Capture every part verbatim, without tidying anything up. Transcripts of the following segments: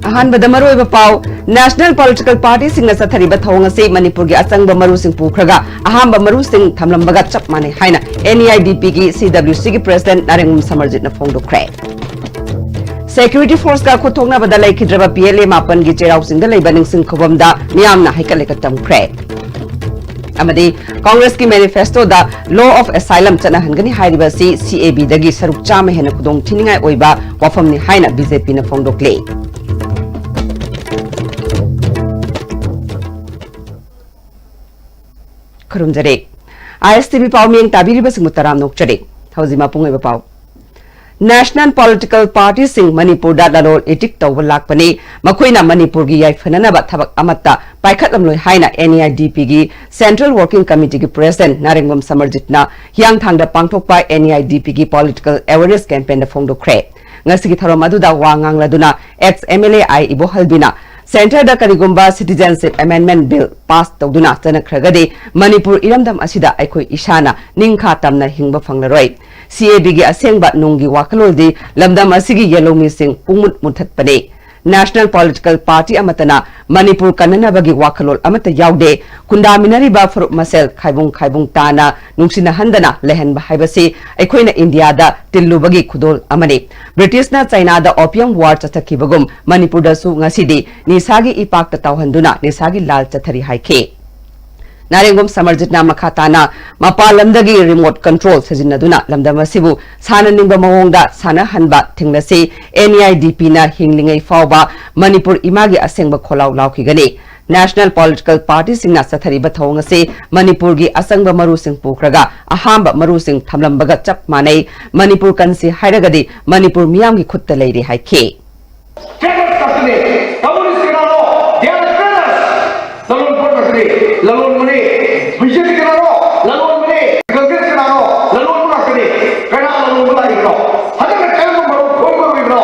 ꯑꯍꯥꯟꯕꯗ ꯃꯔꯨꯑꯣꯏꯕ ꯄꯥꯎ, National Political Partyꯁꯤꯡꯅ ꯆꯠꯊꯔꯤꯕ ꯊꯧꯑꯣꯡ ꯑꯁꯤ ꯃꯅꯤꯄꯨꯔꯒꯤ ꯑꯆꯪꯕ ꯃꯔꯨꯁꯤꯡ ꯄꯨꯈ꯭ꯔꯒ ꯑꯍꯥꯟꯕ ꯃꯔꯨꯁꯤꯡ ꯊꯝꯂꯝꯕꯒ ꯆꯞ ꯃꯥꯟꯅꯩ ꯍꯥꯏꯅ N E I D Pꯒꯤ C W Cꯒꯤ President Narengbam ꯁꯃꯔꯖꯤꯠꯅ ꯐꯣꯡꯗꯣꯛꯈ꯭ꯔꯦ꯫ Security Forceꯀ ꯈꯨꯠꯊꯣꯛꯅꯕꯗ ꯂꯩꯈꯤꯗ꯭ꯔꯕ P L A ꯃꯥꯄꯟꯒꯤ ꯆꯩꯔꯥꯎ ꯆꯤꯡꯗ ꯂꯩꯕ ꯅꯤꯡꯁꯤꯡ ꯈꯨꯕꯝꯗ ꯃꯤꯌꯥꯝꯅ ꯍꯩꯀꯠ ꯂꯩꯀꯠ ꯇꯝꯈ꯭ꯔꯦ꯫ ꯑꯃꯗꯤ Congressꯀꯤ manifestoꯗ Law of Asylum ꯆꯠꯅꯍꯟꯒꯅꯤ ꯍꯥꯏꯔꯤꯕ ꯑꯁꯤ C A Bꯗꯒꯤ ꯁꯔꯨꯛ ꯆꯥꯝꯃ ꯍꯦꯟꯅ ꯈꯨꯗꯣꯡ ꯊꯤꯅꯤꯡꯉꯥꯏ ꯑꯣꯏꯕ ꯋꯥꯐꯝꯅꯤ ꯍꯥꯏꯅ B J Pꯅ ꯐꯣꯡꯗꯣꯛꯂꯤ꯫ ꯈꯨꯔꯨꯝꯖꯔꯤ꯫ I S T V ꯄꯥꯎ ꯃꯤꯌꯦꯡ ꯇꯥꯕꯤꯔꯤꯕꯁꯤꯡꯕꯨ ꯇꯔꯥꯝꯅ ꯑꯣꯛꯆꯔꯤ꯫ ꯍꯧꯖꯤꯛ ꯃꯄꯨꯡ ꯑꯣꯏꯕ ꯄꯥꯎ꯫ National Political Partyꯁꯤꯡ ꯃꯅꯤꯄꯨꯔꯗ ꯂꯂꯣꯟ ꯏꯇꯤꯛ ꯇꯧꯕ ꯂꯥꯛꯄꯅꯤ, ꯃꯈꯣꯏꯅ ꯃꯅꯤꯄꯨꯔꯒꯤ ꯌꯥꯏꯐꯅꯅꯕ ꯊꯕꯛ ꯑꯃꯠꯇ ꯄꯥꯏꯈꯠꯂꯝꯂꯣꯏ ꯍꯥꯏꯅ N E I D Pꯒꯤ Central Working Committeeꯒꯤ President ꯅꯥꯔꯦꯡꯕꯝ ꯁꯃꯔꯖꯤꯠꯅ ꯍꯤꯌꯥꯡꯊꯥꯡꯗ ꯄꯥꯡꯊꯣꯛꯄ N E I D Pꯒꯤ Political Awareness Campaignꯗ ꯐꯣꯡꯗꯣꯛꯈ꯭ꯔꯦ꯫ ꯉꯁꯤꯒꯤ ꯊꯧꯔꯝ ꯑꯗꯨꯗ ꯋꯥ ꯉꯥꯡꯂꯗꯨꯅ ex M L A I ꯏꯕꯣꯍꯜꯕꯤꯅ Centreꯗ ꯀꯔꯤꯒꯨꯝꯕ Citizenship Amendment Bill pass ꯇꯧꯗꯨꯅ ꯆꯠꯅꯈ꯭ꯔꯒꯗꯤ ꯃꯅꯤꯄꯨꯔ ꯏꯔꯝꯗꯝ ꯑꯁꯤꯗ ꯑꯩꯈꯣꯏ ꯏꯁꯥꯅ ꯅꯤꯡꯈꯥ ꯇꯝꯅ ꯍꯤꯡꯕ ꯐꯪꯂꯔꯣꯏ꯫ C A Bꯒꯤ ꯑꯁꯦꯡꯕ ꯅꯨꯡꯒꯤ ꯋꯥꯈꯜꯂꯣꯟꯗꯤ ꯂꯝꯗꯝ ꯑꯁꯤꯒꯤ ꯌꯦꯜꯍꯧꯃꯤꯁꯤꯡ ꯄꯨꯡꯃꯨꯠ ꯃꯨꯠꯊꯠꯄꯅꯤ꯫ National Political Party ꯑꯃꯠꯇꯅ ꯃꯅꯤꯄꯨꯔ ꯀꯟꯅꯅꯕꯒꯤ ꯋꯥꯈꯜꯂꯣꯟ ꯑꯃꯠꯇ ꯌꯥꯎꯗꯦ꯫ ꯈꯨꯟꯗꯥꯃꯤꯟꯅꯔꯤꯕ ꯐꯨꯔꯨꯞ ꯃꯁꯦꯜ ꯈꯥꯏꯕꯨꯡ ꯈꯥꯏꯕꯨꯡ ꯇꯥꯅ ꯅꯨꯡꯁꯤꯅꯍꯟꯗꯅ ꯂꯩꯍꯟꯕ ꯍꯥꯏꯕꯁꯤ ꯑꯩꯈꯣꯏꯅ ꯏꯟꯗꯤꯌꯥꯗ ꯇꯤꯜꯂꯨꯕꯒꯤ ꯈꯨꯗꯣꯜ ꯑꯃꯅꯤ꯫ ꯕ꯭ꯔꯤꯇꯤꯁꯅ ꯆꯩꯅꯥꯗ opium war ꯆꯠꯊꯈꯤꯕꯒꯨꯝ ꯃꯅꯤꯄꯨꯔꯗꯁꯨ ꯉꯁꯤꯗꯤ ꯅꯤꯁꯥꯒꯤ ꯏꯄꯥꯛꯇ ꯇꯥꯎꯍꯟꯗꯨꯅ ꯅꯤꯁꯥꯒꯤ ꯂꯥꯜ ꯆꯠꯊꯔꯤ ꯍꯥꯏꯈꯤ꯫ ꯅꯥꯔꯦꯡꯕꯝ ꯁꯃꯔꯖꯤꯠꯅ ꯃꯈꯥ ꯇꯥꯅ ꯃꯄꯥꯟ ꯂꯝꯗꯒꯤ remote control ꯁꯤꯖꯤꯟꯅꯗꯨꯅ ꯂꯝꯗꯝ ꯑꯁꯤꯕꯨ ꯁꯥꯟꯅꯅꯤꯡꯕ ꯃꯑꯣꯡꯗ ꯁꯥꯟꯅꯍꯟꯕ ꯊꯤꯡꯂꯁꯤ꯫ N E I D Pꯅ ꯍꯤꯡꯂꯤꯉꯩ ꯐꯥꯎꯕ ꯃꯅꯤꯄꯨꯔ ꯏꯃꯥꯒꯤ ꯑꯁꯦꯡꯕ ꯈꯣꯜꯂꯥꯎ ꯂꯥꯎꯈꯤꯒꯅꯤ꯫ National Political Partyꯁꯤꯡꯅ ꯆꯠꯊꯔꯤꯕ ꯊꯧꯑꯣꯡ ꯑꯁꯤ ꯃꯅꯤꯄꯨꯔꯒꯤ ꯑꯆꯪꯕ ꯃꯔꯨꯁꯤꯡ ꯄꯨꯈ꯭ꯔꯒ ꯑꯍꯥꯟꯕ ꯃꯔꯨꯁꯤꯡ ꯊꯝꯂꯝꯕꯒ ꯆꯞ ꯃꯥꯟꯅꯩ꯫ ꯃꯅꯤꯄꯨꯔ ꯀꯟꯁꯤ ꯍꯥꯏꯔꯒꯗꯤ ꯃꯅꯤꯄꯨꯔ ꯃꯤꯌꯥꯝꯒꯤ ꯈꯨꯠꯇ ꯂꯩꯔꯦ ꯍꯥꯏꯈꯤ꯫ Traitors ꯉꯥꯛꯇꯅꯦ꯫ Communist ꯀꯅꯥꯅꯣ? They are traitors. ꯂꯂꯣꯟ ꯄꯣꯠ ꯉꯥꯛꯇꯅꯦ꯫ ꯂꯂꯣꯟꯕꯅꯦ꯫ B J P ꯀꯅꯥꯅꯣ? ꯂꯂꯣꯟꯕꯅꯦ꯫ Congress ꯀꯅꯥꯅꯣ? ꯂꯂꯣꯟꯕ ꯉꯥꯛꯇꯅꯦ꯫ ꯀꯅꯥ ꯂꯂꯣꯟꯕ ꯂꯥꯛꯏꯕꯅꯣ? ꯍꯟꯗꯛꯅ ꯀꯔꯝꯕ ꯃꯔꯨꯞ ꯈꯣꯝꯕ ꯑꯣꯏꯕꯅꯣ?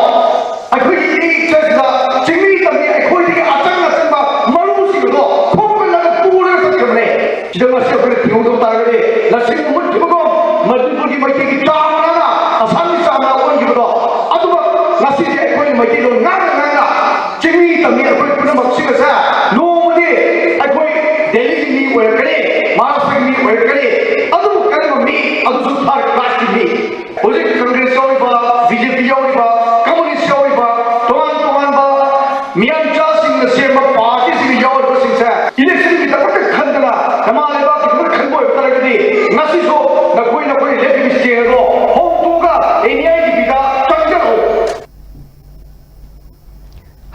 ꯑꯩꯈꯣꯏꯒꯤ ꯏꯔꯩ ꯏꯆꯜꯁꯤꯗ ꯆꯤꯡꯃꯤ ꯇꯝꯃꯤ ꯑꯩꯈꯣꯏꯗꯒꯤ ꯑꯆꯪ ꯑꯆꯪꯕ ꯃꯔꯨꯁꯤꯡ ꯑꯗꯣ ꯈꯣꯝꯒꯠꯂꯒ ꯄꯨꯔꯒ ꯆꯠꯈ꯭ꯔꯕꯅꯦ꯫ ꯁꯤꯗ ꯉꯁꯤ ꯑꯩꯈꯣꯏꯅ ꯊꯤꯍꯧꯗꯕ ꯇꯥꯔꯒꯗꯤ ꯂꯁꯤꯡ ꯃꯨꯠꯈꯤꯕꯒꯨꯝ ꯃꯅꯤꯄꯨꯔꯒꯤ ꯃꯩꯇꯩꯒꯤ ꯆꯥ ꯃꯅꯥꯅ ꯑꯁꯥꯝꯒꯤ ꯆꯥ ꯃꯅꯥ ꯑꯣꯟꯈꯤꯕꯗꯣ ꯑꯗꯨꯃꯛ ꯉꯁꯤꯗꯤ ꯑꯩꯈꯣꯏꯅ ꯃꯩꯇꯩꯂꯣꯟ ꯉꯥꯡꯅ ꯉꯥꯡꯅ ꯃꯤ ꯑꯩꯈꯣꯏ ꯄꯨꯝꯅꯃꯛꯁꯤꯒꯁꯦ ꯅꯣꯡꯃꯗꯤ ꯑꯩꯈꯣꯏ ꯗꯦꯜꯂꯤꯒꯤ ꯃꯤ ꯑꯣꯏꯔꯛꯀꯅꯤ, ꯃꯍꯥꯔꯥꯁꯇ꯭ꯔꯒꯤ ꯃꯤ ꯑꯣꯏꯔꯛꯀꯅꯤ꯫ ꯑꯗꯨ ꯀꯔꯝꯕ ꯃꯤ? ꯑꯗꯨꯁꯨ ꯊꯥꯔꯠ ꯀ꯭ꯂꯥꯁꯀꯤ ꯃꯤ꯫ ꯍꯧꯖꯤꯛ ꯀꯪꯒ꯭ꯔꯦꯁ ꯌꯥꯎꯔꯤꯕ, ꯕꯤ ꯖꯦ ꯄꯤ ꯌꯥꯎꯔꯤꯕ, ꯀꯝꯃꯨꯅꯤꯁ ꯌꯥꯎꯔꯤꯕ, ꯇꯣꯉꯥꯟ ꯇꯣꯉꯥꯟꯕ ꯃꯤꯌꯥꯝꯆꯥꯁꯤꯡꯅ ꯁꯦꯝꯕ ꯄꯥꯔꯇꯤꯁꯤꯡꯗ ꯌꯥꯎꯔꯤꯕꯁꯤꯡꯁꯦ ꯏꯂꯦꯛꯁꯟꯒꯤꯗꯃꯛꯇ ꯈꯟꯗꯅ ꯅꯃꯥ ꯂꯩꯕꯥꯛꯀꯤꯗꯃꯛ ꯈꯟꯕ ꯑꯣꯏꯕ ꯇꯥꯔꯒꯗꯤ ꯉꯁꯤꯁꯨ ꯅꯈꯣꯏ ꯅꯈꯣꯏ ꯂꯦꯞꯄꯤꯕ ꯁ꯭ꯇꯦꯟ ꯑꯗꯣ ꯍꯣꯡꯗꯣꯛꯑꯒ ꯑꯦꯟ ꯏ ꯑꯥꯏ ꯗꯤ ꯄꯤꯗ ꯆꯪꯖꯔꯛꯎ꯫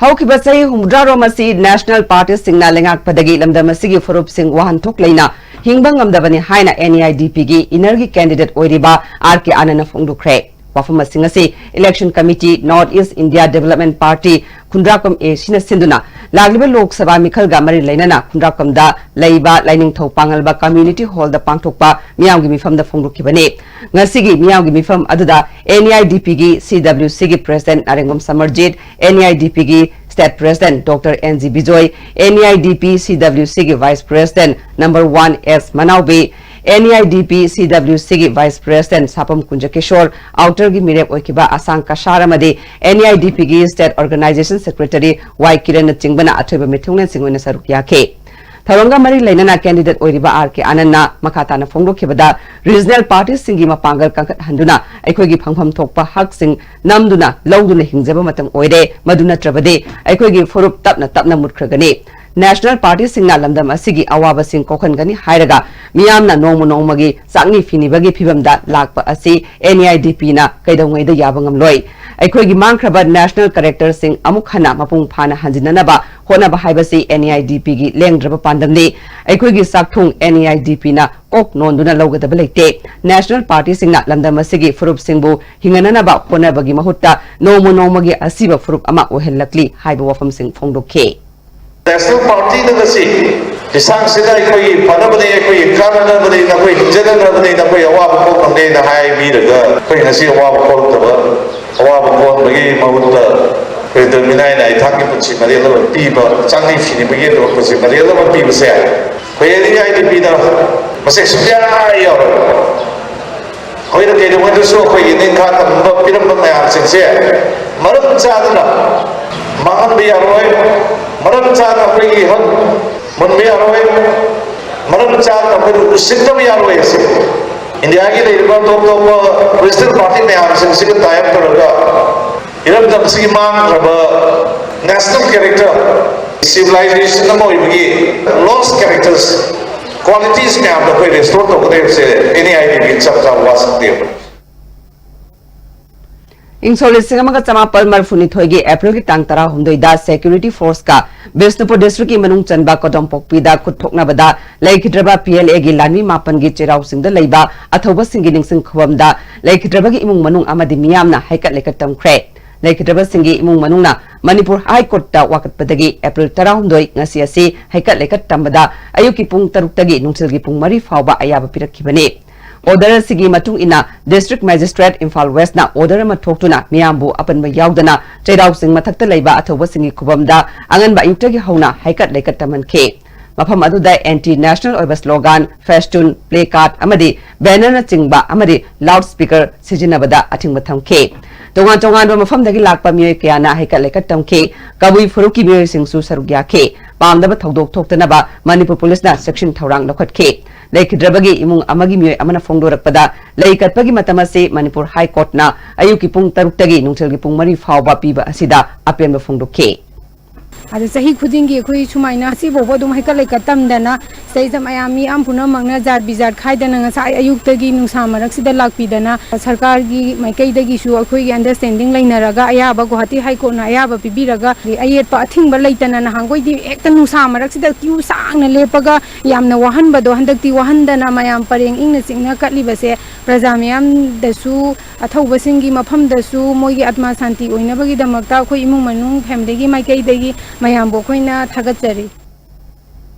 ꯍꯧꯈꯤꯕ ꯆꯍꯤ ꯍꯨꯝꯐꯨꯇꯔꯥꯔꯣꯝ ꯑꯁꯤ ꯅꯦꯁꯅꯦꯜ ꯄꯥꯔꯇꯤꯁꯤꯡꯅ ꯂꯩꯉꯥꯛꯄꯗꯒꯤ ꯂꯝꯗꯝ ꯑꯁꯤꯒꯤ ꯐꯨꯔꯨꯞꯁꯤꯡ ꯋꯥꯍꯟꯊꯣꯛ ꯂꯩꯅ ꯍꯤꯡꯕ ꯉꯝꯗꯕꯅꯤ ꯍꯥꯏꯅ ꯑꯦꯟ ꯏ ꯑꯥꯏ ꯗꯤ ꯄꯤꯒꯤ ꯏꯅꯔꯒꯤ ꯀꯦꯟꯗꯤꯗꯦꯠ ꯑꯣꯏꯔꯤꯕ ꯑꯥꯔ ꯀꯦ ꯑꯥꯅꯟꯅ ꯐꯣꯡꯗꯣꯛꯈ꯭ꯔꯦ꯫ ꯋꯥꯐꯝꯁꯤꯡ ꯑꯁꯤ election committee, north east India development party, Khundrakpam A ꯁꯤꯅ ꯁꯤꯟꯗꯨꯅ ꯂꯥꯛꯂꯤꯕ ꯂꯣꯛ ꯁꯚꯥ ꯃꯤꯈꯜꯒ ꯃꯔꯤ ꯂꯩꯅꯅ ꯈꯨꯟꯗ꯭ꯔꯥꯛꯄꯝꯗ ꯂꯩꯕ ꯂꯥꯏꯅꯤꯡꯊꯧ ꯄꯥꯉꯜꯕ ꯀꯝꯃ꯭ꯌꯨꯅꯤꯇꯤ ꯍꯣꯜꯗ ꯄꯥꯡꯊꯣꯛꯄ ꯃꯤꯌꯥꯝꯒꯤ ꯃꯤꯐꯝꯗ ꯐꯣꯡꯗꯣꯛꯈꯤꯕꯅꯤ꯫ ꯉꯁꯤꯒꯤ ꯃꯤꯌꯥꯝꯒꯤ ꯃꯤꯐꯝ ꯑꯗꯨꯗ ꯑꯦꯟ ꯏ ꯑꯥꯏ ꯗꯤ ꯄꯤꯒꯤ ꯁꯤ ꯗꯕ꯭ꯂꯤꯎ ꯁꯤꯒꯤ president Narengbam Samarjit, N E I D ꯄꯤꯒꯤ state president doctor N G Bijoy, N E I D P C W ꯁꯤꯒꯤ vice president number one S Manaobi, N E I D P C W ꯁꯤꯒꯤ vice president ꯁꯥꯄꯝ ꯀꯨꯟꯖꯀꯤꯁꯣꯔ, ꯑꯥꯎꯇꯔꯒꯤ ꯃꯤꯔꯦꯞ ꯑꯣꯏꯈꯤꯕ ꯑꯁꯥꯡ ꯀꯁꯥꯔ ꯑꯃꯗꯤ and E I D ꯄꯤꯒꯤ state organisation secretary ꯋꯥꯏ ꯀꯤꯔꯟꯅꯆꯤꯡꯕꯅ ꯑꯊꯣꯏꯕ ꯃꯤꯊꯨꯡꯂꯦꯟꯁꯤꯡ ꯑꯣꯏꯅ ꯁꯔꯨꯛ ꯌꯥꯈꯤ꯫ ꯊꯧꯔꯝꯒ ꯃꯔꯤ ꯂꯩꯅꯅ ꯀꯦꯟꯗꯤꯗꯦꯠ ꯑꯣꯏꯔꯤꯕ ꯑꯥꯔ ꯀꯦ ꯑꯥꯅꯟꯅ ꯃꯈꯥ ꯇꯥꯅ ꯐꯣꯡꯗꯣꯛꯈꯤꯕꯗ, ꯔꯤꯖꯅꯦꯜ ꯄꯥꯔꯇꯤꯁꯤꯡꯒꯤ ꯃꯄꯥꯡꯒꯜ ꯀꯟꯈꯠꯍꯟꯗꯨꯅ ꯑꯩꯈꯣꯏꯒꯤ ꯐꯪꯐꯝ ꯊꯣꯛꯄ ꯍꯛꯁꯤꯡ ꯅꯝꯗꯨꯅ ꯂꯧꯗꯨꯅ ꯍꯤꯡꯖꯕ ꯃꯇꯝ ꯑꯣꯏꯔꯦ꯫ ꯃꯗꯨ ꯅꯠꯇ꯭ꯔꯕꯗꯤ ꯑꯩꯈꯣꯏꯒꯤ ꯐꯨꯔꯨꯞ ꯇꯞꯅ ꯇꯞꯅ ꯃꯨꯠꯈ꯭ꯔꯒꯅꯤ꯫ ꯅꯦꯁꯅꯦꯜ ꯄꯥꯔꯇꯤꯁꯤꯡꯅ ꯂꯝꯗꯝ ꯑꯁꯤꯒꯤ ꯑꯋꯥꯕꯁꯤꯡ ꯀꯣꯛꯍꯟꯒꯅꯤ ꯍꯥꯏꯔꯒ ꯃꯤꯌꯥꯝꯅ ꯅꯣꯡꯃ ꯅꯣꯡꯃꯒꯤ ꯆꯥꯛꯅꯤ ꯐꯤꯅꯤꯕꯒꯤ ꯐꯤꯕꯝꯗ ꯂꯥꯛꯄ ꯑꯁꯤ ꯑꯦꯟ ꯏ ꯑꯥꯏ ꯗꯤ ꯄꯤꯅ ꯀꯩꯗꯧꯉꯩꯗ ꯌꯥꯕ ꯉꯝꯂꯣꯏ꯫ ꯑꯩꯈꯣꯏꯒꯤ ꯃꯥꯡꯈ꯭ꯔꯕ ꯅꯦꯁꯅꯦꯜ ꯀꯦꯔꯦꯛꯇꯔꯁꯤꯡ ꯑꯃꯨꯛ ꯍꯟꯅ ꯃꯄꯨꯡ ꯐꯥꯅ ꯍꯟꯖꯤꯟꯅꯅꯕ ꯍꯣꯠꯅꯕ ꯍꯥꯏꯕꯁꯤ ꯑꯦꯟ ꯏ ꯑꯥꯏ ꯗꯤ ꯄꯤꯒꯤ ꯂꯦꯡꯗ꯭ꯔꯕ ꯄꯥꯟꯗꯝꯅꯤ꯫ ꯑꯩꯈꯣꯏꯒꯤ ꯆꯥꯛꯊꯨꯡ ꯑꯦꯟ ꯏ ꯑꯥꯏ ꯗꯤ ꯄꯤꯅ ꯀꯣꯛ ꯅꯣꯟꯗꯨꯅ ꯂꯧꯒꯗꯕ ꯂꯩꯇꯦ꯫ ꯅꯦꯁꯅꯦꯜ ꯄꯥꯔꯇꯤꯁꯤꯡꯅ ꯂꯝꯗꯝ ꯑꯁꯤꯒꯤ ꯐꯨꯔꯨꯞꯁꯤꯡꯕꯨ ꯍꯤꯡꯍꯟꯅꯅꯕ ꯍꯣꯠꯅꯕꯒꯤ ꯃꯍꯨꯠꯇ ꯅꯣꯡꯃ ꯅꯣꯡꯃꯒꯤ ꯑꯁꯤꯕ ꯐꯨꯔꯨꯞ ꯑꯃ ꯑꯣꯏꯍꯜꯂꯛꯂꯤ ꯍꯥꯏꯕ ꯋꯥꯐꯝꯁꯤꯡ ꯐꯣꯡꯗꯣꯛꯈꯤ꯫ ꯅꯦꯁꯅꯦꯜ ꯄꯥꯔꯇꯤꯅ ꯉꯁꯤ ꯂꯤꯁꯥꯡꯁꯤꯗ ꯑꯩꯈꯣꯏꯒꯤ ꯐꯅꯕꯅꯤ, ꯑꯩꯈꯣꯏꯒꯤ ꯀꯥꯟꯅꯅꯕꯅꯤ, ꯅꯈꯣꯏ ꯍꯤꯡꯖꯅꯅꯕꯅꯤ, ꯅꯈꯣꯏ ꯑꯋꯥꯕ ꯀꯣꯛꯅꯕꯅꯦꯅ ꯍꯥꯏꯕꯤꯔꯒ ꯑꯩꯈꯣꯏ ꯉꯁꯤ ꯑꯋꯥꯕ ꯀꯣꯛꯇꯕ, ꯑꯋꯥꯕ ꯀꯣꯛꯍꯟꯕꯒꯤ ꯃꯍꯨꯠꯇ ꯑꯩꯈꯣꯏ ꯗꯣꯃꯤꯅꯥꯏꯅ ꯑꯩꯊꯥꯡꯒꯤ ꯄꯨꯟꯁꯤ ꯃꯔꯦꯜ ꯑꯃ ꯄꯤꯕ, ꯆꯥꯛꯅꯤ ꯐꯤꯅꯤꯕꯒꯤ ꯑꯗꯨꯒ ꯄꯨꯟꯁꯤ ꯃꯔꯦꯜ ꯑꯃ ꯄꯤꯕꯁꯦ ꯑꯩꯈꯣꯏ ꯑꯦꯟ ꯏ ꯑꯥꯏ ꯗꯤ ꯄꯤꯗ ꯃꯁꯦ ꯁꯨꯡꯌꯥ ꯌꯥꯎꯔꯣꯏ꯫ ꯑꯩꯈꯣꯏꯅ ꯀꯩꯗꯧꯉꯩꯗꯁꯨ ꯑꯩꯈꯣꯏꯒꯤ ꯅꯤꯡꯈꯥ ꯇꯝꯕ ꯄꯤꯔꯝꯕ ꯃꯌꯥꯝꯁꯤꯡꯁꯦ ꯃꯔꯝ ꯆꯥꯗꯅ ꯃꯥꯡꯍꯟꯕ ꯌꯥꯔꯣꯏ꯫ ꯃꯔꯝ ꯆꯥꯅ ꯑꯩꯈꯣꯏꯒꯤ ꯍꯛ ꯃꯨꯟꯕ ꯌꯥꯔꯣꯏ꯫ ꯃꯔꯝ ꯆꯥꯅ ꯑꯩꯈꯣꯏꯅ ꯎꯁꯤꯠꯇꯕ ꯌꯥꯔꯣꯏ꯫ ꯑꯁꯤ ꯏꯟꯗꯤꯌꯥꯒꯤ ꯂꯩꯔꯤꯕ ꯇꯣꯞ ꯇꯣꯞꯄ ꯔꯤꯖꯅꯦꯜ ꯄꯥꯔꯇꯤ ꯃꯌꯥꯝꯁꯤꯡꯁꯤꯒ ꯇꯥꯏ ꯑꯞ ꯇꯧꯔꯒ ꯏꯔꯝꯗꯝꯁꯤꯒꯤ ꯃꯥꯡꯈ꯭ꯔꯕ ꯅꯦꯁꯅꯦꯜ ꯀꯦꯔꯦꯛꯇꯔ, ꯁꯤꯚꯤꯂꯥꯏꯖꯦꯁꯟ ꯑꯃ ꯑꯣꯏꯕꯒꯤ ꯂꯣꯁ ꯀꯦꯔꯦꯛꯇꯔꯁ, ꯀ꯭ꯋꯥꯂꯤꯇꯤꯁ ꯃꯌꯥꯝꯗꯣ ꯑꯩꯈꯣꯏ ꯔꯦꯁꯇꯣꯔ ꯇꯧꯒꯗꯧꯔꯤꯕꯁꯦ ꯑꯦꯟ ꯑꯥꯏ ꯑꯦ ꯗꯤꯒꯤ ꯆꯞ ꯆꯥꯕ ꯋꯥꯁꯛꯇꯦꯕ꯫ ꯏꯪ ꯁꯣꯛ ꯂꯤꯁꯤꯡ ꯑꯃꯒ ꯆꯃꯥꯄꯜ ꯃꯔꯤꯐꯨꯅꯤꯊꯣꯏꯒꯤ ꯑꯦꯄ꯭ꯔꯤꯜꯒꯤ ꯇꯥꯡ ꯇꯔꯥꯍꯨꯝꯗꯣꯏꯗ ꯁꯦꯀ꯭ꯌꯨꯔꯤꯇꯤ ꯐꯣꯔꯁꯀ ꯕꯤꯁꯅꯨꯄꯨꯔ ꯗꯤꯁꯇ꯭ꯔꯤꯛꯀꯤ ꯃꯅꯨꯡ ꯆꯟꯕ ꯀꯣꯗꯣꯝꯄꯣꯛꯄꯤꯗ ꯈꯨꯠ ꯊꯣꯛꯅꯕꯗ ꯂꯩꯈꯤꯗ꯭ꯔꯕ ꯄꯤ ꯑꯦꯜ ꯑꯦꯒꯤ ꯂꯥꯟꯃꯤ ꯃꯥꯄꯟꯒꯤ ꯆꯩꯔꯥꯎ ꯆꯤꯡꯗ ꯂꯩꯕ ꯑꯊꯧꯕꯁꯤꯡꯒꯤ ꯅꯤꯡꯁꯤꯡ ꯈꯨꯕꯝꯗ ꯂꯩꯈꯤꯗ꯭ꯔꯕꯒꯤ ꯏꯃꯨꯡ ꯃꯅꯨꯡ ꯑꯃꯗꯤ ꯃꯤꯌꯥꯝꯅ ꯍꯩꯀꯠ ꯂꯩꯀꯠ ꯇꯝꯈ꯭ꯔꯦ꯫ ꯂꯩꯈꯤꯗ꯭ꯔꯕꯁꯤꯡꯒꯤ ꯏꯃꯨꯡ ꯃꯅꯨꯡꯅ ꯃꯅꯤꯄꯨꯔ ꯍꯥꯏ ꯀꯣꯔꯠꯇ ꯋꯥꯀꯠꯄꯗꯒꯤ ꯑꯦꯄ꯭ꯔꯤꯜ ꯇꯔꯥꯍꯨꯝꯗꯣꯏ, ꯉꯁꯤ ꯑꯁꯤ ꯍꯩꯀꯠ ꯂꯩꯀꯠ ꯇꯝꯕꯗ ꯑꯌꯨꯛꯀꯤ ꯄꯨꯡ ꯇꯔꯨꯛꯇꯒꯤ ꯅꯨꯡꯊꯤꯜꯒꯤ ꯄꯨꯡ ꯃꯔꯤ ꯐꯥꯎꯕ ꯑꯌꯥꯕ ꯄꯤꯔꯛꯈꯤꯕꯅꯤ꯫ ꯑꯣꯔꯗꯔ ꯑꯁꯤꯒꯤ ꯃꯇꯨꯡ ꯏꯟꯅ ꯗꯤꯁꯇ꯭ꯔꯤꯛ ꯃꯦꯖꯤꯁꯇ꯭ꯔꯦꯠ ꯏꯝꯐꯥꯜ ꯋꯦꯁꯅ ꯑꯣꯔꯗꯔ ꯑꯃ ꯊꯣꯛꯇꯨꯅ ꯃꯤꯌꯥꯝꯕꯨ ꯑꯄꯟꯕ ꯌꯥꯎꯗꯅ ꯆꯩꯔꯥꯎ ꯆꯤꯡ ꯃꯊꯛꯇ ꯂꯩꯕ ꯑꯊꯧꯕꯁꯤꯡꯒꯤ ꯈꯨꯕꯝꯗ ꯑꯉꯟꯕ ꯑꯌꯨꯛꯇꯒꯤ ꯍꯧꯅ ꯍꯩꯀꯠ ꯂꯩꯀꯠ ꯇꯝꯍꯟꯈꯤ꯫ ꯃꯐꯝ ꯑꯗꯨꯗ ꯑꯦꯟꯇꯤ ꯅꯦꯁꯅꯦꯜ ꯑꯣꯏꯕ ꯁ꯭ꯂꯣꯒꯥꯟ, ꯐꯦꯁꯇꯨꯟ, ꯄ꯭ꯂꯦ ꯀꯥꯔꯗ ꯑꯃꯗꯤ ꯕꯦꯅꯔꯅꯆꯤꯡꯕ ꯑꯃꯗꯤ ꯂꯥꯎꯗ ꯁ꯭ꯄꯤꯀꯔ ꯁꯤꯖꯤꯟꯅꯕꯗ ꯑꯊꯤꯡꯕ ꯊꯝꯈꯤ꯫ ꯇꯣꯉꯥꯟ ꯇꯣꯉꯥꯟꯕ ꯃꯐꯝꯗꯒꯤ ꯂꯥꯛꯄ ꯃꯤꯑꯣꯏ ꯀꯌꯥꯅ ꯍꯩꯀꯠ ꯂꯩꯀꯠ ꯇꯝꯈꯤ꯫ ꯀꯕꯨꯏ ꯐꯨꯔꯨꯞꯀꯤ ꯃꯤꯑꯣꯏꯁꯤꯡꯁꯨ ꯁꯔꯨꯛ ꯌꯥꯈꯤ꯫ ꯄꯥꯝꯗꯕ ꯊꯧꯗꯣꯛ ꯊꯣꯛꯇꯅꯕ ꯃꯅꯤꯄꯨꯔ ꯄꯨꯂꯤꯁꯅ ꯆꯦꯛꯁꯤꯟ ꯊꯧꯔꯥꯡ ꯂꯧꯈꯠꯈꯤ꯫ ꯂꯩꯈꯤꯗ꯭ꯔꯕꯒꯤ ꯏꯃꯨꯡ ꯑꯃꯒꯤ ꯃꯤꯑꯣꯏ ꯑꯃꯅ ꯐꯣꯡꯗꯣꯔꯛꯄꯗ, ꯂꯩ ꯀꯠꯄꯒꯤ ꯃꯇꯝ ꯑꯁꯤ ꯃꯅꯤꯄꯨꯔ ꯍꯥꯏ ꯀꯣꯔꯠꯅ ꯑꯌꯨꯛꯀꯤ ꯄꯨꯡ ꯇꯔꯨꯛꯇꯒꯤ ꯅꯨꯡꯊꯤꯜꯒꯤ ꯄꯨꯡ ꯃꯔꯤ ꯐꯥꯎꯕ ꯄꯤꯕ ꯑꯁꯤꯗ ꯑꯄꯦꯟꯕ ꯐꯣꯡꯗꯣꯛꯈꯤ꯫ ꯑꯗ ꯆꯍꯤ ꯈꯨꯗꯤꯡꯒꯤ ꯑꯩꯈꯣꯏ ꯁꯨꯃꯥꯏꯅ ꯉꯁꯤꯐꯥꯎꯕ ꯑꯗꯨꯝ ꯍꯩꯀꯠ ꯂꯩꯀꯠ ꯇꯝꯗꯅ ꯁꯤꯗꯩꯗ ꯃꯌꯥꯝ ꯃꯤꯌꯥꯝ ꯄꯨꯝꯅꯃꯛꯅ ꯖꯥꯠ ꯕꯤꯖꯥꯠ ꯈꯥꯏꯗꯅ ꯉꯁꯥꯏ ꯑꯌꯨꯛꯇꯒꯤ ꯅꯨꯡꯁꯥ ꯃꯔꯛꯁꯤꯗ ꯂꯥꯛꯄꯤꯗꯅ ꯁꯔꯀꯥꯔꯒꯤ ꯃꯥꯏꯀꯩꯗꯒꯤꯁꯨ ꯑꯩꯈꯣꯏꯒꯤ ꯑꯟꯗꯔꯁꯇꯦꯟꯗꯤꯡ ꯂꯩꯅꯔꯒ ꯑꯌꯥꯕ ꯒꯨꯋꯥꯍꯥꯇꯤ ꯍꯥꯏ ꯀꯣꯔꯠꯅ ꯑꯌꯥꯕ ꯄꯤꯕꯤꯔꯒ ꯑꯌꯦꯠꯄ ꯑꯊꯤꯡꯕ ꯂꯩꯇꯅ ꯅꯍꯥꯟꯈꯣꯏꯗꯤ ꯍꯦꯛꯇ ꯅꯨꯡꯁꯥ ꯃꯔꯛꯁꯤꯗ ꯀ꯭ꯌꯨ ꯁꯥꯡꯅ ꯂꯦꯞꯄꯒ ꯌꯥꯝꯅ ꯋꯥꯍꯟꯕꯗꯣ ꯍꯟꯗꯛꯇꯤ ꯋꯥꯍꯟꯗꯅ ꯃꯌꯥꯝ ꯄꯔꯦꯡ ꯏꯪꯅ ꯆꯤꯛꯅ ꯀꯠꯂꯤꯕꯁꯦ ꯄ꯭ꯔꯖꯥ ꯃꯤꯌꯥꯝꯗꯁꯨ ꯑꯊꯧꯕꯁꯤꯡꯒꯤ ꯃꯐꯝꯗꯁꯨ ꯃꯣꯏꯒꯤ ꯑꯥꯠꯃꯥ ꯁꯥꯟꯇꯤ ꯑꯣꯏꯅꯕꯒꯤꯗꯃꯛꯇ ꯑꯩꯈꯣꯏ ꯏꯃꯨꯡ ꯃꯅꯨꯡ ꯐꯦꯃꯤꯂꯤꯒꯤ ꯃꯥꯏꯀꯩꯗꯒꯤ ꯃꯌꯥꯝꯕꯨ ꯑꯩꯈꯣꯏꯅ ꯊꯥꯒꯠꯆꯔꯤ꯫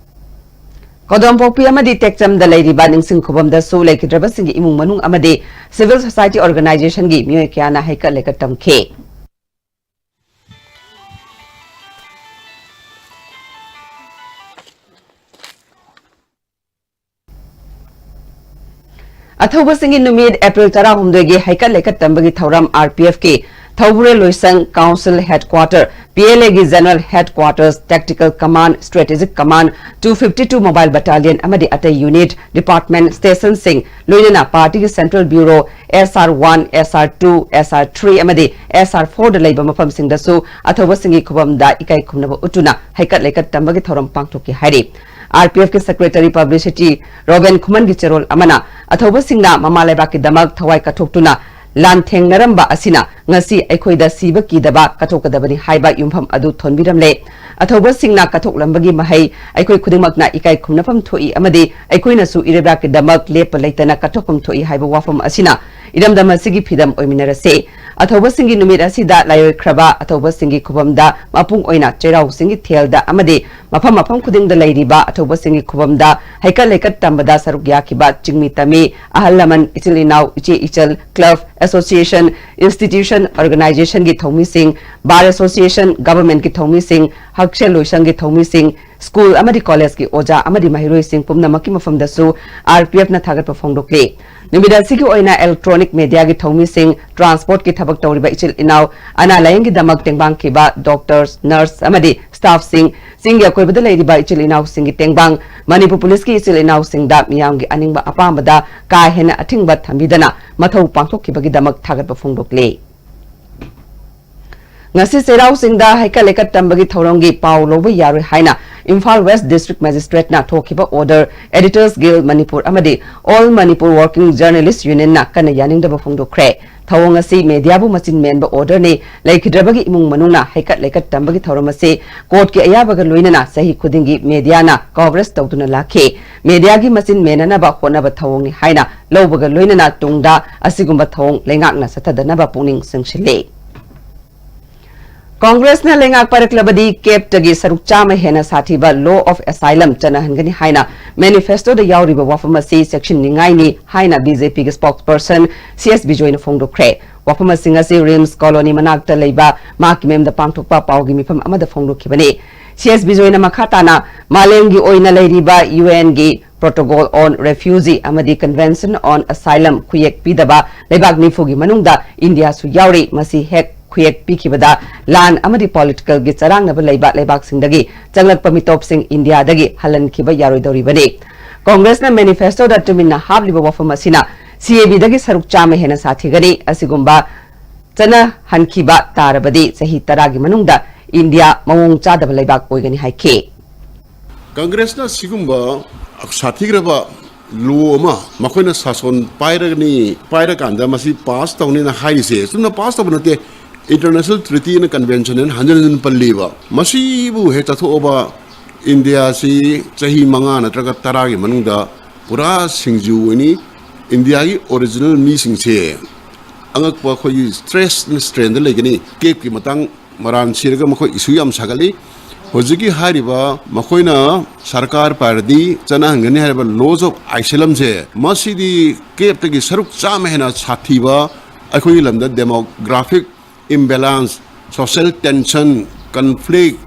ꯀꯣꯗꯣꯝꯄꯣꯛꯄꯤ ꯑꯃꯗꯤ ꯇꯦꯛꯆꯝꯗ ꯂꯩꯔꯤꯕ ꯅꯤꯡꯁꯤꯡ ꯈꯨꯕꯝꯗꯁꯨ ꯂꯩꯈꯤꯗ꯭ꯔꯕꯁꯤꯡꯒꯤ ꯏꯃꯨꯡ ꯃꯅꯨꯡ ꯑꯃꯗꯤ ꯁꯤꯚꯤꯜ ꯁꯣꯁꯥꯏꯇꯤ ꯑꯣꯔꯒꯅꯥꯏꯖꯦꯁꯟꯒꯤ ꯃꯤꯑꯣꯏ ꯀꯌꯥꯅ ꯍꯩꯀꯠ ꯂꯩꯀꯠ ꯇꯝꯈꯤ꯫ ꯑꯊꯧꯕꯁꯤꯡꯒꯤ ꯅꯨꯃꯤꯠ ꯑꯦꯄ꯭ꯔꯤꯜ ꯇꯔꯥꯍꯨꯝꯗꯣꯏꯒꯤ ꯍꯩꯀꯠ ꯂꯩꯀꯠ ꯇꯝꯕꯒꯤ ꯊꯧꯔꯝ ꯑꯥꯔ ꯄꯤ ꯑꯦꯐꯀꯤ ꯊꯧꯕꯨꯔꯦꯜ ꯂꯣꯏꯁꯪ, Council Headquarter, P L Aꯒꯤ General Headquarters, Tactical Command, Strategic Command, two fifty two Mobile Battalion ꯑꯃꯗꯤ ꯑꯇꯩ unit, department, stationꯁꯤꯡ, ꯂꯣꯏꯅꯅ partyꯒꯤ Central Bureau, S R one, S R two, S R three ꯑꯃꯗꯤ S R fourꯗ ꯂꯩꯕ ꯃꯐꯝꯁꯤꯡꯗꯁꯨ ꯑꯊꯧꯕꯁꯤꯡꯒꯤ ꯈꯨꯕꯝꯗ ꯏꯀꯥꯏ ꯈꯨꯝꯅꯕ ꯎꯠꯇꯨꯅ ꯍꯩꯀꯠ ꯂꯩꯀꯠ ꯇꯝꯕꯒꯤ ꯊꯧꯔꯝ ꯄꯥꯡꯊꯣꯛꯈꯤ ꯍꯥꯏꯔꯤ꯫ R P Fꯀꯤ Secretary Publicity ꯔꯣꯕꯦꯟ ꯈꯨꯃꯟꯒꯤ ꯆꯦꯔꯣꯜ ꯑꯃꯅ, ꯑꯊꯧꯕꯁꯤꯡꯅ ꯃꯃꯥ ꯂꯩꯕꯥꯛꯀꯤꯗꯃꯛ ꯊꯋꯥꯏ ꯀꯠꯊꯣꯛꯇꯨꯅ ꯂꯥꯟꯊꯦꯡꯅꯔꯝꯕ ꯑꯁꯤꯅ ꯉꯁꯤ ꯑꯩꯈꯣꯏꯗ ꯁꯤꯕ ꯀꯤꯗꯕ ꯀꯠꯊꯣꯛꯀꯗꯕꯅꯤ ꯍꯥꯏꯕ ꯌꯨꯝꯐꯝ ꯑꯗꯨ ꯊꯣꯟꯕꯤꯔꯝꯂꯦ꯫ ꯑꯊꯧꯕꯁꯤꯡꯅ ꯀꯠꯊꯣꯛꯂꯝꯕꯒꯤ ꯃꯍꯩ ꯑꯩꯈꯣꯏ ꯈꯨꯗꯤꯡꯃꯛꯅ ꯏꯀꯥꯏ ꯈꯨꯝꯅꯐꯝ ꯊꯣꯛꯏ ꯑꯃꯗꯤ ꯑꯩꯈꯣꯏꯅꯁꯨ ꯏꯔꯩꯕꯥꯛꯀꯤꯗꯃꯛ ꯂꯦꯞꯄ ꯂꯩꯇꯅ ꯀꯠꯊꯣꯛꯐꯝ ꯊꯣꯛꯏ ꯍꯥꯏꯕ ꯋꯥꯐꯝ ꯑꯁꯤꯅ ꯏꯔꯝꯗꯝ ꯑꯁꯤꯒꯤ ꯐꯤꯗꯝ ꯑꯣꯏꯃꯤꯟꯅꯔꯁꯤ꯫ ꯑꯊꯧꯕꯁꯤꯡꯒꯤ ꯅꯨꯃꯤꯠ ꯑꯁꯤꯗ ꯂꯥꯏꯑꯣꯏꯈ꯭ꯔꯕ ꯑꯊꯧꯕꯁꯤꯡꯒꯤ ꯈꯨꯕꯝꯗ ꯃꯄꯨꯡ ꯑꯣꯏꯅ ꯆꯩꯔꯥꯎ ꯆꯤꯡꯒꯤ ꯊꯦꯜꯗ ꯑꯃꯗꯤ ꯃꯐꯝ ꯃꯐꯝ ꯈꯨꯗꯤꯡꯗ ꯂꯩꯔꯤꯕ ꯑꯊꯧꯕꯁꯤꯡꯒꯤ ꯈꯨꯕꯝꯗ ꯍꯩꯀꯠ ꯂꯩꯀꯠ ꯇꯝꯕꯗ ꯁꯔꯨꯛ ꯌꯥꯈꯤꯕ ꯆꯤꯡꯃꯤ ꯇꯝꯃꯤ, ꯑꯍꯜ ꯂꯃꯟ, ꯏꯆꯤꯜ ꯏꯅꯥꯎ, ꯏꯆꯦ ꯏꯆꯜ, club, association, institution, organizationꯒꯤ ꯊꯧꯃꯤꯁꯤꯡ, bar association, governmentꯀꯤ ꯊꯧꯃꯤꯁꯤꯡ, ꯍꯛꯁꯦꯜ ꯂꯣꯏꯁꯪꯒꯤ ꯊꯧꯃꯤꯁꯤꯡ, school ꯑꯃꯗꯤ collegeꯀꯤ ꯑꯣꯖꯥ ꯑꯃꯗꯤ ꯃꯍꯩꯔꯣꯏꯁꯤꯡ ꯄꯨꯝꯅꯃꯛꯀꯤ ꯃꯐꯝꯗꯁꯨ R P Fꯅ ꯊꯥꯒꯠꯄ ꯐꯣꯡꯗꯣꯛꯂꯤ꯫ ꯅꯨꯃꯤꯠ ꯑꯁꯤꯒꯤ ꯑꯣꯏꯅ electronic mediaꯒꯤ ꯊꯧꯃꯤꯁꯤꯡ, transportꯀꯤ ꯊꯕꯛ ꯇꯧꯔꯤꯕ ꯏꯆꯤꯜ ꯏꯅꯥꯎ, ꯑꯅꯥ ꯂꯥꯌꯦꯡꯒꯤ ꯗꯃꯛ ꯇꯦꯡꯕꯥꯡꯈꯤꯕ doctors, nurse ꯑꯃꯗꯤ staffꯁꯤꯡ, ꯆꯤꯡꯒꯤ ꯑꯀꯣꯏꯕꯗ ꯂꯩꯔꯤꯕ ꯏꯆꯤꯜ ꯏꯅꯥꯎꯁꯤꯡꯒꯤ ꯇꯦꯡꯕꯥꯡ, ꯃꯅꯤꯄꯨꯔ ꯄꯨꯂꯤꯁꯀꯤ ꯏꯆꯤꯜ ꯏꯅꯥꯎꯁꯤꯡꯗ ꯃꯤꯌꯥꯝꯒꯤ ꯑꯅꯤꯡꯕ ꯑꯄꯥꯝꯕꯗ ꯀꯥ ꯍꯦꯟꯅ ꯑꯊꯤꯡꯕ ꯊꯝꯕꯤꯗꯅ ꯃꯊꯧ ꯄꯥꯡꯊꯣꯛꯈꯤꯕꯒꯤꯗꯃꯛ ꯊꯥꯒꯠꯄ ꯐꯣꯡꯗꯣꯛꯂꯤ꯫ ꯉꯁꯤ ꯆꯩꯔꯥꯎ ꯆꯤꯡꯗ ꯍꯩꯀꯠ ꯂꯩꯀꯠ ꯇꯝꯕꯒꯤ ꯊꯧꯔꯝꯒꯤ ꯄꯥꯎ ꯂꯧꯕ ꯌꯥꯔꯣꯏ ꯍꯥꯏꯅ ꯏꯝꯐꯥꯜ West District Magistrateꯅ ꯊꯣꯛꯈꯤꯕ order Editors Guild Manipur ꯑꯃꯗꯤ All Manipur Working Journalist Unionꯅ ꯀꯟꯅ ꯌꯥꯅꯤꯡꯗꯕ ꯐꯣꯡꯗꯣꯛꯈ꯭ꯔꯦ꯫ ꯊꯧꯑꯣꯡ ꯑꯁꯤ mediaꯕꯨ ꯃꯆꯤꯟ ꯃꯦꯟꯕ orderꯅꯤ, ꯂꯩꯈꯤꯗ꯭ꯔꯕꯒꯤ ꯏꯃꯨꯡ ꯃꯅꯨꯡꯅ ꯍꯩꯀꯠ ꯂꯩꯀꯠ ꯇꯝꯕꯒꯤ ꯊꯧꯔꯝ ꯑꯁꯤ courtꯀꯤ ꯑꯌꯥꯕꯒ ꯂꯣꯏꯅꯅ ꯆꯍꯤ ꯈꯨꯗꯤꯡꯒꯤ mediaꯅ coverage ꯇꯧꯗꯨꯅ ꯂꯥꯛꯈꯤ꯫ Mediaꯒꯤ ꯃꯆꯤꯟ ꯃꯦꯟꯅꯅꯕ ꯍꯣꯠꯅꯕ ꯊꯧꯑꯣꯡꯅꯤ ꯍꯥꯏꯅ ꯂꯧꯕꯒ ꯂꯣꯏꯅꯅ ꯇꯨꯡꯗ ꯑꯁꯤꯒꯨꯝꯕ ꯊꯧꯑꯣꯡ ꯂꯩꯉꯥꯛꯅ ꯆꯠꯊꯗꯅꯕ ꯄꯨꯛꯅꯤꯡ ꯆꯤꯡꯁꯤꯜꯂꯤ꯫ ꯀꯣꯡꯒ꯭ꯔꯦꯁꯅ ꯂꯩꯉꯥꯛ ꯄꯥꯏꯔꯛꯂꯕꯗꯤ ꯀꯦꯞꯇꯒꯤ ꯁꯔꯨꯛ ꯆꯥꯝꯃ ꯍꯦꯟꯅ ꯁꯥꯊꯤꯕ law of asylum ꯆꯠꯅꯍꯟꯒꯅꯤ ꯍꯥꯏꯅ manifestoꯗ ꯌꯥꯎꯔꯤꯕ ꯋꯥꯐꯝ ꯑꯁꯤ ꯆꯦꯛꯁꯤꯟꯅꯤꯡꯉꯥꯏꯅꯤ ꯍꯥꯏꯅ BJPꯒꯤ spokesperson C S ꯕꯤꯖꯣꯏꯅ ꯐꯣꯡꯗꯣꯛꯈ꯭ꯔꯦ꯫ ꯋꯥꯐꯝꯁꯤꯡ ꯑꯁꯤ RIMS colony ꯃꯅꯥꯛꯇ ꯂꯩꯕ ꯃꯍꯥꯛꯀꯤ ꯃꯌꯨꯝꯗ ꯄꯥꯡꯊꯣꯛꯄ ꯄꯥꯎꯒꯤ ꯃꯤꯐꯝ ꯑꯃꯗ ꯐꯣꯡꯗꯣꯛꯈꯤꯕꯅꯤ꯫ C S ꯕꯤꯖꯣꯏꯅ ꯃꯈꯥ ꯇꯥꯅ ꯃꯥꯂꯦꯝꯒꯤ ꯑꯣꯏꯅ ꯂꯩꯔꯤꯕ UNꯒꯤ Protocol on Refugee ꯑꯃꯗꯤ Convention on Asylum ꯈꯨꯌꯦꯛ ꯄꯤꯗꯕ ꯂꯩꯕꯥꯛ ꯅꯤꯐꯨꯒꯤ ꯃꯅꯨꯡꯗ ꯏꯟꯗꯤꯌꯥꯁꯨ ꯌꯥꯎꯔꯤ꯫ ꯃꯁꯤ ꯍꯦꯛ ꯈꯨꯌꯦꯛ ꯄꯤꯈꯤꯕꯗ ꯂꯥꯟ ꯑꯃꯗꯤ political ꯒꯤ ꯆꯔꯥꯡꯅꯕ ꯂꯩꯕ ꯂꯩꯕꯥꯛꯁꯤꯡꯗꯒꯤ ꯆꯪꯂꯛꯄ ꯃꯤꯇꯣꯞꯁꯤꯡ ꯏꯟꯗꯤꯌꯥꯗꯒꯤ ꯍꯜꯍꯟꯈꯤꯕ ꯌꯥꯔꯣꯏꯗꯧꯔꯤꯕꯅꯤ꯫ ꯀꯣꯡꯒ꯭ꯔꯦꯁꯅ manifesto ꯗ ꯇꯨꯃꯤꯟꯅ ꯍꯥꯞꯂꯤꯕ ꯋꯥꯐꯝ ꯑꯁꯤꯅ C A B ꯗꯒꯤ ꯁꯔꯨꯛ ꯆꯥꯝꯃ ꯍꯦꯟꯅ ꯁꯥꯊꯤꯒꯅꯤ꯫ ꯑꯁꯤꯒꯨꯝꯕ ꯆꯠꯅꯍꯟꯈꯤꯕ ꯇꯥꯔꯕꯗꯤ ꯆꯍꯤ ꯇꯔꯥꯒꯤ ꯃꯅꯨꯡꯗ ꯏꯟꯗꯤꯌꯥ ꯃꯑꯣꯡ ꯆꯥꯗꯕ ꯂꯩꯕꯥꯛ ꯑꯣꯏꯒꯅꯤ ꯍꯥꯏꯈꯤ꯫ ꯀꯪꯒ꯭ꯔꯦꯁꯅ ꯁꯤꯒꯨꯝꯕ ꯁꯥꯊꯤꯈ꯭ꯔꯕ law ꯑꯃ ꯃꯈꯣꯏꯅ ꯁꯥꯁꯣꯟ ꯄꯥꯏꯔꯒꯅꯤ, ꯄꯥꯏꯔꯀꯥꯟꯗ ꯃꯁꯤ pass ꯇꯧꯅꯤꯅ ꯍꯥꯏꯔꯤꯁꯦ ꯆꯨꯝꯅ pass ꯇꯧꯕ ꯅꯠꯇꯦ꯫ International treaty and convention ꯍꯥꯏꯅ ꯍꯟꯖꯤꯟ ꯍꯟꯖꯤꯟ ꯄꯜꯂꯤꯕ꯫ ꯃꯁꯤꯕꯨ ꯍꯦꯛ ꯆꯠꯊꯣꯛꯑꯕ ꯏꯟꯗꯤꯌꯥꯁꯤ ꯆꯍꯤ ꯃꯉꯥ ꯅꯠꯇ꯭ꯔꯒ ꯇꯔꯥꯒꯤ ꯃꯅꯨꯡꯗ ꯄꯨꯔꯥ ꯁꯤꯡꯖꯨ ꯑꯣꯏꯅꯤ꯫ ꯏꯟꯗꯤꯌꯥꯒꯤ original ꯃꯤꯁꯤꯡꯁꯦ ꯑꯉꯛꯄ ꯑꯩꯈꯣꯏꯒꯤ stress and strain ꯗ ꯂꯩꯒꯅꯤ꯫ Cape ꯀꯤ ꯃꯇꯥꯡ ꯃꯔꯥꯟ ꯁꯤꯔꯒ ꯃꯈꯣꯏ issue ꯌꯥꯝ ꯁꯥꯒꯠꯂꯤ꯫ ꯍꯧꯖꯤꯛꯀꯤ ꯍꯥꯏꯔꯤꯕ ꯃꯈꯣꯏꯅ ꯁꯔꯀꯥꯔ ꯄꯥꯏꯔꯗꯤ ꯆꯠꯅꯍꯟꯒꯅꯤ ꯍꯥꯏꯔꯤꯕ laws of asylum ꯁꯦ, ꯃꯁꯤꯗꯤ Cape ꯇꯒꯤ ꯁꯔꯨꯛ ꯆꯥꯝꯃ ꯍꯦꯟꯅ ꯁꯥꯊꯤꯕ ꯑꯩꯈꯣꯏꯒꯤ ꯂꯝꯗ demographic imbalance, social tension, conflict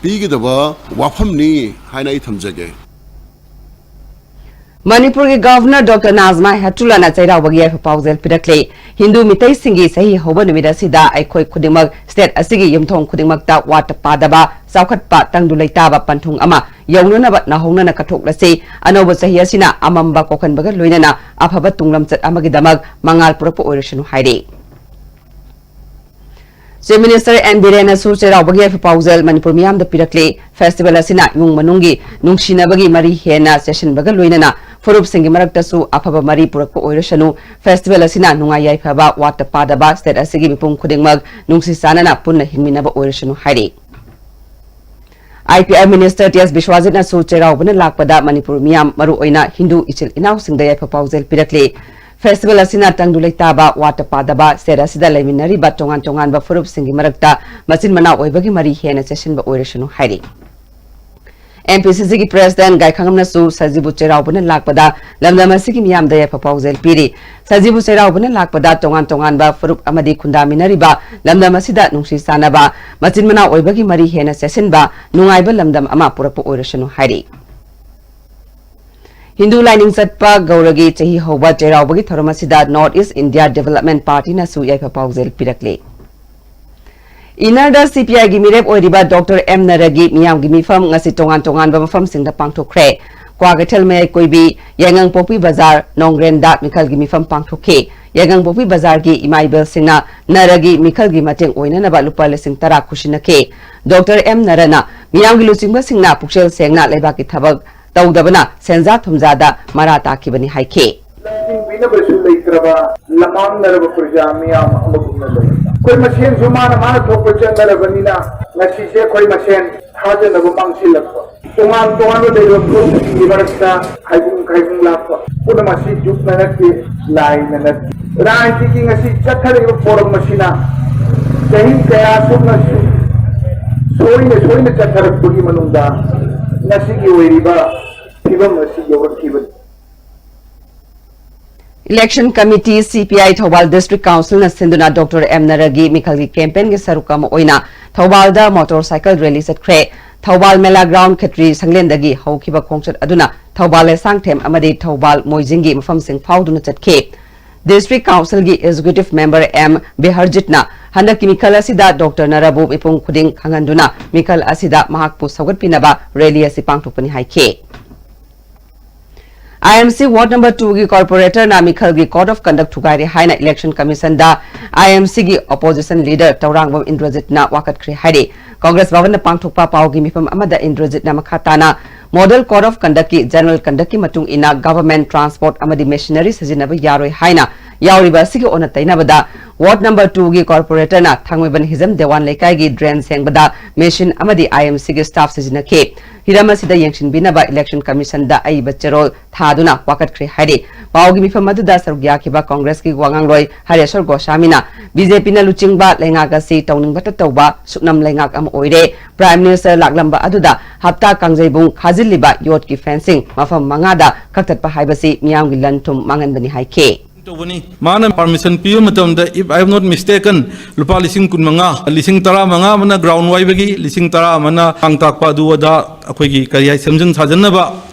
ꯄꯤꯒꯗꯕ ꯋꯥꯐꯝꯅꯤ ꯍꯥꯏꯅ ꯑꯩ ꯊꯝꯖꯒꯦ꯫ ꯃꯅꯤꯄꯨꯔꯒꯤ Governor Doctor ꯅꯥꯖꯃꯥ ꯍꯦꯇꯨꯂꯥꯅ ꯆꯩꯔꯥꯎꯕꯒꯤ ꯌꯥꯏꯐ ꯄꯥꯎꯖꯦꯜ ꯄꯤꯔꯛꯂꯦ꯫ ꯍꯤꯟꯗꯨ ꯃꯤꯇꯩꯁꯤꯡꯒꯤ ꯆꯍꯤ ꯍꯧꯕ ꯅꯨꯃꯤꯠ ꯑꯁꯤꯗ ꯑꯩꯈꯣꯏ ꯈꯨꯗꯤꯡꯃꯛ state ꯑꯁꯤꯒꯤ ꯌꯨꯝꯊꯣꯡ ꯈꯨꯗꯤꯡꯃꯛꯇ ꯋꯥꯠꯇ ꯄꯥꯗꯕ, ꯆꯥꯎꯈꯠꯄ, ꯇꯪꯗꯨ ꯂꯩꯇꯥꯕ ꯄꯟꯊꯨꯡ ꯑꯃ ꯌꯧꯅꯅꯕ ꯅꯧꯍꯧꯅꯅ ꯀꯠꯊꯣꯛꯂꯁꯤ꯫ ꯑꯅꯧꯕ ꯆꯍꯤ ꯑꯁꯤꯅ ꯑꯃꯝꯕ ꯀꯣꯛꯍꯟꯕꯒ ꯂꯣꯏꯅꯅ ꯑꯐꯕ ꯇꯨꯡꯂꯝꯆꯠ ꯑꯃꯒꯤꯗꯃꯛ ꯃꯉꯥꯜ ꯄꯨꯔꯛꯄ ꯑꯣꯏꯔꯁꯅꯨ ꯍꯥꯏꯔꯤ꯫ Chief Minister ꯑꯦꯟ ꯕꯤꯔꯦꯟꯅꯁꯨ ꯆꯩꯔꯥꯎꯕꯒꯤ ꯌꯥꯏꯐ ꯄꯥꯎꯖꯦꯜ ꯃꯅꯤꯄꯨꯔ ꯃꯤꯌꯥꯝꯗ ꯄꯤꯔꯛꯂꯤ꯫ Festival ꯑꯁꯤꯅ ꯏꯃꯨꯡ ꯃꯅꯨꯡꯒꯤ ꯅꯨꯡꯁꯤꯅꯕꯒꯤ ꯃꯔꯤ ꯍꯦꯟꯅ ꯆꯦꯠꯁꯤꯟꯕꯒ ꯂꯣꯏꯅꯅ ꯐꯨꯔꯨꯞꯁꯤꯡꯒꯤ ꯃꯔꯛꯇꯁꯨ ꯑꯐꯕ ꯃꯔꯤ ꯄꯨꯔꯛꯄ ꯑꯣꯏꯔꯁꯅꯨ꯫ Festival ꯑꯁꯤꯅ ꯅꯨꯡꯉꯥꯏ ꯌꯥꯏꯐꯕ ꯋꯥꯠꯇ ꯄꯥꯗꯕ state ꯑꯁꯤꯒꯤ ꯃꯤꯄꯨꯝ ꯈꯨꯗꯤꯡꯃꯛ ꯅꯨꯡꯁꯤ ꯆꯥꯟꯅꯅ ꯄꯨꯟꯅ ꯍꯤꯡꯃꯤꯟꯅꯕ ꯑꯣꯏꯔꯁꯅꯨ ꯍꯥꯏꯔꯤ꯫ I P R Minister T S ꯕꯤꯁ꯭ꯋꯥꯖꯤꯠꯅꯁꯨ ꯆꯩꯔꯥꯎꯕꯅ ꯂꯥꯛꯄꯗ ꯃꯅꯤꯄꯨꯔ ꯃꯤꯌꯥꯝ, ꯃꯔꯨꯑꯣꯏꯅ ꯍꯤꯟꯗꯨ ꯏꯆꯤꯜ ꯏꯅꯥꯎꯁꯤꯡꯗ ꯌꯥꯏꯐ ꯄꯥꯎꯖꯦꯜ ꯄꯤꯔꯛꯂꯤ꯫ Festival ꯑꯁꯤꯅ ꯇꯪꯗꯨ ꯂꯩꯇꯥꯕ, ꯋꯥꯠꯇ ꯄꯥꯗꯕ, state ꯑꯁꯤꯗ ꯂꯩꯃꯤꯟꯅꯔꯤꯕ ꯇꯣꯉꯥꯟ ꯇꯣꯉꯥꯟꯕ ꯐꯨꯔꯨꯞꯁꯤꯡꯒꯤ ꯃꯔꯛꯇ ꯃꯆꯤꯟ ꯃꯅꯥꯎ ꯑꯣꯏꯕꯒꯤ ꯃꯔꯤ ꯍꯦꯟꯅ ꯆꯦꯠꯁꯤꯟꯕ ꯑꯣꯏꯔꯁꯅꯨ ꯍꯥꯏꯔꯤ꯫ M P C C ꯒꯤ President ꯒꯥꯏꯈꯥꯉꯝꯅꯁꯨ ꯁꯖꯤꯕꯨ ꯆꯩꯔꯥꯎꯕꯅ ꯂꯥꯛꯄꯗ ꯂꯝꯗꯝ ꯑꯁꯤꯒꯤ ꯃꯤꯌꯥꯝꯗ ꯌꯥꯏꯐ ꯄꯥꯎꯖꯦꯜ ꯄꯤꯔꯤ꯫ ꯁꯖꯤꯕꯨ ꯆꯩꯔꯥꯎꯕꯅ ꯂꯥꯛꯄꯗ ꯇꯣꯉꯥꯟ ꯇꯣꯉꯥꯟꯕ ꯐꯨꯔꯨꯞ ꯑꯃꯗꯤ ꯈꯨꯟꯗꯥꯃꯤꯟꯅꯔꯤꯕ ꯂꯝꯗꯝ ꯑꯁꯤꯗ ꯅꯨꯡꯁꯤ ꯆꯥꯟꯅꯕ, ꯃꯆꯤꯟ ꯃꯅꯥꯎ ꯑꯣꯏꯕꯒꯤ ꯃꯔꯤ ꯍꯦꯟꯅ ꯆꯦꯠꯁꯤꯟꯕ, ꯅꯨꯡꯉꯥꯏꯕ ꯂꯝꯗꯝ ꯑꯃ ꯄꯨꯔꯛꯄ ꯑꯣꯏꯔꯁꯅꯨ ꯍꯥꯏꯔꯤ꯫ ꯍꯤꯟꯗꯨ ꯂꯥꯏꯅꯤꯡ ꯆꯠꯄ ꯒꯧꯔꯒꯤ ꯆꯍꯤ ꯍꯧꯕ ꯆꯩꯔꯥꯎꯕꯒꯤ ꯊꯧꯔꯝ ꯑꯁꯤꯗ North East India Development Party ꯅꯁꯨ ꯌꯥꯏꯐ ꯄꯥꯎꯖꯦꯜ ꯄꯤꯔꯛꯂꯤ꯫ ꯏꯅꯔꯗ CPI ꯒꯤ ꯃꯤꯔꯦꯞ ꯑꯣꯏꯔꯤꯕ ꯗꯣꯛꯇꯔ ꯑꯦꯝ ꯅꯔꯒꯤ ꯃꯤꯌꯥꯝꯒꯤ ꯃꯤꯐꯝ ꯉꯁꯤ ꯇꯣꯉꯥꯟ ꯇꯣꯉꯥꯟꯕ ꯃꯐꯝꯁꯤꯡꯗ ꯄꯥꯡꯊꯣꯛꯈ꯭ꯔꯦ꯫ ꯀ꯭ꯋꯥꯀꯩꯊꯦꯜ ꯃꯌꯥꯏ ꯀꯣꯏꯕꯤ, ꯌꯥꯏꯉꯪꯄꯣꯛꯄꯤ ꯕꯖꯥꯔ, ꯅꯣꯡꯒ꯭ꯔꯦꯟꯗ ꯃꯤꯈꯜꯒꯤ ꯃꯤꯐꯝ ꯄꯥꯡꯊꯣꯛꯈꯤ꯫ ꯌꯥꯏꯉꯪꯄꯣꯛꯄꯤ ꯕꯖꯥꯔꯒꯤ ꯏꯃꯥ ꯏꯕꯦꯜꯁꯤꯡꯅ ꯅꯔꯒꯤ ꯃꯤꯈꯜꯒꯤ ꯃꯇꯦꯡ ꯑꯣꯏꯅꯅꯕ ꯂꯨꯄꯥ ꯂꯤꯁꯤꯡ ꯇꯔꯥ ꯈꯨꯠꯁꯤꯟꯅꯈꯤ꯫ ꯗꯣꯛꯇꯔ ꯑꯦꯝ ꯅꯔꯅ ꯃꯤꯌꯥꯝꯒꯤ ꯂꯨꯆꯤꯡꯕꯁꯤꯡꯅ ꯄꯨꯛꯆꯦꯜ ꯁꯦꯡꯅ ꯂꯩꯕꯥꯛꯀꯤ ꯊꯕꯛ ꯇꯧꯗꯕꯅ ꯁꯦꯟꯖꯥ ꯊꯨꯝꯖꯥꯗ ꯃꯔꯥ ꯇꯥꯈꯤꯕꯅꯤ ꯍꯥꯏꯈꯤ꯫ ꯂꯝꯖꯤꯡꯕꯤꯅꯕꯁꯨ ꯂꯩꯇ꯭ꯔꯕ ꯂꯃꯥꯡꯅꯔꯕ ꯄ꯭ꯔꯖꯥ ꯃꯤꯌꯥꯝ ꯑꯃꯒꯨꯝꯅ ꯂꯩ꯫ ꯑꯩꯈꯣꯏ ꯃꯁꯦꯟꯁꯨ ꯃꯥꯅ ꯃꯥꯅ ꯊꯣꯛꯄ ꯆꯠꯅꯔꯕꯅꯤꯅ ꯉꯁꯤꯁꯦ ꯑꯩꯈꯣꯏ ꯃꯁꯦꯟ ꯊꯥꯖꯅꯕ ꯃꯥꯡꯁꯤꯜꯂꯛꯄ, ꯇꯣꯉꯥꯟ ꯇꯣꯉꯥꯟꯕ ꯂꯩꯕ ꯐꯨꯔꯨꯞꯁꯤꯡꯒꯤ ꯃꯔꯛꯇ ꯍꯥꯏꯕꯨꯡ ꯈꯥꯏꯕꯨꯡ ꯂꯥꯛꯄ, ꯄꯨꯝꯅꯃꯛ ꯑꯁꯤ ꯖꯨꯛꯅ ꯅꯠꯇꯦ, ꯂꯥꯏꯅ ꯅꯠꯇꯦ꯫ ꯔꯥꯖꯅꯤꯇꯤꯒꯤ ꯉꯁꯤ ꯆꯠꯊꯔꯤꯕ ꯄꯣꯔꯝ ꯑꯁꯤꯅ ꯆꯍꯤ ꯀꯌꯥ ꯆꯨꯞꯅ ꯁꯣꯏꯅ ꯁꯣꯏꯅ ꯆꯠꯊꯔꯛꯄꯒꯤ ꯃꯅꯨꯡꯗ ꯉꯁꯤꯒꯤ ꯑꯣꯏꯔꯤꯕ ꯐꯤꯕꯝ ꯑꯁꯤ ꯌꯧꯔꯛꯈꯤꯕꯅꯤ꯫ Election Committee, CPI, Thoubal District Council ꯅ ꯁꯤꯟꯗꯨꯅ ꯗꯣꯛꯇꯔ ꯑꯦꯝ ꯅꯔꯒꯤ ꯃꯤꯈꯜꯒꯤ campaign ꯒꯤ ꯁꯔꯨꯛ ꯑꯃ ꯑꯣꯏꯅ ꯊꯧꯕꯥꯜꯗ motorcycle rally ꯆꯠꯈ꯭ꯔꯦ꯫ ꯊꯧꯕꯥꯜ ꯃꯦꯂꯥ ground ꯈꯦꯇ꯭ꯔꯤ ꯁꯪꯂꯦꯟꯗꯒꯤ ꯍꯧꯈꯤꯕ ꯈꯣꯡꯆꯠ ꯑꯗꯨꯅ ꯊꯧꯕꯥꯜ ꯂꯩꯁꯥꯡꯊꯦꯝ ꯑꯃꯗꯤ ꯊꯧꯕꯥꯜ ꯃꯣꯏꯖꯤꯡꯒꯤ ꯃꯐꯝꯁꯤꯡ ꯐꯥꯎꯗꯨꯅ ꯆꯠꯈꯤ꯫ District Council ꯒꯤ Executive Member ꯑꯦꯝ ꯕꯤꯍꯔꯖꯤꯠꯅ ꯍꯟꯗꯛꯀꯤ ꯃꯤꯈꯜ ꯑꯁꯤꯗ ꯗꯣꯛꯇꯔ ꯅꯔꯕꯨ ꯃꯤꯄꯨꯝ ꯈꯨꯗꯤꯡ ꯈꯪꯍꯟꯗꯨꯅ ꯃꯤꯈꯜ ꯑꯁꯤꯗ ꯃꯍꯥꯛꯄꯨ ꯁꯧꯒꯠꯄꯤꯅꯕ rally ꯑꯁꯤ ꯄꯥꯡꯊꯣꯛꯄꯅꯤ ꯍꯥꯏꯈꯤ꯫ IMC ward number two ꯒꯤ corporator ꯅ ꯃꯤꯈꯜꯒꯤ code of conduct ꯊꯨꯒꯥꯏꯔꯦ ꯍꯥꯏꯅ Election Commission ꯗ IMC ꯒꯤ opposition leader ꯇꯧꯔꯥꯡꯕꯝ ꯏꯟꯗ꯭ꯔꯖꯤꯠꯅ ꯋꯥꯀꯠꯈ꯭ꯔꯦ ꯍꯥꯏꯔꯤ꯫ ꯀꯪꯒ꯭ꯔꯦꯁ ꯚꯕꯟꯗ ꯄꯥꯡꯊꯣꯛꯄ ꯄꯥꯎꯒꯤ ꯃꯤꯐꯝ ꯑꯃꯗ ꯏꯟꯗ꯭ꯔꯖꯤꯠꯅ ꯃꯈꯥ ꯇꯥꯅ Model Code of Conduct ꯀꯤ general conduct ꯀꯤ ꯃꯇꯨꯡ ꯏꯟꯅ government transport ꯑꯃꯗꯤ machinery ꯁꯤꯖꯤꯟꯅꯕ ꯌꯥꯔꯣꯏ ꯍꯥꯏꯅ ꯌꯥꯎꯔꯤꯕ ꯑꯁꯤꯒꯤ ꯑꯣꯟꯅ ꯇꯩꯅꯕꯗ ward number two ꯒꯤ corporator ꯅ ꯊꯥꯡꯃꯩꯕꯟ ꯍꯤꯖꯝ ꯗꯦꯋꯥꯟ ꯂꯩꯀꯥꯏꯒꯤ drain ꯁꯦꯡꯕꯗ machine ꯑꯃꯗꯤ IMC ꯒꯤ staff ꯁꯤꯖꯤꯟꯅꯈꯤ꯫ ꯍꯤꯔꯝ ꯑꯁꯤꯗ ꯌꯦꯡꯁꯤꯟꯕꯤꯅꯕ Election Commission ꯗ ꯑꯏꯕ ꯆꯦꯔꯣꯜ ꯊꯥꯗꯨꯅ ꯋꯥꯀꯠꯈ꯭ꯔꯦ ꯍꯥꯏꯔꯤ꯫ ꯄꯥꯎꯒꯤ ꯃꯤꯐꯝ ꯑꯗꯨꯗ ꯁꯔꯨꯛ ꯌꯥꯈꯤꯕ ꯀꯪꯒ꯭ꯔꯦꯁꯀꯤ ꯋꯥꯉꯥꯡꯂꯣꯏ ꯍꯔꯦꯁ꯭ꯋꯔ ꯒꯣꯁꯥꯃꯤꯅ ꯕꯤ ꯖꯦ ꯄꯤꯅ ꯂꯨꯆꯤꯡꯕ ꯂꯩꯉꯥꯛ ꯑꯁꯤ ꯇꯧꯅꯤꯡꯕꯇ ꯇꯧꯕ ꯁꯨꯞꯅꯝ ꯂꯩꯉꯥꯛ ꯑꯃ ꯑꯣꯏꯔꯦ꯫ Prime Minister ꯂꯥꯛꯂꯝꯕ ꯑꯗꯨꯗ ꯍꯞꯇꯥ ꯀꯥꯡꯖꯩꯕꯨꯡ ꯈꯥꯖꯤꯜꯂꯤꯕ ꯌꯣꯠꯀꯤ fencing ꯃꯐꯝ ꯃꯉꯥꯗ ꯀꯛꯊꯠꯄ ꯍꯥꯏꯕꯁꯤ ꯃꯤꯌꯥꯝꯒꯤ ꯂꯟ ꯊꯨꯝ ꯃꯥꯡꯍꯟꯕꯅꯤ ꯍꯥꯏꯈꯤ꯫ ꯇꯧꯕꯅꯤ꯫ ꯃꯥꯅ permission ꯄꯤꯕ ꯃꯇꯝꯗ, if I am not mistaken, ꯂꯨꯄꯥ ꯂꯤꯁꯤꯡ ꯀꯨꯟꯃꯉꯥ, ꯂꯤꯁꯤꯡ ꯇꯔꯥꯃꯉꯥ ꯑꯃꯅ ground ꯋꯥꯏꯕꯒꯤ, ꯂꯤꯁꯤꯡ ꯇꯔꯥ ꯑꯃꯅ ꯊꯥꯡ ꯇꯥꯛꯄ ꯑꯗꯨ ꯑꯗꯥ ꯑꯩꯈꯣꯏꯒꯤ ꯀꯔꯤ ꯍꯥꯏ, ꯁꯦꯝꯖꯤꯟ ꯁꯥꯖꯤꯟꯅꯕ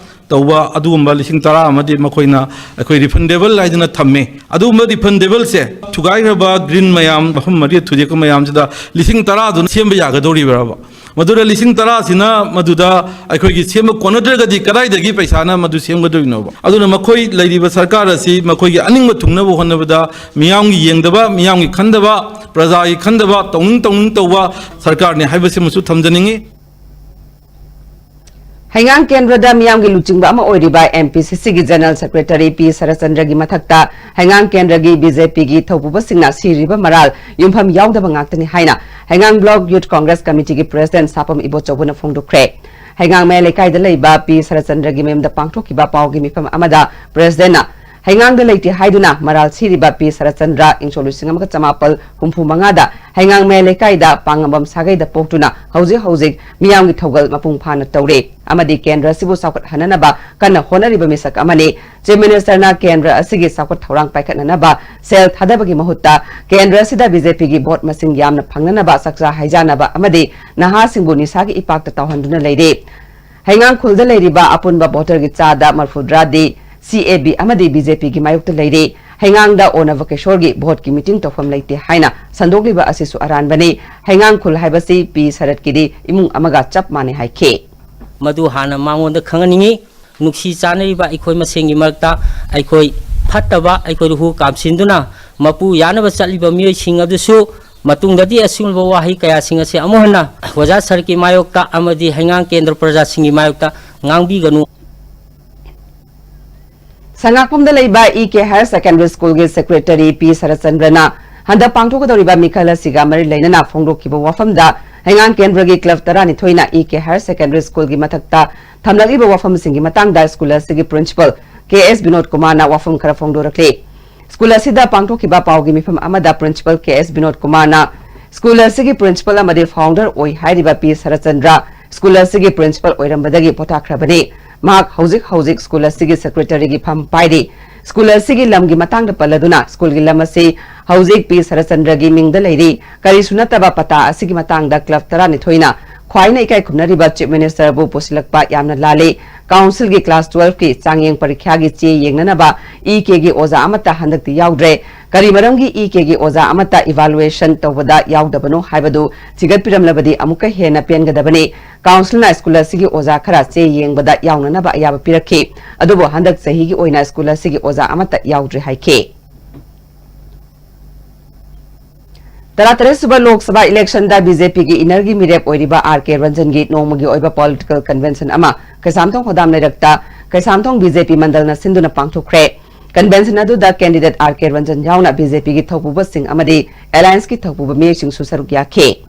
ꯇꯧꯕ ꯑꯗꯨꯒꯨꯝꯕ ꯂꯤꯁꯤꯡ ꯇꯔꯥ ꯑꯃꯗꯤ ꯃꯈꯣꯏꯅ ꯑꯩꯈꯣꯏ ꯔꯤꯐꯟꯗꯦꯕꯜ ꯍꯥꯏꯗꯅ ꯊꯝꯃꯦ꯫ ꯑꯗꯨꯒꯨꯝꯕ ꯔꯤꯐꯟꯗꯦꯕꯜꯁꯦ ꯊꯨꯒꯥꯏꯈ꯭ꯔꯕ ꯒ꯭ꯔꯤꯟ ꯃꯌꯥꯝ, ꯃꯐꯝ ꯃꯔꯤ ꯊꯨꯗꯦꯛꯄ ꯃꯌꯥꯝꯁꯤꯗ ꯂꯤꯁꯤꯡ ꯇꯔꯥꯗꯨꯅ ꯁꯦꯝꯕ ꯌꯥꯒꯗꯧꯔꯤꯕ꯭ꯔꯕ? ꯃꯗꯨꯗ ꯂꯤꯁꯤꯡ ꯇꯔꯥꯁꯤꯅ ꯃꯗꯨꯗ ꯑꯩꯈꯣꯏꯒꯤ ꯁꯦꯝꯕ ꯀꯣꯟꯅꯗ꯭ꯔꯒꯗꯤ ꯀꯗꯥꯏꯗꯒꯤ ꯄꯩꯁꯥꯅ ꯃꯗꯨ ꯁꯦꯝꯒꯗꯣꯏꯅꯣꯕ? ꯑꯗꯨꯅ ꯃꯈꯣꯏ ꯂꯩꯔꯤꯕ ꯁꯔꯀꯥꯔ ꯑꯁꯤ ꯃꯈꯣꯏꯒꯤ ꯑꯅꯤꯡꯕ ꯊꯨꯡꯅꯕ ꯍꯣꯠꯅꯕꯗ ꯃꯤꯌꯥꯝꯒꯤ ꯌꯦꯡꯗꯕ, ꯃꯤꯌꯥꯝꯒꯤ ꯈꯟꯗꯕ, ꯄ꯭ꯔꯖꯥꯒꯤ ꯈꯟꯗꯕ, ꯇꯧꯅꯤꯡ ꯇꯧꯅꯤꯡ ꯇꯧꯕ ꯁꯔꯀꯥꯔꯅꯤ ꯍꯥꯏꯕꯁꯤꯃꯁꯨ ꯊꯝꯖꯅꯤꯡꯏ꯫ ꯍꯩꯉꯥꯡ ꯀꯦꯟꯗ꯭ꯔꯗ ꯃꯤꯌꯥꯝꯒꯤ ꯂꯨꯆꯤꯡꯕ ꯑꯃ ꯑꯣꯏꯔꯤꯕ ꯑꯦꯝ ꯄꯤ ꯁꯤ ꯁꯤꯒꯤ ꯖꯦꯅꯔꯦꯜ ꯁꯦꯀ꯭ꯔꯦꯇꯔꯤ ꯄꯤ ꯁꯔꯠꯆꯟꯗ꯭ꯔꯒꯤ ꯃꯊꯛꯇ ꯍꯩꯉꯥꯡ ꯀꯦꯟꯗ꯭ꯔꯒꯤ ꯕꯤ ꯖꯦ ꯄꯤꯒꯤ ꯊꯧꯄꯨꯕꯁꯤꯡꯅ ꯁꯤꯔꯤꯕ ꯃꯔꯥꯜ ꯌꯨꯝꯐꯝ ꯌꯥꯎꯗꯕ ꯉꯥꯛꯇꯅꯤ ꯍꯥꯏꯅ ꯍꯩꯉꯥꯡ ꯕ꯭ꯂꯣꯛ ꯌꯨꯊ ꯀꯣꯡꯒ꯭ꯔꯦꯁ ꯀꯃꯤꯇꯤꯒꯤ ꯄ꯭ꯔꯦꯁꯤꯗꯦꯟꯠ ꯁꯥꯄꯝ ꯏꯕꯣꯆꯧꯕꯅ ꯐꯣꯡꯗꯣꯛꯈ꯭ꯔꯦ꯫ ꯍꯩꯉꯥꯡ ꯃꯌꯥꯏ ꯂꯩꯀꯥꯏꯗ ꯂꯩꯕ ꯄꯤ ꯁꯔꯠꯆꯟꯗ꯭ꯔꯒꯤ ꯃꯌꯨꯝꯗ ꯄꯥꯡꯊꯣꯛꯈꯤꯕ ꯄꯥꯎꯒꯤ ꯃꯤꯐꯝ ꯑꯃꯗ ꯄ꯭ꯔꯦꯁꯤꯗꯦꯟꯠꯅ ꯍꯩꯉꯥꯡꯗ ꯂꯩꯇꯦ ꯍꯥꯏꯗꯨꯅ ꯃꯔꯥꯜ ꯁꯤꯔꯤꯕ ꯄꯤ ꯁꯔꯠꯆꯟꯗ꯭ꯔ ꯏꯪꯁꯣꯛ ꯂꯤꯁꯤꯡ ꯑꯃꯒ ꯆꯃꯥꯄꯜ ꯍꯨꯝꯐꯨ ꯃꯉꯥꯗ ꯍꯩꯉꯥꯡ ꯃꯌꯥꯏ ꯂꯩꯀꯥꯏꯗ ꯄꯥꯡꯉꯝꯕꯝ ꯁꯥꯒꯩꯗ ꯄꯣꯛꯇꯨꯅ ꯍꯧꯖꯤꯛ ꯍꯧꯖꯤꯛ ꯃꯤꯌꯥꯝꯒꯤ ꯊꯧꯒꯜ ꯃꯄꯨꯡ ꯐꯥꯅ ꯇꯧꯔꯤ ꯑꯃꯗꯤ ꯀꯦꯟꯗ꯭ꯔ ꯑꯁꯤꯕꯨ ꯆꯥꯎꯈꯠꯍꯟꯅꯅꯕ ꯀꯟꯅ ꯍꯣꯠꯅꯔꯤꯕ ꯃꯤꯁꯛ ꯑꯃꯅꯤ꯫ ꯆꯤꯐ ꯃꯤꯅꯤꯁꯇꯔꯅ ꯀꯦꯟꯗ꯭ꯔ ꯑꯁꯤꯒꯤ ꯆꯥꯎꯈꯠ ꯊꯧꯔꯥꯡ ꯄꯥꯏꯈꯠꯅꯅꯕ ꯁꯦꯜ ꯊꯥꯗꯕꯒꯤ ꯃꯍꯨꯠꯇ ꯀꯦꯟꯗ꯭ꯔ ꯑꯁꯤꯗ ꯕꯤ ꯖꯦ ꯄꯤꯒꯤ ꯚꯣꯠ ꯃꯁꯤꯡ ꯌꯥꯝꯅ ꯐꯪꯅꯅꯕ ꯆꯥꯛꯆꯥ ꯍꯩꯖꯥꯅꯕ ꯑꯃꯗꯤ ꯅꯍꯥꯁꯤꯡꯕꯨ ꯅꯤꯁꯥꯒꯤ ꯏꯄꯥꯛꯇ ꯇꯥꯎꯍꯟꯗꯨꯅ ꯂꯩꯔꯤ꯫ ꯍꯩꯉꯥꯡ ꯈꯨꯜꯗ ꯂꯩꯔꯤꯕ ꯑꯄꯨꯟꯕ ꯚꯣꯇꯔꯒꯤ ꯆꯥꯗ ꯃꯔꯐꯨꯇꯔꯥꯗꯤ ꯁꯤ ꯑꯦ ꯕꯤ ꯑꯃꯗꯤ ꯕꯤ ꯖꯦ ꯄꯤꯒꯤ ꯃꯥꯌꯣꯛꯇ ꯂꯩꯔꯤ꯫ ꯍꯩꯉꯥꯡꯗ ꯑꯣꯅꯕ ꯀꯦꯁꯣꯔꯒꯤ ꯚꯣꯠꯀꯤ ꯃꯤꯇꯤꯡ ꯇꯧꯐꯝ ꯂꯩꯇꯦ ꯍꯥꯏꯅ ꯁꯟꯗꯣꯛꯂꯤꯕ ꯑꯁꯤꯁꯨ ꯑꯔꯥꯟꯕꯅꯤ꯫ ꯍꯩꯉꯥꯡ ꯈꯨꯜ ꯍꯥꯏꯕꯁꯤ ꯄꯤ ꯁꯔꯠꯀꯤꯗꯤ ꯏꯃꯨꯡ ꯑꯃꯒ ꯆꯞ ꯃꯥꯟꯅꯩ ꯍꯥꯏꯈꯤ꯫ ꯃꯗꯨ ꯍꯥꯟꯅ ꯃꯉꯣꯟꯗ ꯈꯪꯍꯟꯅꯤꯡꯏ꯫ ꯅꯨꯡꯁꯤ ꯆꯥꯟꯅꯔꯤꯕ ꯑꯩꯈꯣꯏ ꯃꯁꯦꯟꯒꯤ ꯃꯔꯛꯇ ꯑꯩꯈꯣꯏ ꯐꯠꯇꯕ ꯑꯩꯈꯣꯏꯗ ꯍꯨ ꯀꯥꯝꯁꯤꯟꯗꯨꯅ ꯃꯄꯨ ꯌꯥꯅꯕ ꯆꯠꯂꯤꯕ ꯃꯤꯑꯣꯏꯁꯤꯡ ꯑꯗꯨꯁꯨ ꯃꯇꯨꯡꯗꯗꯤ ꯑꯁꯤꯒꯨꯝꯂꯕ ꯋꯥꯍꯩ ꯀꯌꯥꯁꯤꯡ ꯑꯁꯤ ꯑꯃꯨꯛ ꯍꯟꯅ ꯑꯣꯖꯥ ꯁꯔꯀꯤ ꯃꯥꯌꯣꯛꯇ ꯑꯃꯗꯤ ꯍꯩꯉꯥꯡ ꯀꯦꯟꯗ꯭ꯔ ꯄ꯭ꯔꯖꯥꯁꯤꯡꯒꯤ ꯃꯥꯌꯣꯛꯇ ꯉꯥꯡꯕꯤꯒꯅꯨ꯫ ꯁꯉꯥꯛꯄꯝꯗ ꯂꯩꯕ ꯏ ꯀꯦ ꯍꯥꯌꯔ ꯁꯦꯀꯦꯟꯗꯔꯤ ꯁ꯭ꯀꯨꯜꯒꯤ ꯁꯦꯀ꯭ꯔꯦꯇꯔꯤ ꯄꯤ ꯁꯔꯠꯆꯟꯗ꯭ꯔꯅ ꯍꯟꯗꯛ ꯄꯥꯡꯊꯣꯛꯀꯗꯧꯔꯤꯕ ꯃꯤꯈꯜ ꯑꯁꯤꯒ ꯃꯔꯤ ꯂꯩꯅꯅ ꯐꯣꯡꯗꯣꯛꯈꯤꯕ ꯋꯥꯐꯝꯗ ꯍꯩꯉꯥꯡ ꯀꯦꯟꯗ꯭ꯔꯒꯤ ꯀ꯭ꯂꯕ ꯇꯔꯥꯅꯤꯊꯣꯏꯅ ꯏ ꯀꯦ ꯍꯥꯌꯔ ꯁꯦꯀꯦꯟꯗꯔꯤ ꯁ꯭ꯀꯨꯜꯒꯤ ꯃꯊꯛꯇ ꯊꯝꯂꯛꯂꯤꯕ ꯋꯥꯐꯝꯁꯤꯡꯒꯤ ꯃꯇꯥꯡꯗ ꯁ꯭ꯀꯨꯜ ꯑꯁꯤꯒꯤ ꯄ꯭ꯔꯤꯟꯁꯤꯄꯜ ꯀꯦ ꯑꯦꯁ ꯕꯤꯅꯣꯗ ꯀꯨꯃꯥꯔꯅ ꯋꯥꯐꯝ ꯈꯔ ꯐꯣꯡꯗꯣꯔꯛꯂꯤ꯫ ꯁ꯭ꯀꯨꯜ ꯑꯁꯤꯗ ꯄꯥꯡꯊꯣꯛꯈꯤꯕ ꯄꯥꯎꯒꯤ ꯃꯤꯐꯝ ꯑꯃꯗ ꯄ꯭ꯔꯤꯟꯁꯤꯄꯜ ꯀꯦ ꯑꯦꯁ ꯕꯤꯅꯣꯗ ꯀꯨꯃꯥꯔꯅ ꯁ꯭ꯀꯨꯜ ꯑꯁꯤꯒꯤ ꯄ꯭ꯔꯤꯟꯁꯤꯄꯜ ꯑꯃꯗꯤ ꯐꯥꯎꯟꯗꯔ ꯑꯣꯏ ꯍꯥꯏꯔꯤꯕ ꯄꯤ ꯁꯔꯠꯆꯟꯗ꯭ꯔ ꯁ꯭ꯀꯨꯜ ꯑꯁꯤꯒꯤ ꯄ꯭ꯔꯤꯟꯁꯤꯄꯜ ꯑꯣꯏꯔꯝꯕꯗꯒꯤ ꯄꯣꯊꯥꯈ꯭ꯔꯕꯅꯤ꯫ ꯃꯍꯥꯛ ꯍꯧꯖꯤꯛ ꯍꯧꯖꯤꯛ ꯁ꯭ꯀꯨꯜ ꯑꯁꯤꯒꯤ ꯁꯦꯀ꯭ꯔꯦꯇꯔꯤꯒꯤ ꯐꯝ ꯄꯥꯏꯔꯤ꯫ ꯁ꯭ꯀꯨꯜ ꯑꯁꯤꯒꯤ ꯂꯝꯒꯤ ꯃꯇꯥꯡꯗ ꯄꯜꯂꯗꯨꯅ ꯁ꯭ꯀꯨꯜꯒꯤ ꯂꯝ ꯑꯁꯤ ꯍꯧꯖꯤꯛ ꯄꯤ ꯁꯔꯠꯆꯟꯗ꯭ꯔꯒꯤ ꯃꯤꯡꯗ ꯂꯩꯔꯤ꯫ ꯀꯔꯤꯁꯨ ꯅꯠꯇꯕ ꯄꯇꯥ ꯑꯁꯤꯒꯤ ꯃꯇꯥꯡꯗ ꯀ꯭ꯂꯕ ꯇꯔꯥꯅꯤꯊꯣꯏꯅ ꯈ꯭ꯋꯥꯏꯅ ꯏꯀꯥꯏ ꯈꯨꯝꯅꯔꯤꯕ Chief Minister ꯕꯨ ꯄꯨꯁꯤꯜꯂꯛꯄ ꯌꯥꯝꯅ ꯂꯥꯜꯂꯤ꯫ Council ꯒꯤ class twelve ꯀꯤ ꯆꯥꯡꯌꯦꯡ ꯄꯔꯤꯈ꯭ꯌꯥꯒꯤ ꯆꯦ ꯌꯦꯡꯅꯅꯕ E K ꯒꯤ ꯑꯣꯖꯥ ꯑꯃꯠꯇ ꯍꯟꯗꯛꯇꯤ ꯌꯥꯎꯗ꯭ꯔꯦ꯫ ꯀꯔꯤ ꯃꯔꯝꯒꯤ E K ꯒꯤ ꯑꯣꯖꯥ ꯑꯃꯠꯇ evaluation ꯇꯧꯕꯗ ꯌꯥꯎꯗꯕꯅꯣ ꯍꯥꯏꯕꯗꯨ ꯊꯤꯒꯠꯄꯤꯔꯝꯂꯕꯗꯤ ꯑꯃꯨꯛꯀ ꯍꯦꯟꯅ ꯄꯦꯟꯒꯗꯕꯅꯤ꯫ Council ꯅ school ꯑꯁꯤꯒꯤ ꯑꯣꯖꯥ ꯈꯔ ꯆꯦ ꯌꯦꯡꯕꯗ ꯌꯥꯎꯅꯅꯕ ꯑꯌꯥꯕ ꯄꯤꯔꯛꯈꯤ꯫ ꯑꯗꯨꯕꯨ ꯍꯟꯗꯛ ꯆꯍꯤꯒꯤ ꯑꯣꯏꯅ school ꯑꯁꯤꯒꯤ ꯑꯣꯖꯥ ꯑꯃꯠꯇ ꯌꯥꯎꯗ꯭ꯔꯦ ꯍꯥꯏꯈꯤ꯫ ꯇꯔꯥꯇꯔꯦꯠ ꯁꯨꯕ ꯂꯣꯛ ꯁꯚꯥ election ꯗ B J P ꯒꯤ inner ꯒꯤ ꯃꯤꯔꯦꯞ ꯑꯣꯏꯔꯤꯕ R K ꯔꯟꯖꯟꯒꯤ ꯅꯣꯡꯃꯒꯤ ꯑꯣꯏꯕ political convention ꯑꯃ Keishamthong ꯍꯣꯗꯥꯝ ꯂꯩꯔꯛꯇ Keishamthong B J P ꯃꯟꯗꯜꯅ ꯁꯤꯟꯗꯨꯅ ꯄꯥꯡꯊꯣꯛꯈ꯭ꯔꯦ꯫ Convention ꯑꯗꯨꯗ candidate R K ꯔꯟꯖꯟ ꯌꯥꯎꯅ B J P ꯒꯤ ꯊꯧꯄꯨꯕꯁꯤꯡ ꯑꯃꯗꯤ alliance ꯀꯤ ꯊꯧꯄꯨꯕ ꯃꯤꯑꯣꯏꯁꯤꯡꯁꯨ ꯁꯔꯨꯛ ꯌꯥꯈꯤ꯫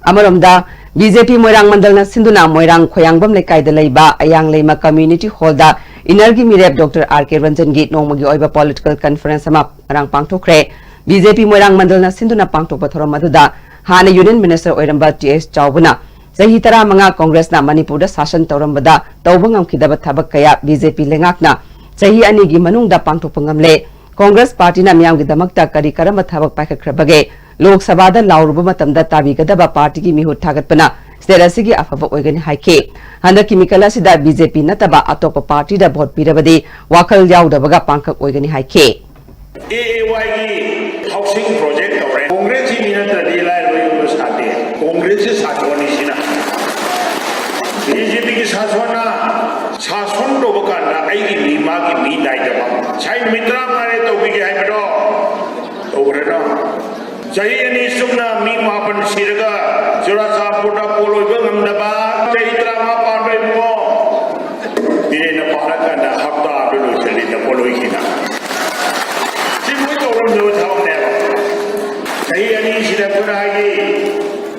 ꯑꯃꯔꯣꯝꯗ, B J P ꯃꯣꯏꯔꯥꯡ ꯃꯟꯗꯜꯅ ꯁꯤꯟꯗꯨꯅ ꯃꯣꯏꯔꯥꯡ ꯈꯣꯌꯥꯡꯕꯝ ꯂꯩꯀꯥꯏꯗ ꯂꯩꯕ ꯑꯌꯥꯡ ꯂꯩꯃ community hall ꯗ inner ꯒꯤ ꯃꯤꯔꯦꯞ Doctor R K ꯔꯟꯖꯟꯒꯤ ꯅꯣꯡꯃꯒꯤ ꯑꯣꯏꯕ political conference ꯑꯃ ꯉꯔꯥꯡ ꯄꯥꯡꯊꯣꯛꯈ꯭ꯔꯦ꯫ B J P ꯃꯣꯏꯔꯥꯡ ꯃꯟꯗꯜꯅ ꯁꯤꯟꯗꯨꯅ ꯄꯥꯡꯊꯣꯛꯄ ꯊꯧꯔꯝ ꯑꯗꯨꯗ ꯍꯥꯟꯅ Union Minister ꯑꯣꯏꯔꯝꯕ T S ꯆꯥꯎꯕꯅ ꯆꯍꯤ ꯇꯔꯥꯃꯉꯥ Congress ꯅ ꯃꯅꯤꯄꯨꯔꯗ ꯁꯥꯁꯟ ꯇꯧꯔꯝꯕꯗ ꯇꯧꯕ ꯉꯝꯈꯤꯗꯕ ꯊꯕꯛ ꯀꯌꯥ B J P ꯂꯩꯉꯥꯛꯅ ꯆꯍꯤ ꯑꯅꯤꯒꯤ ꯃꯅꯨꯡꯗ ꯄꯥꯡꯊꯣꯛꯄ ꯉꯝꯂꯦ꯫ Congress party ꯅ ꯃꯤꯌꯥꯝꯒꯤꯗꯃꯛꯇ ꯀꯔꯤ ꯀꯔꯝꯕ ꯊꯕꯛ ꯄꯥꯏꯈꯠꯈ꯭ꯔꯕꯒꯦ? ꯂꯣꯛ ꯁꯚꯥꯗ ꯂꯥꯎꯔꯨꯕ ꯃꯇꯝꯗ ꯇꯥꯕꯤꯒꯗꯕ party ꯒꯤ ꯃꯤꯍꯨꯠ ꯊꯥꯒꯠꯄꯅ state ꯑꯁꯤꯒꯤ ꯑꯐꯕ ꯑꯣꯏꯒꯅꯤ ꯍꯥꯏꯈꯤ꯫ ꯍꯟꯗꯛꯀꯤ ꯃꯤꯈꯜ ꯑꯁꯤꯗ B J P ꯅꯠꯇꯕ ꯑꯇꯣꯞꯄ party ꯗ vote ꯄꯤꯔꯕꯗꯤ ꯋꯥꯈꯜ ꯌꯥꯎꯗꯕꯒ ꯄꯥꯡꯈꯛ ꯑꯣꯏꯒꯅꯤ ꯍꯥꯏꯈꯤ꯫ A A Y ꯒꯤ housing project ꯇꯧꯔꯦ꯫ Congress ꯀꯤ ꯃꯤ ꯅꯠꯇ꯭ꯔꯗꯤ ꯂꯥꯏꯔꯕ ꯌꯨꯝꯗꯣ ꯁꯥꯗꯦ꯫ Congress ꯀꯤ ꯁꯥꯁꯣꯟꯅꯤ ꯁꯤꯅ꯫ B J P ꯒꯤ ꯁꯥꯁꯣꯟꯅ ꯁꯥꯁꯣꯟ ꯇꯧꯕ ꯀꯥꯟꯗ ꯑꯩꯒꯤ ꯃꯤ, ꯃꯥꯒꯤ ꯃꯤ ꯅꯥꯏꯗꯕ꯫ ꯉꯁꯥꯏ ꯅꯨꯃꯤꯠ ꯇꯔꯥꯃꯉꯥ ꯂꯩꯔ ꯇꯧꯕꯤꯒꯦ ꯍꯥꯏꯕꯗꯣ ꯇꯧꯈ꯭ꯔꯦꯅ꯫ ꯆꯍꯤ ꯑꯅꯤ ꯆꯨꯞꯅ ꯃꯤ ꯃꯥꯄꯟ ꯁꯤꯔꯒ ꯆꯨꯔꯥꯆꯥꯟꯄꯨꯔꯗ ꯄꯣꯠ ꯑꯣꯏꯕ ꯉꯝꯗꯕ꯫ ꯆꯍꯤ ꯇꯔꯥꯃꯉꯥ ꯄꯥꯟꯕ ꯏꯕꯨꯡꯉꯣ꯫ ꯕꯤꯔꯦꯟꯅ ꯄꯥꯜꯂꯀꯥꯟꯗ ꯍꯞꯇꯥꯗꯨ ꯂꯣꯏꯁꯤꯜꯂꯤ ꯅꯄꯣꯠ ꯂꯣꯏꯈꯤꯅ꯫ ꯁꯤ ꯃꯣꯏ ꯇꯧꯔꯝꯗꯕ ꯊꯕꯛꯅꯦꯕ꯫ ꯆꯍꯤ ꯑꯅꯤꯁꯤꯗ ꯑꯩꯈꯣꯏꯅ ꯍꯥꯏꯗꯤ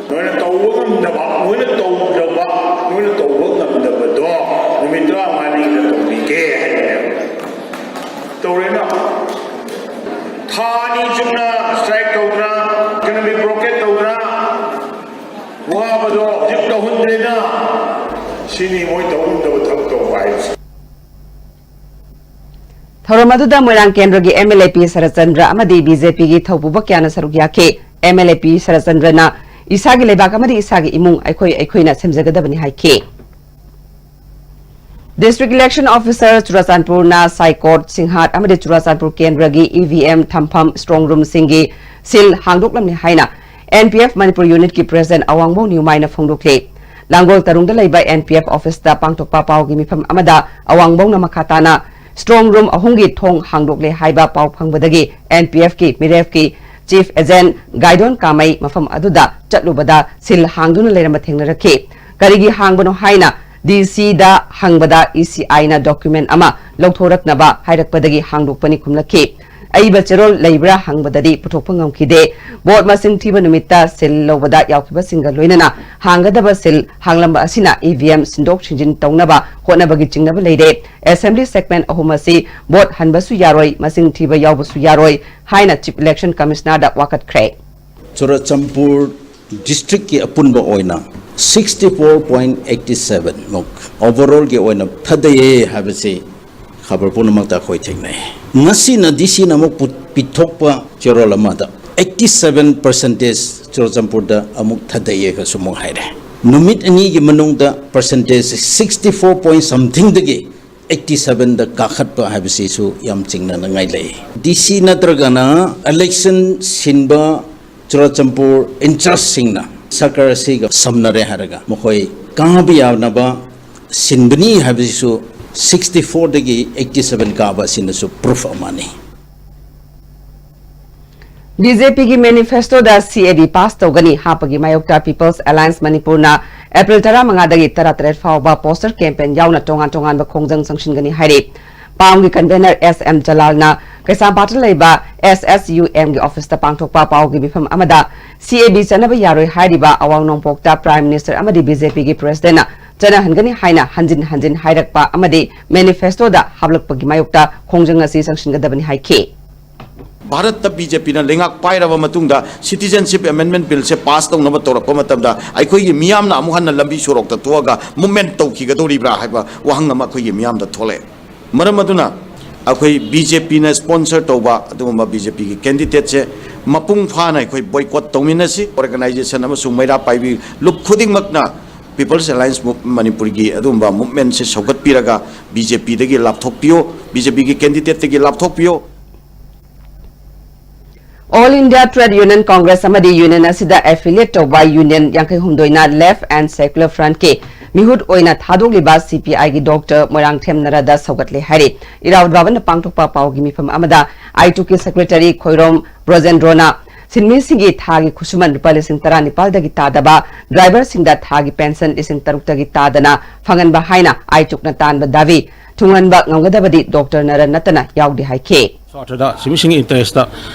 ꯅꯣꯏꯅ ꯇꯧꯕ ꯉꯝꯗꯕ, ꯅꯣꯏꯅ ꯇꯧꯗꯕ, ꯅꯣꯏꯅ ꯇꯧꯕ ꯉꯝꯗꯕꯗꯣ ꯅꯨꯃꯤꯠ ꯇꯔꯥꯃꯉꯥꯅꯤꯗ ꯇꯧꯕꯤꯒꯦ ꯍꯥꯏꯕꯅꯦꯕ꯫ ꯇꯧꯔꯦꯅ꯫ ꯊꯥ ꯑꯅꯤ ꯆꯨꯞꯅ strike ꯇꯧꯗꯅ, economic blockade ꯇꯧꯗꯅ, ꯋꯥꯕꯗꯣ ꯍꯧꯖꯤꯛ ꯇꯧꯍꯟꯗ꯭ꯔꯦꯅ꯫ ꯁꯤꯅꯤ ꯃꯣꯏ ꯇꯧ ꯉꯝꯗꯕ ꯊꯕꯛ ꯇꯧꯕ ꯍꯥꯏꯕꯁꯦ꯫ ꯊꯧꯔꯝ ꯑꯗꯨꯗ ꯃꯣꯏꯔꯥꯡ ꯀꯦꯟꯗ꯭ꯔꯒꯤ M L A P Saratchandra ꯑꯃꯗꯤ B J P ꯒꯤ ꯊꯧꯄꯨꯕ ꯀꯌꯥꯅ ꯁꯔꯨꯛ ꯌꯥꯈꯤ꯫ M L A P ꯁꯔꯠꯆꯟꯗ꯭ꯔꯅ ꯏꯁꯥꯒꯤ ꯂꯩꯕꯥꯛ ꯑꯃꯗꯤ ꯏꯁꯥꯒꯤ ꯏꯃꯨꯡ ꯑꯩꯈꯣꯏ ꯑꯩꯈꯣꯏꯅ ꯁꯦꯝꯖꯒꯗꯕꯅꯤ ꯍꯥꯏꯈꯤ꯫ District Election Officer ꯆꯨꯔꯥꯆꯥꯟꯄꯨꯔꯅ ꯁꯥꯏꯀꯣꯠ, ꯁꯤꯡꯍꯥꯠ ꯑꯃꯗꯤ ꯆꯨꯔꯥꯆꯥꯟꯄꯨꯔ ꯀꯦꯟꯗ꯭ꯔꯒꯤ ꯏ ꯚꯤ ꯑꯦꯝ ꯊꯝꯐꯝ strong roomꯁꯤꯡꯒꯤ seal ꯍꯥꯡꯗꯣꯛꯂꯝꯃꯤ ꯍꯥꯏꯅ N P F Manipur unitꯀꯤ president ꯑꯋꯥꯡꯕꯧ ꯅ꯭ꯌꯨꯃꯥꯏꯅ ꯐꯣꯡꯗꯣꯛꯂꯤ꯫ ꯂꯥꯡꯒꯣꯜ ꯇꯔꯨꯡꯗ ꯂꯩꯕ N P F officeꯇ ꯄꯥꯡꯊꯣꯛꯄ ꯄꯥꯎꯒꯤ ꯃꯤꯐꯝ ꯑꯃꯗ ꯑꯋꯥꯡꯕꯧꯅ ꯃꯈꯥ ꯇꯥꯅ strong room ꯑꯍꯨꯝꯒꯤ ꯊꯣꯡ ꯍꯥꯡꯗꯣꯛꯂꯦ ꯍꯥꯏꯕ ꯄꯥꯎ ꯐꯪꯕꯗꯒꯤ N P Fꯀꯤ ꯃꯤꯔꯦꯞꯀꯤ chief agent ꯒꯥꯏꯗꯣꯟ ꯀꯥꯃꯩ ꯃꯐꯝ ꯑꯗꯨꯗ ꯆꯠꯂꯨꯕꯗ seal ꯍꯥꯡꯗꯨꯅ ꯂꯩꯔꯝꯕ ꯊꯦꯡꯅꯔꯛꯈꯤ꯫ ꯀꯔꯤꯒꯤ ꯍꯥꯡꯕꯅꯣ ꯍꯥꯏꯅ D Cꯗ ꯍꯪꯕꯗ E C Iꯅ document ꯑꯃ ꯂꯧꯊꯣꯔꯛꯅꯕ ꯍꯥꯏꯔꯛꯄꯗꯒꯤ ꯍꯥꯡꯗꯣꯛꯄꯅꯤ ꯈꯨꯝꯂꯛꯈꯤ꯫ ꯑꯏꯕ ꯆꯦꯔꯣꯜ ꯂꯩꯕ꯭ꯔꯥ ꯍꯪꯕꯗꯗꯤ ꯄꯨꯊꯣꯛꯄ ꯉꯝꯈꯤꯗꯦ꯫ Vote ꯃꯁꯤꯡ ꯊꯤꯕ ꯅꯨꯃꯤꯠꯇ seal ꯂꯧꯕꯗ ꯌꯥꯎꯈꯤꯕꯁꯤꯡꯒ ꯂꯣꯏꯅꯅ ꯍꯥꯡꯒꯗꯕ seal ꯍꯥꯡꯂꯝꯕ ꯑꯁꯤꯅ E V M ꯁꯤꯟꯗꯣꯛ ꯁꯤꯟꯖꯤꯟ ꯇꯧꯅꯕ ꯍꯣꯠꯅꯕꯒꯤ ꯆꯤꯡꯅꯕ ꯂꯩꯔꯦ꯫ Assembly segment ꯑꯍꯨꯝ ꯑꯁꯤ vote ꯍꯟꯕꯁꯨ ꯌꯥꯔꯣꯏ, ꯃꯁꯤꯡ ꯊꯤꯕ ꯌꯥꯎꯕꯁꯨ ꯌꯥꯔꯣꯏ ꯍꯥꯏꯅ Chief Election Commissionerꯗ ꯋꯥꯀꯠꯈ꯭ꯔꯦ꯫ ꯆꯨꯔꯆꯥꯟꯄꯨꯔ districtꯀꯤ ꯑꯄꯨꯟꯕ ꯑꯣꯏꯅ sixty four point eighty seven ꯃꯨꯛ overallꯒꯤ ꯑꯣꯏꯅ ꯊꯥꯗꯩꯌꯦ ꯍꯥꯏꯕꯁꯤ ꯈꯕꯔ ꯄꯨꯝꯅꯃꯛꯇ ꯑꯩꯈꯣꯏ ꯊꯦꯡꯅꯩ꯫ ꯉꯁꯤꯅ D Cꯅ ꯑꯃꯨꯛ ꯄꯨ-, ꯄꯤꯊꯣꯛꯄ ꯆꯦꯔꯣꯜ ꯑꯃꯗ eighty seven percentage ꯆꯨꯔꯆꯥꯟꯄꯨꯔꯗ ꯑꯃꯨꯛ ꯊꯥꯗꯩꯌꯦꯒꯁꯨ ꯑꯃꯨꯛ ꯍꯥꯏꯔꯦ꯫ ꯅꯨꯃꯤꯠ ꯑꯅꯤꯒꯤ ꯃꯅꯨꯡꯗ percentage sixty four point somethingꯗꯒꯤ eighty sevenꯗ ꯀꯥꯈꯠꯄ ꯍꯥꯏꯕꯁꯤꯁꯨ ꯌꯥꯝ ꯆꯤꯡꯅꯅꯉꯥꯏ ꯂꯩ꯫ D C ꯅꯠꯇ꯭ꯔꯒꯅ election ꯁꯤꯟꯕ ꯆꯨꯔꯆꯥꯟꯄꯨꯔ in-chargeꯁꯤꯡꯅ ꯁꯔꯀꯥꯔ ꯑꯁꯤꯒ ꯁꯝꯅꯔꯦ ꯍꯥꯏꯔꯒ ꯃꯈꯣꯏ ꯀꯥꯕ ꯌꯥꯅꯕ ꯁꯤꯟꯕꯅꯤ ꯍꯥꯏꯕꯁꯤꯁꯨ sixty fourꯗꯒꯤ eighty seven ꯀꯥꯕ ꯑꯁꯤꯅꯁꯨ proof ꯑꯃꯅꯤ꯫ B J Pꯒꯤ manifestoꯗ C A D pass ꯇꯧꯒꯅꯤ ꯍꯥꯞꯄꯒꯤ ꯃꯥꯌꯣꯛꯇ People's Alliance ꯃꯅꯤꯄꯨꯔꯅ April ꯇꯔꯥꯃꯉꯥꯗꯒꯤ ꯇꯔꯥꯇꯔꯦꯠ ꯐꯥꯎꯕ poster campaign ꯌꯥꯎꯅ ꯇꯣꯉꯥꯟ ꯇꯣꯉꯥꯟꯕ ꯈꯣꯡꯖꯪ ꯆꯪꯁꯤꯟꯒꯅꯤ ꯍꯥꯏꯔꯤ꯫ ꯄꯥꯝꯒꯤ convener S M ꯖꯂꯥꯜꯅ ꯀꯩꯁꯥꯝꯄꯥꯠꯇ ꯂꯩꯕ S S U Mꯒꯤ officeꯇ ꯄꯥꯡꯊꯣꯛꯄ ꯄꯥꯎꯒꯤ ꯃꯤꯐꯝ ꯑꯃꯗ C A D ꯆꯠꯅꯕ ꯌꯥꯔꯣꯏ ꯍꯥꯏꯔꯤꯕ ꯑꯋꯥꯡ ꯅꯣꯡꯄꯣꯛꯇ Prime Minister ꯑꯃꯗꯤ B J Pꯒꯤ presidentꯅ ꯆꯠꯅꯍꯟꯒꯅꯤ ꯍꯥꯏꯅ ꯍꯟꯖꯤꯟ ꯍꯟꯖꯤꯟ ꯍꯥꯏꯔꯛꯄ ꯑꯃꯗꯤ manifestoꯗ ꯍꯥꯞꯂꯛꯄꯒꯤ ꯃꯥꯌꯣꯛꯇ ꯈꯣꯡꯖꯪ ꯑꯁꯤ ꯆꯪꯁꯤꯟꯒꯗꯕꯅꯤ ꯍꯥꯏꯈꯤ꯫ ꯚꯥꯔꯠꯇ B J Pꯅ ꯂꯩꯉꯥꯛ ꯄꯥꯏꯔꯕ ꯃꯇꯨꯡꯗ Citizenship Amendment Billꯁꯦ pass ꯇꯧꯅꯕ ꯇꯧꯔꯛꯄ ꯃꯇꯝꯗ ꯑꯩꯈꯣꯏꯒꯤ ꯃꯤꯌꯥꯝꯅ ꯑꯃꯨꯛ ꯍꯟꯅ ꯂꯝꯕꯤ ꯁꯣꯔꯣꯛꯇ ꯊꯣꯛꯑꯒ movement ꯇꯧꯈꯤꯒꯗꯧꯔꯤꯕ꯭ꯔꯥ ꯍꯥꯏꯕ ꯋꯥꯍꯪ ꯑꯃ ꯑꯩꯈꯣꯏꯒꯤ ꯃꯤꯌꯥꯝꯗ ꯊꯣꯛꯂꯛꯑꯦ꯫ ꯃꯔꯝ ꯑꯗꯨꯅ ꯑꯩꯈꯣꯏ B J Pꯅ sponsor ꯇꯧꯕ ꯑꯗꯨꯒꯨꯝꯕ B J Pꯒꯤ candidateꯁꯦ ꯃꯄꯨꯡ ꯐꯥꯅ ꯑꯩꯈꯣꯏ ꯕꯣꯏꯀꯣꯠ ꯇꯧꯃꯤꯟꯅꯁꯤ꯫ ꯑꯣꯔꯒꯅꯥꯏꯖꯦꯁꯟ ꯑꯃꯁꯨꯡ ꯃꯩꯔꯥ ꯄꯥꯏꯕꯤ ꯂꯨꯞ ꯈꯨꯗꯤꯡꯃꯛꯅ People's Alliance Mov-, ꯃꯅꯤꯄꯨꯔꯒꯤ ꯑꯗꯨꯒꯨꯝꯕ ꯃꯨꯚꯃꯦꯟꯠꯁꯤ ꯁꯧꯒꯠꯄꯤꯔꯒ ꯕꯤꯖꯦꯄꯤꯗꯒꯤ ꯂꯥꯞꯊꯣꯛꯄꯤꯌꯨ, ꯕꯤꯖꯦꯄꯤꯒꯤ ꯀꯦꯟꯗꯤꯗꯦꯠꯇꯒꯤ ꯂꯥꯞꯊꯣꯛꯄꯤꯌꯨ꯫ All India Trade Union Congress ꯑꯃꯗꯤ ꯌꯨꯅꯤꯌꯟ ꯑꯁꯤꯗ ꯑꯦꯐꯤꯂꯤꯌꯦꯠ ꯇꯧꯕ ꯌꯨꯅꯤꯌꯟ ꯌꯥꯡꯈꯩ ꯍꯨꯝꯗꯣꯏꯅ Left and Secular Front ꯀꯤ ꯃꯤꯍꯨꯠ ꯑꯣꯏꯅ ꯊꯥꯗꯣꯛꯂꯤꯕ ꯁꯤ ꯄꯤ ꯑꯥꯏꯒꯤ ꯗꯣꯛꯇꯔ ꯃꯣꯏꯔꯥꯡꯊꯦꯝ ꯅꯔꯥꯗ ꯁꯧꯒꯠꯂꯦ ꯍꯥꯏꯔꯤ꯫ ꯏꯔꯥꯕꯣꯠ ꯚꯕꯟꯗ ꯄꯥꯡꯊꯣꯛꯄ ꯄꯥꯎꯒꯤ ꯃꯤꯐꯝ ꯑꯃꯗ ꯑꯥꯏꯇꯨꯛꯀꯤ ꯁꯦꯀ꯭ꯔꯦꯇꯔꯤ ꯈꯣꯏꯔꯣꯝ ꯕ꯭ꯔꯣꯖꯦꯟꯗ꯭ꯔꯣꯅ ꯁꯤꯟꯃꯤꯁꯤꯡꯒꯤ ꯊꯥꯒꯤ ꯈꯨꯠꯁꯨꯃꯟ ꯂꯨꯄꯥ ꯂꯤꯁꯤꯡ ꯇꯔꯥꯅꯤꯄꯥꯜꯗꯒꯤ ꯇꯥꯗꯕ, ꯗ꯭ꯔꯥꯏꯚꯔꯁꯤꯡꯗ ꯊꯥꯒꯤ ꯄꯦꯟꯁꯟ ꯂꯤꯁꯤꯡ ꯇꯔꯨꯛꯇꯒꯤ ꯇꯥꯗꯅ ꯐꯪꯍꯟꯕ ꯍꯥꯏꯅ ꯑꯥꯏꯇꯨꯛꯅ ꯇꯥꯟꯕ ꯗꯥꯕꯤ ꯊꯨꯡꯍꯟꯕ ꯉꯝꯒꯗꯕꯗꯤ ꯗꯣꯛꯇꯔ ꯅꯔꯥ ꯅꯠꯇꯅ ꯌꯥꯎꯗꯦ ꯍꯥꯏꯈꯤ꯫ ꯁ꯭ꯋꯥꯔꯊꯗ ꯁꯤꯟꯃꯤꯁꯤꯡꯒꯤ ꯏꯟꯇꯔꯦꯁꯇ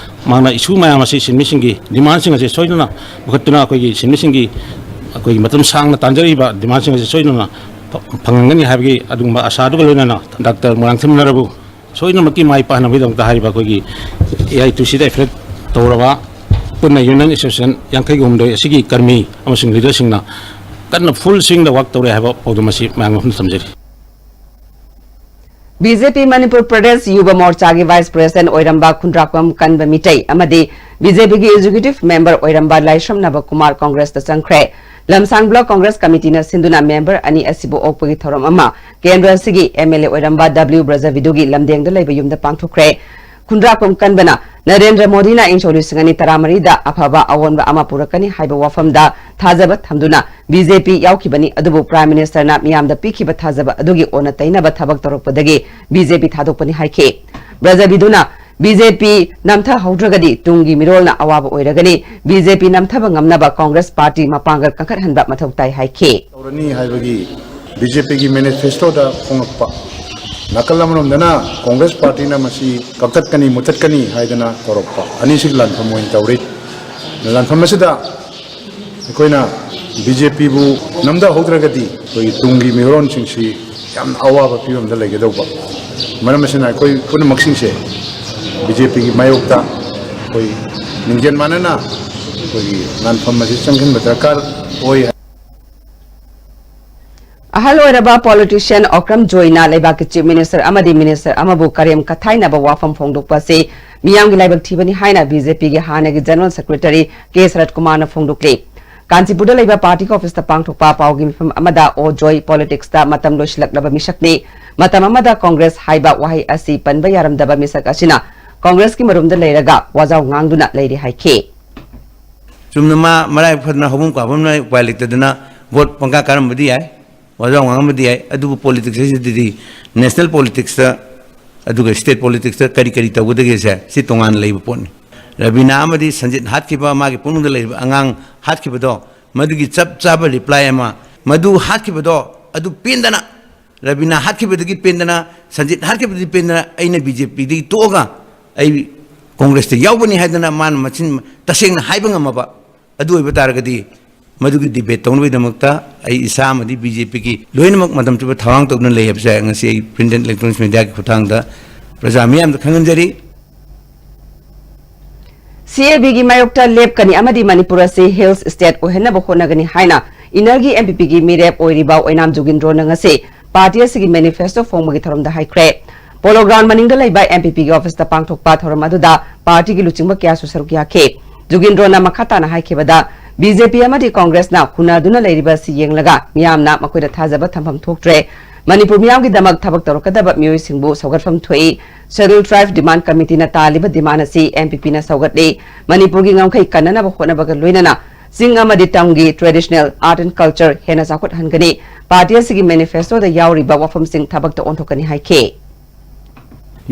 ꯃꯍꯥꯛꯅ ꯏꯁꯨ ꯃꯌꯥꯝ ꯑꯁꯤ ꯁꯤꯟꯃꯤꯁꯤꯡꯒꯤ ꯗꯤꯃꯥꯟꯁꯤꯡ ꯑꯁꯤ ꯁꯣꯏꯗꯅ ꯄꯨꯈꯠꯇꯨꯅ ꯑꯩꯈꯣꯏꯒꯤ ꯁꯤꯟꯃꯤꯁꯤꯡꯒꯤ ꯑꯩꯈꯣꯏꯒꯤ ꯃꯇꯝ ꯁꯥꯡꯅ ꯇꯥꯟꯖꯔꯛꯏꯕ ꯗꯤꯃꯥꯟꯁꯤꯡ ꯑꯁꯤ ꯁꯣꯏꯗꯅ ꯐꯪꯍꯟꯒꯅꯤ ꯍꯥꯏꯕꯒꯤ ꯑꯗꯨꯒꯨꯝꯕ ꯑꯁꯥꯗꯨꯒ ꯂꯣꯏꯅꯅ ꯗꯥꯛꯇꯔ ꯃꯣꯏꯔꯥꯡꯊꯦꯝ ꯅꯔꯥꯕꯨ ꯁꯣꯏꯗꯅꯃꯛꯀꯤ ꯃꯥꯏ ꯄꯥꯛꯅꯕꯒꯤꯗꯃꯛꯇ ꯍꯥꯏꯔꯤꯕ ꯑꯩꯈꯣꯏꯒꯤ ꯑꯦ ꯑꯥꯏ ꯇꯨ ꯁꯤꯗ ꯑꯦꯐꯤꯂꯦꯠ ꯇꯧꯔꯕ ꯄꯨꯟꯅ ꯌꯨꯅꯤꯌꯟ ꯑꯦꯁꯣꯁꯤꯌꯦꯁꯟ ꯌꯥꯡꯈꯩꯒ ꯍꯨꯝꯗꯣꯏ ꯑꯁꯤꯒꯤ ꯀꯔꯃꯤ ꯑꯃꯁꯨꯡ ꯂꯤꯗꯔꯁꯤꯡꯅ ꯀꯟꯅ ꯐꯨꯜ ꯁ꯭ꯋꯤꯡꯗ ꯋꯥꯛ ꯇꯧꯔꯦ ꯍꯥꯏꯕ ꯄꯥꯎꯗꯝ ꯑꯁꯤ ꯃꯌꯥꯝꯒꯤ ꯃꯐꯝꯗ ꯊꯝꯖꯔꯤ꯫ ꯕꯤ ꯖꯦ ꯄꯤ ꯃꯅꯤꯄꯨꯔ ꯄ꯭ꯔꯗꯦꯁ ꯌꯨꯕ ꯃꯣꯔꯆꯥꯒꯤ ꯚꯥꯏꯁ ꯄ꯭ꯔꯦꯁꯤꯗꯦꯟꯠ ꯑꯣꯏꯔꯝꯕ ꯈꯨꯟꯗ꯭ꯔꯥꯛꯄꯝ ꯀꯟꯕ ꯃꯤꯇꯩ ꯑꯃꯗꯤ ꯕꯤ ꯖꯦ ꯄꯤꯒꯤ ꯑꯦꯛꯖꯤꯀ꯭ꯌꯨꯇꯤꯚ ꯃꯦꯝꯕꯔ ꯑꯣꯏꯔꯝꯕ ꯂꯥꯏꯁ꯭ꯔꯝ ꯅꯕꯀꯨꯃꯥꯔ ꯀꯣꯡꯒ꯭ꯔꯦꯁꯇ ꯆꯪꯈ꯭ꯔꯦ꯫ ꯂꯝꯁꯥꯡ ꯕ꯭ꯂꯣꯛ ꯀꯣꯡꯒ꯭ꯔꯦꯁ ꯀꯃꯤꯇꯤꯅ ꯁꯤꯟꯗꯨꯅ ꯃꯦꯝꯕꯔ ꯑꯅꯤ ꯑꯁꯤꯕꯨ ꯑꯣꯛꯄꯒꯤ ꯊꯧꯔꯝ ꯑꯃ ꯀꯦꯟꯗ꯭ꯔ ꯑꯁꯤꯒꯤ ꯑꯦꯝ ꯑꯦꯜ ꯑꯦ ꯑꯣꯏꯔꯝꯕ ꯗꯕ꯭ꯂꯤꯎ ꯕ꯭ꯔꯖꯕꯤꯗꯨꯒꯤ ꯂꯝꯗꯦꯡꯗ ꯂꯩꯕ ꯌꯨꯝꯗ ꯄꯥꯡꯊꯣꯛꯈ꯭ꯔꯦ꯫ ꯈꯨꯟꯗ꯭ꯔꯥꯛꯄꯝ ꯀꯟꯕꯅ ꯅꯔꯦꯟꯗ꯭ꯔ ꯃꯣꯗꯤꯅ ꯏꯪ ꯁꯣꯛ ꯂꯤꯁꯤꯡ ꯑꯅꯤ ꯇꯔꯥꯃꯔꯤꯗ ꯑꯐꯕ ꯑꯑꯣꯟꯕ ꯑꯃ ꯄꯨꯔꯛꯀꯅꯤ ꯍꯥꯏꯕ ꯋꯥꯐꯝꯗ ꯊꯥꯖꯕ ꯊꯝꯗꯨꯅ ꯕꯤ ꯖꯦ ꯄꯤ ꯌꯥꯎꯈꯤꯕꯅꯤ, ꯑꯗꯨꯕꯨ ꯄ꯭ꯔꯥꯏꯝ ꯃꯤꯅꯤꯁꯇꯔꯅ ꯃꯤꯌꯥꯝꯗ ꯄꯤꯈꯤꯕ ꯊꯥꯖꯕ ꯑꯗꯨꯒꯤ ꯑꯣꯟꯅ ꯇꯩꯅꯕ ꯊꯕꯛ ꯇꯧꯔꯛꯄꯗꯒꯤ ꯕꯤ ꯖꯦ ꯄꯤ ꯊꯥꯗꯣꯛꯄꯅꯤ ꯍꯥꯏꯈꯤ꯫ ꯕ꯭ꯔꯖꯕꯤꯗꯨꯅ ꯕꯤ ꯖꯦ ꯄꯤ ꯅꯝꯊꯍꯧꯗ꯭ꯔꯒꯗꯤ ꯇꯨꯡꯒꯤ ꯃꯤꯔꯣꯜꯅ ꯑꯋꯥꯕ ꯑꯣꯏꯔꯒꯅꯤ, ꯕꯤ ꯖꯦ ꯄꯤ ꯅꯝꯊꯕ ꯉꯝꯅꯕ ꯀꯣꯡꯒ꯭ꯔꯦꯁ ꯄꯥꯔꯇꯤ ꯃꯄꯥꯡꯒꯜ ꯀꯟꯈꯠꯍꯟꯕ ꯃꯊꯧ ꯇꯥꯏ ꯍꯥꯏꯈꯤ꯫ ꯇꯧꯔꯅꯤ ꯍꯥꯏꯕꯒꯤ ꯕꯤ ꯖꯦ ꯄꯤꯒꯤ ꯃꯦꯅꯤꯐꯦꯁꯇꯣꯗ ꯐꯣꯡꯂꯛꯄ, ꯅꯥꯀꯜ ꯑꯃꯔꯣꯝꯗꯅ ꯀꯣꯡꯒ꯭ꯔꯦꯁ ꯄꯥꯔꯇꯤꯅ ꯃꯁꯤ ꯀꯛꯊꯠꯀꯅꯤ, ꯃꯨꯊꯠꯀꯅꯤ ꯍꯥꯏꯗꯅ ꯀꯧꯔꯛꯄ, ꯑꯅꯤꯁꯤ ꯂꯥꯟꯐꯝ ꯑꯣꯏꯅ ꯇꯧꯔꯤ꯫ ꯂꯥꯟꯐꯝ ꯑꯁꯤꯗ ꯑꯩꯈꯣꯏꯅ ꯕꯤ ꯖꯦ ꯄꯤꯕꯨ ꯅꯝꯊꯍꯧꯗ꯭ꯔꯒꯗꯤ ꯑꯩꯈꯣꯏꯒꯤ ꯇꯨꯡꯒꯤ ꯃꯤꯔꯣꯟꯁꯤꯡꯁꯤ ꯌꯥꯝꯅ ꯑꯋꯥꯕ ꯐꯤꯕꯝꯗ ꯂꯩꯒꯗꯧꯕ꯫ ꯃꯔꯝ ꯑꯁꯤꯅ ꯑꯩꯈꯣꯏ ꯄꯨꯝꯅꯃꯛꯁꯤꯡꯁꯦ ꯕꯤ ꯖꯦ ꯄꯤꯒꯤ ꯃꯥꯌꯣꯛꯇ ꯑꯩꯈꯣꯏ ꯂꯤꯡꯖꯦꯜ ꯃꯥꯟꯅꯅ ꯑꯩꯈꯣꯏꯒꯤ ꯂꯥꯟꯐꯝ ꯑꯁꯤ ꯆꯪꯁꯤꯟꯕ ꯗꯔꯀꯥꯔ ꯑꯣꯏ꯫ ꯑꯍꯜ ꯑꯣꯏꯔꯕ politician ꯑꯣꯀ꯭ꯔꯝ ꯖꯣꯏꯅ ꯂꯩꯕꯥꯛꯀꯤ Chief Minister ꯑꯃꯗꯤ Minister ꯑꯃꯕꯨ ꯀꯔꯦꯝ ꯀꯊꯥꯏꯅꯕ ꯋꯥꯐꯝ ꯐꯣꯡꯗꯣꯛꯄ ꯑꯁꯤ ꯃꯤꯌꯥꯝꯒꯤ ꯂꯥꯏꯕꯛ ꯊꯤꯕꯅꯤ ꯍꯥꯏꯅ BJPꯒꯤ ꯍꯥꯟꯅꯒꯤ General Secretary ꯀꯦ ꯁꯔꯠ ꯀꯨꯃꯥꯔꯅ ꯐꯣꯡꯗꯣꯛꯂꯤ꯫ ꯀꯥꯟꯆꯤꯄꯨꯔꯗ ꯂꯩꯕ partyꯒꯤ officeꯇ ꯄꯥꯡꯊꯣꯛꯄ ꯄꯥꯎꯒꯤ ꯃꯤꯐꯝ ꯑꯃꯗ ꯑꯣ ꯖꯣꯏ politicsꯇ ꯃꯇꯝ ꯂꯣꯏꯁꯤꯜꯂꯛꯂꯕ ꯃꯤꯁꯛꯅꯤ, ꯃꯇꯝ ꯑꯃꯗ Congress ꯍꯥꯏꯕ ꯋꯥꯍꯩ ꯑꯁꯤ ꯄꯟꯕ ꯌꯥꯔꯝꯗꯕ ꯃꯤꯁꯛ ꯑꯁꯤꯅ Congressꯀꯤ ꯃꯔꯨꯝꯗ ꯂꯩꯔꯒ ꯋꯥꯖꯥꯎ ꯉꯥꯡꯗꯨꯅ ꯂꯩꯔꯤ ꯍꯥꯏꯈꯤ꯫ ꯆꯨꯝꯅ ꯃꯥ ꯃꯔꯥꯏꯕꯛ ꯐꯗꯅ ꯍꯧꯐꯝ ꯀꯥꯐꯝꯅ ꯎꯄꯥꯏ ꯂꯩꯇꯗꯅ vote ꯄꯪꯀꯥ ꯀꯥꯔꯝꯕꯗꯤ ꯌꯥꯏ, ꯋꯥꯖꯥꯎ ꯉꯥꯡꯉꯝꯕꯗꯤ ꯌꯥꯏ, ꯑꯗꯨꯕꯨ politics ꯍꯥꯏꯁꯤꯗꯤ national politicsꯇ ꯑꯗꯨꯒ state politicsꯇ ꯀꯔꯤ ꯀꯔꯤ ꯇꯧꯒꯗꯒꯦꯁꯦ ꯁꯤ ꯇꯣꯉꯥꯟꯅ ꯂꯩꯕ ꯄꯣꯠꯅꯤ꯫ ꯔꯕꯤꯅꯥ ꯑꯃꯗꯤ ꯁꯟꯖꯤꯠ ꯍꯥꯠꯈꯤꯕ, ꯃꯥꯒꯤ ꯄꯨꯛꯅꯨꯡꯗ ꯂꯩꯔꯤꯕ ꯑꯉꯥꯡ ꯍꯥꯠꯈꯤꯕꯗꯣ, ꯃꯗꯨꯒꯤ ꯆꯞ ꯆꯥꯕ reply ꯑꯃ, ꯃꯗꯨ ꯍꯥꯠꯈꯤꯕꯗꯣ ꯑꯗꯨ ꯄꯦꯟꯗꯅ, ꯔꯕꯤꯅꯥ ꯍꯥꯠꯈꯤꯕꯗꯒꯤ ꯄꯦꯟꯗꯅ, ꯁꯟꯖꯤꯠ ꯍꯥꯠꯈꯤꯕꯗꯒꯤ ꯄꯦꯟꯗꯅ ꯑꯩꯅ BJPꯗꯒꯤ ꯇꯣꯛꯑꯒ ꯑꯩ Congressꯇ ꯌꯥꯎꯒꯅꯤ ꯍꯥꯏꯗꯅ ꯃꯥꯅ ꯃꯆꯤꯟ ꯇꯁꯦꯡꯅ ꯍꯥꯏꯕ ꯉꯝꯃꯕ ꯑꯗꯨ ꯑꯣꯏꯕ ꯇꯥꯔꯒꯗꯤ, ꯃꯗꯨꯒꯤ debate ꯇꯧꯅꯕꯒꯤꯗꯃꯛꯇ ꯑꯩ ꯏꯁꯥ ꯑꯃꯗꯤ BJPꯒꯤ ꯂꯣꯏꯅꯃꯛ ꯃꯇꯝ ꯆꯨꯞꯄ ꯊꯧꯔꯥꯡ ꯇꯧꯗꯨꯅ ꯂꯩ ꯍꯥꯏꯕꯁꯦ ꯉꯁꯤ ꯑꯩ print and electronic mediaꯒꯤ ꯈꯨꯠꯊꯥꯡꯗ ꯄ꯭ꯔꯖꯥ ꯃꯤꯌꯥꯝꯗ ꯈꯪꯍꯟꯖꯔꯤ꯫ CABꯒꯤ ꯃꯥꯌꯣꯛꯇ ꯂꯦꯞꯀꯅꯤ ꯑꯃꯗꯤ ꯃꯅꯤꯄꯨꯔ ꯑꯁꯤ Hills State ꯑꯣꯏꯍꯟꯅꯕ ꯍꯣꯠꯅꯒꯅꯤ ꯍꯥꯏꯅ ꯏꯅꯔꯒꯤ MPPꯒꯤ ꯃꯤꯔꯦꯞ ꯑꯣꯏꯔꯤꯕ ꯑꯣꯏꯅꯥꯝ ꯖꯨꯒꯤꯟꯗ꯭ꯔꯣꯅ ꯉꯁꯤ party ꯑꯁꯤꯒꯤ manifesto ꯐꯣꯡꯕꯒꯤ ꯊꯧꯔꯝꯗ ꯍꯥꯏꯈ꯭ꯔꯦ꯫ Polo Ground ꯃꯅꯤꯡꯗ ꯂꯩꯕ MPPꯒꯤ officeꯇ ꯄꯥꯡꯊꯣꯛꯄ ꯊꯧꯔꯝ ꯑꯗꯨꯗ partyꯒꯤ ꯂꯨꯆꯤꯡꯕ ꯀꯌꯥꯁꯨ ꯁꯔꯨꯛ ꯌꯥꯈꯤ꯫ ꯖꯨꯒꯤꯟꯗ꯭ꯔꯣꯅ ꯃꯈꯥ ꯇꯥꯅ ꯍꯥꯏꯈꯤꯕꯗ, BJP ꯑꯃꯗꯤ Congressꯅ ꯍꯨꯟꯅꯗꯨꯅ ꯂꯩꯔꯤꯕ ꯑꯁꯤ ꯌꯦꯡꯂꯒ ꯃꯤꯌꯥꯝꯅ ꯃꯈꯣꯏꯗ ꯊꯥꯖꯕ ꯊꯝꯐꯝ ꯊꯣꯛꯇ꯭ꯔꯦ꯫ ꯃꯅꯤꯄꯨꯔ ꯃꯤꯌꯥꯝꯒꯤꯗꯃꯛ ꯊꯕꯛ ꯇꯧꯔꯛꯀꯗꯕ ꯃꯤꯑꯣꯏꯁꯤꯡꯕꯨ ꯁꯧꯒꯠꯐꯝ ꯊꯣꯛꯏ꯫ Scheduled Tribe Demand Committeeꯅ ꯇꯥꯜꯂꯤꯕ demand ꯑꯁꯤ MPPꯅ ꯁꯧꯒꯠꯂꯤ꯫ ꯃꯅꯤꯄꯨꯔꯒꯤ ꯉꯝꯈꯩ ꯀꯟꯅꯅꯕ ꯍꯣꯠꯅꯕꯒ ꯂꯣꯏꯅꯅ ꯆꯤꯡ ꯑꯃꯗꯤ ꯇꯝꯒꯤ traditional art and culture ꯍꯦꯟꯅ ꯆꯥꯎꯈꯠꯍꯟꯒꯅꯤ꯫ Party ꯑꯁꯤꯒꯤ manifestoꯗ ꯌꯥꯎꯔꯤꯕ ꯋꯥꯐꯝꯁꯤꯡ ꯊꯕꯛꯇ ꯑꯣꯟꯊꯣꯛꯀꯅꯤ ꯍꯥꯏꯈꯤ꯫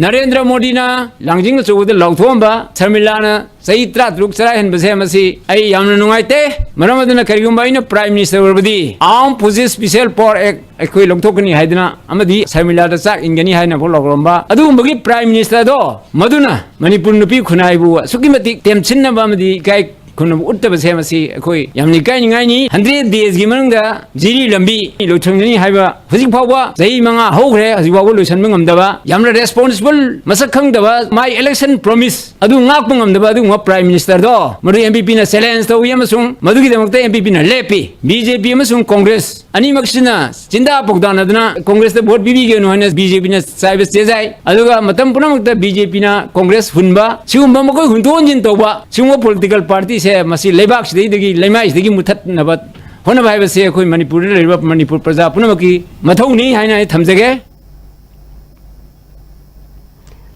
ꯅꯔꯦꯟꯗ꯭ꯔ ꯃꯣꯗꯤꯅ ꯂꯥꯡꯖꯤꯡ ꯑꯆꯧꯕꯗ ꯂꯥꯎꯊꯣꯛꯑꯝꯕ ꯁꯔꯃꯤꯂꯥꯅ ꯆꯍꯤ ꯇꯔꯥꯇꯔꯨꯛ ꯆꯔꯥ ꯍꯦꯟꯕꯁꯦ, ꯃꯁꯤ ꯑꯩ ꯌꯥꯝꯅ ꯅꯨꯡꯉꯥꯏꯇꯦ꯫ ꯃꯔꯝ ꯑꯗꯨꯅ ꯀꯔꯤꯒꯨꯝꯕ ꯑꯩꯅ Prime Minister ꯑꯣꯏꯔꯕꯗꯤ Armed Forces Special Power Act ꯑꯩꯈꯣꯏ ꯂꯧꯊꯣꯛꯀꯅꯤ ꯍꯥꯏꯗꯅ ꯑꯃꯗꯤ ꯁꯔꯃꯤꯂꯥꯗ ꯆꯥꯛ ꯏꯟꯒꯅꯤ ꯍꯥꯏꯅ ꯐꯥꯎ ꯂꯥꯎꯔꯝꯕ ꯑꯗꯨꯒꯨꯝꯕꯒꯤ Prime Ministerꯗꯣ, ꯃꯗꯨꯅ ꯃꯅꯤꯄꯨꯔ ꯅꯨꯄꯤ ꯈꯨꯟꯅꯥꯏꯕꯨ ꯑꯁꯨꯛꯀꯤ ꯃꯇꯤꯛ ꯇꯦꯝꯁꯤꯟꯅꯕ ꯑꯃꯗꯤ ꯏꯀꯥꯏ ꯑꯩꯈꯣꯏꯅ ꯎꯠꯇꯕꯁꯦ ꯃꯁꯤ ꯑꯩꯈꯣꯏ ꯌꯥꯝꯅ ꯏꯀꯥꯏꯅꯤꯡꯉꯥꯏꯅꯤ꯫ ꯍꯟꯗ꯭ꯔꯦꯠ ꯗꯦꯖꯀꯤ ꯃꯅꯨꯡꯗ ꯖꯤꯔꯤ ꯂꯝꯕꯤ ꯂꯣꯏꯁꯤꯟꯒꯅꯤ ꯍꯥꯏꯕ ꯍꯧꯖꯤꯛ ꯐꯥꯎꯕ ꯆꯍꯤ ꯃꯉꯥ ꯍꯧꯈ꯭ꯔꯦ, ꯍꯧꯖꯤꯛ ꯐꯥꯎꯕ ꯂꯣꯏꯁꯤꯟꯕ ꯉꯝꯗꯕ, ꯌꯥꯝꯅ ꯔꯦꯁꯄꯣꯟꯁꯤꯕꯜ, ꯃꯁꯛ ꯈꯪꯗꯕ, ꯃꯥꯏ ꯏꯂꯦꯛꯁꯟ ꯄ꯭ꯔꯣꯃꯤꯁ ꯑꯗꯨ ꯉꯥꯛꯄ ꯉꯝꯗꯕ ꯑꯗꯨꯒꯨꯝꯕ ꯄ꯭ꯔꯥꯏꯝ ꯃꯤꯅꯤꯁꯇꯔꯗꯣ ꯃꯗꯨ ꯑꯦꯝ ꯄꯤ ꯄꯤꯅ ꯆꯦꯂꯦꯟꯖ ꯇꯧꯏ ꯑꯃꯁꯨꯡ ꯃꯗꯨꯒꯤꯗꯃꯛꯇ ꯑꯦꯝ ꯄꯤ ꯄꯤꯅ ꯂꯦꯞꯄꯤ꯫ ꯕꯤ ꯖꯦ ꯄꯤ ꯑꯃꯁꯨꯡ ꯀꯣꯡꯒ꯭ꯔꯦꯁ ꯑꯅꯤꯃꯛꯁꯤꯅ ꯆꯤꯟꯗꯥ ꯄꯥꯎꯗꯥꯅꯗꯨꯅ ꯀꯣꯡꯒ꯭ꯔꯦꯁꯇ ꯚꯣꯠ ꯄꯤꯕꯤꯒꯅꯨ ꯍꯥꯏꯅ ꯕꯤ ꯖꯦ ꯄꯤꯅ ꯆꯥꯏꯕ ꯆꯦꯖꯥꯏ꯫ ꯑꯗꯨꯒ ꯃꯇꯝ ꯄꯨꯝꯅꯃꯛꯇ ꯕꯤ ꯖꯦ ꯄꯤꯅ ꯀꯣꯡꯒ꯭ꯔꯦꯁ ꯍꯨꯟꯕ, ꯁꯤꯒꯨꯝꯕ ꯃꯈꯣꯏ ꯍꯨꯟꯗꯣꯛ ꯍꯨꯟꯖꯤꯟ ꯇꯧꯕ, ꯁꯤꯒꯨꯝꯕ ꯄꯣꯂꯤꯇꯤꯀꯦꯜ ꯄꯥꯔꯇꯤꯁꯦ ꯃꯁꯤ ꯂꯩꯕꯥꯛꯁꯤꯗꯒꯤ, ꯂꯩꯃꯥꯏꯁꯤꯗꯒꯤ ꯃꯨꯊꯠꯅꯕ ꯍꯣꯠꯅꯕ ꯍꯥꯏꯕꯁꯦ ꯑꯩꯈꯣꯏ ꯃꯅꯤꯄꯨꯔꯗ ꯂꯩꯔꯤꯕ ꯃꯅꯤꯄꯨꯔ ꯄ꯭ꯔꯖꯥ ꯄꯨꯝꯅꯃꯛꯀꯤ ꯃꯊꯧꯅꯤ ꯍꯥꯏꯅ ꯑꯩ ꯊꯝꯖꯒꯦ꯫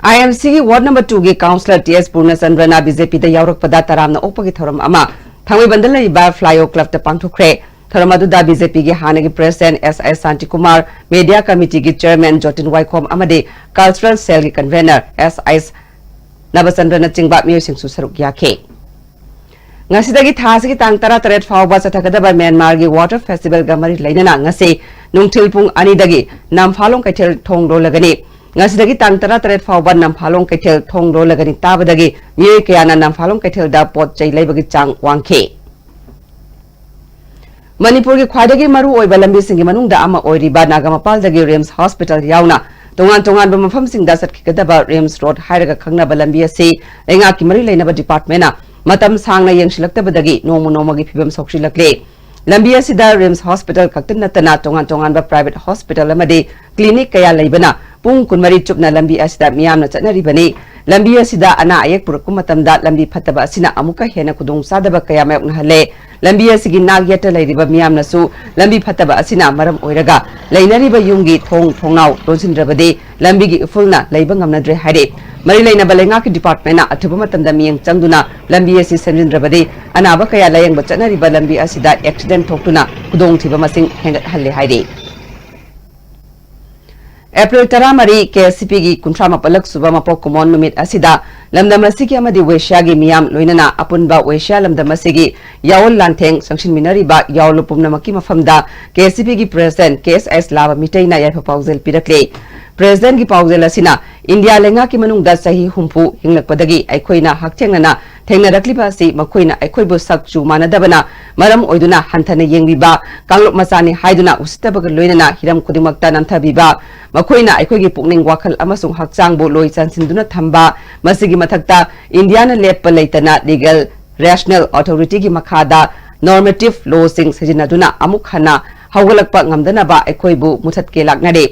ꯑꯥꯏ ꯑꯦꯝ ꯁꯤꯒꯤ ꯋꯥꯔꯗ ꯅꯝꯕꯔ ꯇꯨꯒꯤ ꯀꯥꯎꯟꯁꯤꯂꯔ ꯇꯤ ꯑꯦꯁ ꯄꯨꯔꯅꯆꯟꯗ꯭ꯔꯅ ꯕꯤ ꯖꯦ ꯄꯤꯗ ꯌꯥꯎꯔꯛꯄꯗ ꯇꯔꯥꯝꯅ ꯑꯣꯛꯄꯒꯤ ꯊꯧꯔꯝ ꯑꯃ ꯊꯥꯡꯃꯩꯕꯟꯗ ꯂꯩꯕ ꯐ꯭ꯂꯥꯏꯑꯣ ꯀ꯭ꯂꯕꯇ ꯄꯥꯡꯊꯣꯛꯈ꯭ꯔꯦ꯫ ꯊꯧꯔꯝ ꯑꯗꯨꯗ ꯕꯤ ꯖꯦ ꯄꯤꯒꯤ ꯍꯥꯟꯅꯒꯤ ꯄ꯭ꯔꯦꯁꯤꯗꯦꯟꯠ ꯑꯦꯁ ꯑꯥꯏ ꯁꯥꯟꯇꯤꯀꯨꯃꯥꯔ, ꯃꯦꯗꯤꯌꯥ ꯀꯃꯤꯇꯤꯒꯤ ꯆꯦꯌꯔꯃꯦꯟ ꯖꯣꯇꯤꯟ ꯋꯥꯏꯈꯣꯝ ꯑꯃꯗꯤ ꯀꯜꯆꯔꯦꯜ ꯁꯦꯜꯒꯤ ꯀꯟꯚꯦꯅꯔ ꯑꯦꯁ ꯑꯥꯏ ꯅꯕꯆꯟꯗ꯭ꯔꯅꯆꯤꯡꯕ ꯃꯤꯑꯣꯏꯁꯤꯡꯁꯨ ꯁꯔꯨꯛ ꯌꯥꯈꯤ꯫ ꯉꯁꯤꯗꯒꯤ ꯊꯥ ꯑꯁꯤꯒꯤ ꯇꯥꯡ ꯇꯔꯥꯇꯔꯦꯠ ꯐꯥꯎꯕ ꯆꯠꯊꯒꯗꯕ ꯃ꯭ꯌꯥꯟꯃꯥꯔꯒꯤ ꯋꯥꯇꯔ ꯐꯦꯁꯇꯤꯚꯦꯜꯒ ꯃꯔꯤ ꯂꯩꯅꯅ ꯉꯁꯤ ꯅꯨꯡꯊꯤꯜ ꯄꯨꯡ ꯑꯅꯤꯗꯒꯤ ꯅꯝꯐꯥꯂꯣꯡ ꯀꯩꯊꯦꯜ ꯊꯣꯡ ꯂꯣꯜꯂꯒꯅꯤ꯫ ꯉꯁꯤꯗꯒꯤ ꯇꯥꯡ ꯇꯔꯥꯇꯔꯦꯠ ꯐꯥꯎꯕ ꯅꯝꯐꯥꯂꯣꯡ ꯀꯩꯊꯦꯜ ꯊꯣꯡ ꯂꯣꯜꯂꯒꯅꯤ ꯇꯥꯕꯗꯒꯤ ꯃꯤꯑꯣꯏ ꯀꯌꯥꯅ ꯅꯝꯐꯥꯂꯣꯡ ꯀꯩꯊꯦꯜꯗ ꯄꯣꯠ ꯆꯩ ꯂꯩꯕꯒꯤ ꯆꯥꯡ ꯋꯥꯡꯈꯤ꯫ ꯃꯅꯤꯄꯨꯔꯒꯤ ꯈ꯭ꯋꯥꯏꯗꯒꯤ ꯃꯔꯨ ꯑꯣꯏꯕ ꯂꯝꯕꯤꯁꯤꯡꯒꯤ ꯃꯅꯨꯡꯗ ꯑꯃ ꯑꯣꯏꯔꯤꯕ ꯅꯥꯒꯥꯃꯄꯥꯜꯗꯒꯤ ꯔꯤꯝꯁ ꯍꯣꯁꯄꯤꯇꯥꯜ ꯌꯥꯎꯅ ꯇꯣꯉꯥꯟ ꯇꯣꯉꯥꯟꯕ ꯃꯐꯝꯁꯤꯡꯗ ꯆꯠꯈꯤꯒꯗꯕ ꯔꯤꯝꯁ ꯔꯣꯗ ꯍꯥꯏꯔꯒ ꯈꯪꯅꯕ ꯂꯝꯕꯤ ꯑꯁꯤ ꯂꯩꯉꯥꯛꯀꯤ ꯃꯔꯤ ꯂꯩꯅꯕ ꯗꯤꯄꯥꯔꯠꯃꯦꯟꯅ ꯃꯇꯝ ꯁꯥꯡꯅ ꯌꯦꯡꯁꯤꯜꯂꯛꯇꯕꯗꯒꯤ ꯅꯣꯡꯃ ꯅꯣꯡꯃꯒꯤ ꯐꯤꯕꯝ ꯁꯣꯛꯆꯤꯜꯂꯛꯂꯦ꯫ ꯂꯝꯕꯤ ꯑꯁꯤꯗ ꯔꯤꯝꯁ ꯍꯣꯁꯄꯤꯇꯥꯜ ꯈꯛꯇ ꯅꯠꯇꯅ ꯇꯣꯉꯥꯟ ꯇꯣꯉꯥꯟꯕ ꯄ꯭ꯔꯥꯏꯚꯦꯠ ꯍꯣꯁꯄꯤꯇꯥꯜ ꯑꯃꯗꯤ ꯀ꯭ꯂꯤꯅꯤꯛ ꯀꯌꯥ ꯂꯩꯕꯅ ꯄꯨꯡ ꯀꯨꯟꯃꯔꯤ ꯆꯨꯞꯅ ꯂꯝꯕꯤ ꯑꯁꯤꯗ ꯃꯤꯌꯥꯝꯅ ꯆꯠꯅꯔꯤꯕꯅꯤ꯫ ꯂꯝꯕꯤ ꯑꯁꯤꯗ ꯑꯅꯥ ꯑꯌꯦꯛ ꯄꯨꯔꯛꯄ ꯃꯇꯝꯗ ꯂꯝꯕꯤ ꯐꯠꯇꯕ ꯑꯁꯤꯅ ꯑꯃꯨꯛꯀ ꯍꯦꯟꯅ ꯈꯨꯗꯣꯡꯆꯥꯗꯕ ꯀꯌꯥ ꯃꯥꯌꯣꯛꯅꯍꯜꯂꯦ꯫ ꯂꯝꯕꯤ ꯑꯁꯤꯒꯤ ꯅꯥꯛ ꯌꯦꯠꯇ ꯂꯩꯔꯤꯕ ꯃꯤꯌꯥꯝꯅꯁꯨ ꯂꯝꯕꯤ ꯐꯠꯇꯕ ꯑꯁꯤꯅ ꯃꯔꯝ ꯑꯣꯏꯔꯒ ꯂꯩꯅꯔꯤꯕ ꯌꯨꯝꯒꯤ ꯊꯣꯡ ꯊꯣꯡꯅꯥꯎ ꯂꯣꯟꯁꯤꯟꯗ꯭ꯔꯕꯗꯤ ꯂꯝꯕꯤꯒꯤ ꯏꯐꯨꯜꯅ ꯂꯩꯕ ꯉꯝꯅꯗ꯭ꯔꯦ ꯍꯥꯏꯔꯤ꯫ ꯃꯔꯤ ꯂꯩꯅꯕ ꯂꯩꯉꯥꯛꯀꯤ ꯗꯤꯄꯥꯔꯠꯃꯦꯟꯅ ꯑꯊꯨꯕ ꯃꯇꯝꯗ ꯃꯤꯠꯌꯦꯡ ꯆꯪꯗꯨꯅ ꯂꯝꯕꯤ ꯑꯁꯤ ꯁꯦꯝꯖꯤꯟꯗ꯭ꯔꯕꯗꯤ ꯑꯅꯥꯕ ꯀꯌꯥ ꯂꯥꯌꯦꯡꯕ ꯆꯠꯅꯔꯤꯕ ꯂꯝꯕꯤ ꯑꯁꯤꯗ ꯑꯦꯛꯁꯤꯗꯦꯟꯠ ꯊꯣꯛꯇꯨꯅ ꯈꯨꯗꯣꯡꯊꯤꯕ ꯃꯁꯤꯡ ꯍꯦꯟꯒꯠꯍꯜꯂꯦ ꯍꯥꯏꯔꯤ꯫ ꯑꯦꯄ꯭ꯔꯤꯜ ꯇꯔꯥꯃꯔꯤ, ꯀꯦ ꯑꯦꯁ ꯁꯤ ꯄꯤꯒꯤ ꯀꯨꯟꯊ꯭ꯔꯥ ꯃꯥꯄꯜꯂꯛ ꯁꯨꯕ ꯃꯄꯣꯛ ꯀꯨꯝꯑꯣꯟ ꯅꯨꯃꯤꯠ ꯑꯁꯤꯗ ꯂꯝꯗꯝ ꯑꯁꯤꯒꯤ ꯑꯃꯗꯤ ꯋꯦꯁꯤꯌꯥꯒꯤ ꯃꯤꯌꯥꯝ ꯂꯣꯏꯅꯅ ꯑꯄꯨꯟꯕ ꯋꯦꯁꯤꯌꯥ ꯂꯝꯗꯝ ꯑꯁꯤꯒꯤ ꯌꯥꯑꯣꯜ ꯂꯥꯟꯊꯦꯡ ꯆꯪꯁꯤꯟꯃꯤꯟꯅꯔꯤꯕ ꯌꯥꯑꯣꯜ ꯄꯨꯝꯅꯃꯛꯀꯤ ꯃꯐꯝꯗ ꯀꯦ ꯑꯦꯁ ꯁꯤ ꯄꯤꯒꯤ ꯄ꯭ꯔꯦꯁꯤꯗꯦꯟꯠ ꯀꯦ ꯑꯦꯁ ꯑꯦꯁ ꯂꯥꯕ ꯃꯤꯇꯩꯅ ꯌꯥꯏꯐ ꯄꯥꯎꯖꯦꯜ ꯄꯤꯔꯛꯂꯦ꯫ ꯄ꯭ꯔꯦꯁꯤꯗꯦꯟꯠꯀꯤ ꯄꯥꯎꯖꯦꯜ ꯑꯁꯤꯅ ꯏꯟꯗꯤꯌꯥ ꯂꯩꯉꯥꯛꯀꯤ ꯃꯅꯨꯡꯗ ꯆꯍꯤ ꯍꯨꯝꯐꯨ ꯍꯤꯡꯂꯛꯄꯗꯒꯤ ꯑꯩꯈꯣꯏꯅ ꯍꯛꯊꯦꯡꯅꯅ ꯊꯦꯡꯅꯔꯛꯂꯤꯕ ꯑꯁꯤ ꯃꯈꯣꯏꯅ ꯑꯩꯈꯣꯏꯕꯨ ꯁꯛ ꯆꯨ ꯃꯥꯟꯅꯗꯕꯅ ꯃꯔꯝ ꯑꯣꯏꯗꯨꯅ ꯍꯟꯊꯅ ꯌꯦꯡꯕꯤꯕ, ꯀꯥꯡꯂꯨꯞ ꯃꯆꯥꯅꯤ ꯍꯥꯏꯗꯨꯅ ꯎꯁꯤꯠꯇꯕꯒ ꯂꯣꯏꯅꯅ ꯍꯤꯔꯝ ꯈꯨꯗꯤꯡꯃꯛꯇ ꯅꯝꯊꯕꯤꯕ, ꯃꯈꯣꯏꯅ ꯑꯩꯈꯣꯏꯒꯤ ꯄꯨꯛꯅꯤꯡ, ꯋꯥꯈꯜ ꯑꯃꯁꯨꯡ ꯍꯛꯆꯥꯡꯕꯨ ꯂꯣꯏ ꯆꯟꯁꯤꯟꯗꯨꯅ ꯊꯝꯕ, ꯃꯁꯤꯒꯤ ꯃꯊꯛꯇ ꯏꯟꯗꯤꯌꯥꯅ ꯂꯦꯞꯄ ꯂꯩꯇꯅ ꯂꯤꯒꯦꯜ ꯔꯦꯁꯅꯦꯜ ꯑꯣꯊꯣꯔꯤꯇꯤꯒꯤ ꯃꯈꯥꯗ ꯅꯣꯔꯃꯦꯇꯤꯚ ꯂꯣꯁꯤꯡ ꯁꯤꯖꯤꯟꯅꯗꯨꯅ ꯑꯃꯨꯛ ꯍꯟꯅ ꯍꯧꯒꯠꯂꯛꯄ ꯉꯝꯗꯅꯕ ꯑꯩꯈꯣꯏꯕꯨ ꯃꯨꯊꯠꯀꯦ ꯂꯥꯛꯅꯔꯤ꯫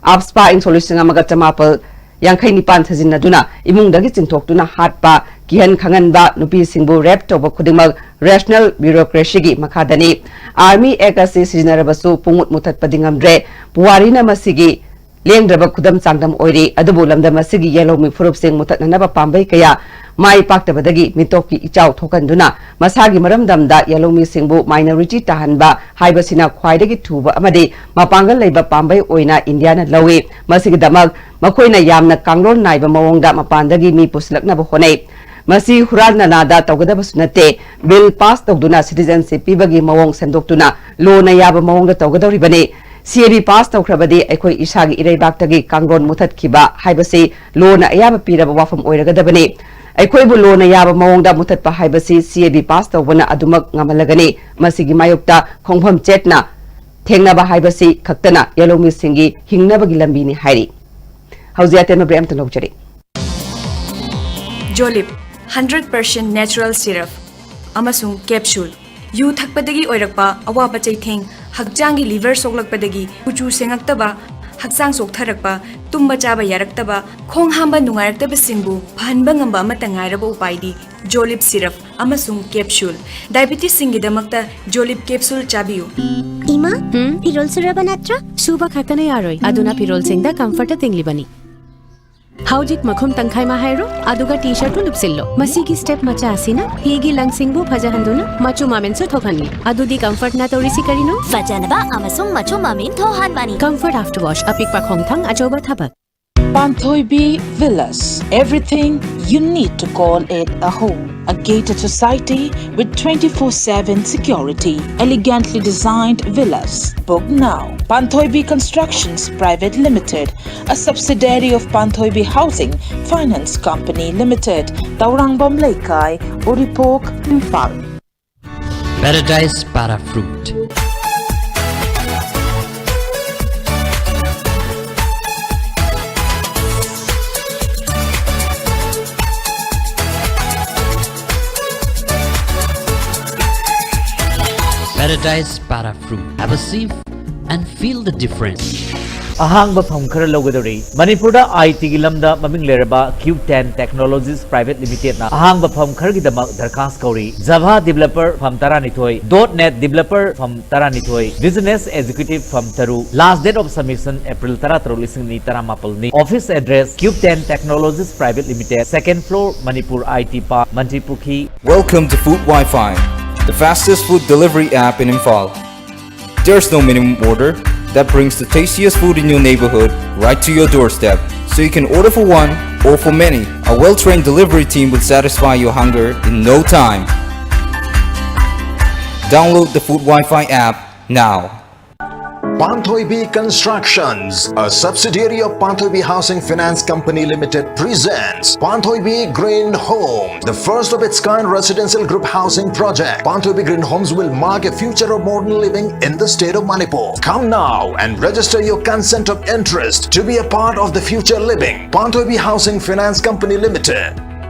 ꯑꯥꯞꯁꯄꯥ ꯏꯪ ꯁꯣꯛ ꯂꯤꯁꯤꯡ ꯑꯃꯒ ꯆꯃꯥꯄꯜ ꯌꯥꯡꯈꯩ ꯅꯤꯄꯥꯟ ꯁꯤꯖꯤꯟꯅꯗꯨꯅ ꯏꯃꯨꯡꯗꯒꯤ ꯆꯤꯡꯊꯣꯛꯇꯨꯅ ꯍꯥꯠꯄ, ꯀꯤꯍꯟ ꯈꯪꯍꯟꯕ, ꯅꯨꯄꯤꯁꯤꯡꯕꯨ ꯔꯦꯞ ꯇꯧꯕ ꯈꯨꯗꯤꯡꯃꯛ ꯔꯦꯁꯅꯦꯜ ꯕ꯭ꯌꯨꯔꯣꯀ꯭ꯔꯦꯁꯤꯒꯤ ꯃꯈꯥꯗꯅꯤ꯫ ꯑꯥꯔꯃꯤ ꯑꯦꯛ ꯑꯁꯤ ꯁꯤꯖꯤꯟꯅꯔꯕꯁꯨ ꯄꯨꯡꯃꯨꯠ ꯃꯨꯊꯠꯄꯗꯤ ꯉꯝꯗ꯭ꯔꯦ꯫ ꯄꯨꯋꯥꯔꯤꯅ ꯃꯁꯤꯒꯤ ꯂꯦꯡꯗ꯭ꯔꯕ ꯈꯨꯗꯝ ꯆꯥꯡꯗꯝ ꯑꯣꯏꯔꯤ꯫ ꯑꯗꯨꯕꯨ ꯂꯝꯗꯝ ꯑꯁꯤꯒꯤ ꯌꯦꯜꯍꯧꯃꯤ ꯐꯨꯔꯨꯞꯁꯤꯡ ꯃꯨꯊꯠꯅꯅꯕ ꯄꯥꯝꯕꯩ ꯀꯌꯥ ꯃꯥꯏ ꯄꯥꯛꯇꯕꯗꯒꯤ ꯃꯤꯇꯣꯞꯀꯤ ꯏꯆꯥꯎ ꯊꯣꯛꯍꯟꯗꯨꯅ ꯃꯁꯥꯒꯤ ꯃꯔꯝꯗꯝꯗ ꯌꯦꯜꯍꯧꯃꯤꯁꯤꯡꯕꯨ ꯃꯥꯏꯅꯣꯔꯤꯇꯤ ꯇꯥꯍꯟꯕ ꯍꯥꯏꯕꯁꯤꯅ ꯈ꯭ꯋꯥꯏꯗꯒꯤ ꯊꯨꯕ ꯑꯃꯗꯤ ꯃꯄꯥꯡꯒꯜ ꯂꯩꯕ ꯄꯥꯝꯕꯩ ꯑꯣꯏꯅ ꯏꯟꯗꯤꯌꯥꯅ ꯂꯧꯏ꯫ ꯃꯁꯤꯒꯤꯗꯃꯛ ꯃꯈꯣꯏꯅ ꯌꯥꯝꯅ ꯀꯥꯡꯂꯣꯟ ꯅꯥꯏꯕ ꯃꯑꯣꯡꯗ ꯃꯄꯥꯟꯗꯒꯤ ꯃꯤ ꯄꯨꯁꯤꯜꯂꯛꯅꯕ ꯍꯣꯠꯅꯩ꯫ ꯃꯁꯤ ꯍꯨꯔꯥꯟ ꯅꯂꯥꯗ ꯇꯧꯒꯗꯕꯁꯨ ꯅꯠꯇꯦ꯫ ꯕꯤꯜ ꯄꯥꯁ ꯇꯧꯗꯨꯅ ꯁꯤꯇꯤꯖꯦꯟꯁꯤꯞ ꯄꯤꯕꯒꯤ ꯃꯑꯣꯡ ꯁꯦꯝꯗꯣꯛꯇꯨꯅ ꯂꯣꯅ ꯌꯥꯕ ꯃꯑꯣꯡꯗ ꯇꯧꯒꯗꯧꯔꯤꯕꯅꯤ꯫ ꯁꯤ ꯑꯦ ꯕꯤ ꯄꯥꯁ ꯇꯧꯈ꯭ꯔꯕꯗꯤ ꯑꯩꯈꯣꯏ ꯏꯁꯥꯒꯤ ꯏꯔꯩꯕꯥꯛꯇꯒꯤ ꯀꯥꯡꯂꯣꯟ ꯃꯨꯊꯠꯈꯤꯕ ꯍꯥꯏꯕꯁꯤ ꯂꯣꯅ ꯑꯌꯥꯕ ꯄꯤꯔꯕ ꯋꯥꯐꯝ ꯑꯣꯏꯔꯒꯗꯕꯅꯤ꯫ ꯑꯩꯈꯣꯏꯕꯨ ꯂꯣꯅ ꯌꯥꯕ ꯃꯑꯣꯡꯗ ꯃꯨꯊꯠꯄ ꯍꯥꯏꯕꯁꯤ ꯁꯤ ꯑꯦ ꯕꯤ ꯄꯥꯁ ꯇꯧꯕꯅ ꯑꯗꯨꯃꯛ ꯉꯝꯍꯜꯂꯒꯅꯤ꯫ ꯃꯁꯤꯒꯤ ꯃꯥꯌꯣꯛꯇ ꯈꯣꯡꯐꯝ ꯆꯦꯠꯅ ꯊꯦꯡꯅꯕ ꯍꯥꯏꯕꯁꯤ ꯈꯛꯇꯅ ꯌꯦꯜꯍꯧꯃꯤꯁꯤꯡꯒꯤ ꯍꯤꯡꯅꯕꯒꯤ ꯂꯝꯕꯤꯅꯤ ꯍꯥꯏꯔꯤ꯫ ꯍꯧꯖꯤꯛ ꯑꯇꯦꯟꯕ ꯕ꯭ꯔꯦꯛ ꯑꯃꯇ ꯂꯧꯖꯔꯤ꯫ ꯖꯣꯂꯤꯞ ꯍꯟꯗ꯭ꯔꯦꯠ ꯄꯥꯔꯁꯦꯟ ꯅꯦꯆꯔꯦꯜ ꯁꯤꯔꯞ ꯑꯃꯁꯨꯡ ꯀꯦꯞꯁꯨꯜ꯫ ꯌꯨ ꯊꯛꯄꯗꯒꯤ ꯑꯣꯏꯔꯛꯄ ꯑꯋꯥꯕ ꯆꯩꯊꯦꯡ, ꯍꯛꯆꯥꯡꯒꯤ ꯂꯤꯚꯔ ꯁꯣꯛꯂꯛꯄꯗꯒꯤ ꯀꯨꯆꯨ ꯁꯦꯡꯉꯛꯇꯕ, ꯍꯛꯆꯥꯡ ꯆꯣꯛꯊꯔꯛꯄ, ꯇꯨꯝꯕ ꯆꯥꯕ ꯌꯥꯔꯛꯇꯕ, ꯈꯣꯡ ꯍꯥꯝꯕ ꯅꯨꯡꯉꯥꯏꯔꯛꯇꯕꯁꯤꯡꯕꯨ ꯐꯍꯟꯕ ꯉꯝꯕ ꯑꯃꯠꯇ ꯉꯥꯏꯔꯕ ꯎꯄꯥꯏꯗꯤ ꯖꯣꯂꯤꯞ ꯁꯤꯔꯞ ꯑꯃꯁꯨꯡ ꯀꯦꯞꯁꯨꯜ꯫ ꯗꯥꯏꯕꯤꯇꯤꯁꯁꯤꯡꯒꯤꯗꯃꯛꯇ ꯖꯣꯂꯤꯞ ꯀꯦꯞꯁꯨꯜ ꯆꯥꯕꯤꯌꯨ꯫ ꯏꯃꯥ, ꯐꯤꯔꯣꯜ ꯁꯨꯔꯕ ꯅꯠꯇ꯭ꯔꯥ? ꯁꯨꯕ ꯈꯛꯇꯅ ꯌꯥꯔꯣꯏ, ꯑꯗꯨꯅ ꯐꯤꯔꯣꯜꯁꯤꯡꯗ ꯀꯝꯐꯔꯇ ꯇꯤꯡꯂꯤꯕꯅꯤ꯫ ꯍꯧꯖꯤꯛ ꯃꯈꯨꯝ ꯇꯪꯈꯥꯏꯃ ꯍꯥꯏꯔꯣ, ꯑꯗꯨꯒ ꯇꯤ ꯁꯔꯠꯇꯨ ꯂꯨꯞꯁꯤꯜꯂꯣ꯫ ꯃꯁꯤꯒꯤ ꯁ꯭ꯇꯦꯞ ꯃꯆꯥ ꯑꯁꯤꯅ ꯐꯤꯒꯤ ꯂꯪꯁꯤꯡꯕꯨ ꯐꯖꯍꯟꯗꯨꯅ ꯃꯆꯨ ꯃꯃꯦꯟꯁꯨ ꯊꯣꯛꯍꯟꯂꯤ꯫ ꯑꯗꯨꯗꯤ ꯀꯝꯐꯔꯠꯅ ꯇꯧꯔꯤꯁꯤ ꯀꯔꯤꯅꯣ? ꯐꯖꯅꯕ ꯑꯃꯁꯨꯡ ꯃꯆꯨ ꯃꯃꯦꯟ ꯊꯣꯛꯍꯟꯕꯅꯤ꯫ ꯀꯝꯐꯔꯠ ꯑꯥꯐꯇꯔ ꯋꯥꯁ, ꯑꯄꯤꯛꯄ ꯈꯣꯡꯊꯥꯡ, ꯑꯆꯧꯕ ꯊꯕꯛ꯫ Panthoibi Villas, everything you need to call it a home. A gated society with twenty-four seven security, elegantly designed villas. Book now. Panthoibi Constructions Private Limited, a subsidiary of Panthoibi Housing Finance Company Limited, Taurangam Leikai, Uripok, Imphal. Paradise Para Fruit. Paradise Para Fruit. Have a sip and feel the difference. ꯑꯍꯥꯡꯕ ꯐꯝ ꯈꯔ ꯂꯧꯒꯗꯧꯔꯤ꯫ ꯃꯅꯤꯄꯨꯔꯗ ꯑꯥꯏ ꯇꯤꯒꯤ ꯂꯝꯗ ꯃꯃꯤꯡ ꯂꯩꯔꯕ Q ten Technologies Private Limitedꯅ ꯑꯍꯥꯡꯕ ꯐꯝ ꯈꯔꯒꯤꯗꯃꯛ ꯗꯔꯈꯥꯁ ꯀꯧꯔꯤ꯫ Java developer ꯐꯝ ꯇꯔꯥꯅꯤꯊꯣꯏ, dot net developer ꯐꯝ ꯇꯔꯥꯅꯤꯊꯣꯏ, business executive ꯐꯝ ꯇꯔꯨꯛ꯫ Last date of submission April ꯇꯔꯥꯇꯔꯨꯛ, ꯂꯤꯁꯤꯡ ꯑꯅꯤ ꯇꯔꯥꯃꯥꯄꯜꯅꯤ꯫ Office address Q ten Technologies Private Limited, second floor, Manipur I T Park, Mantripukhi. Welcome to Food Wi-Fi, the fastest food delivery app in Imphal. There's no minimum order that brings the tastiest food in your neighborhood right to your doorstep. So you can order for one or for many. A well-trained delivery team will satisfy your hunger in no time. Download the Food Wi-Fi app now. Panthoibi Constructions, a subsidiary of Panthoibi Housing Finance Company Limited, presents Panthoibi Green Home, the first of its kind residential group housing project. Panthoibi Green Homes will mark a future of modern living in the state of Manipur. Come now and register your consent of interest to be a part of the future living. Panthoibi Housing Finance Company Limited.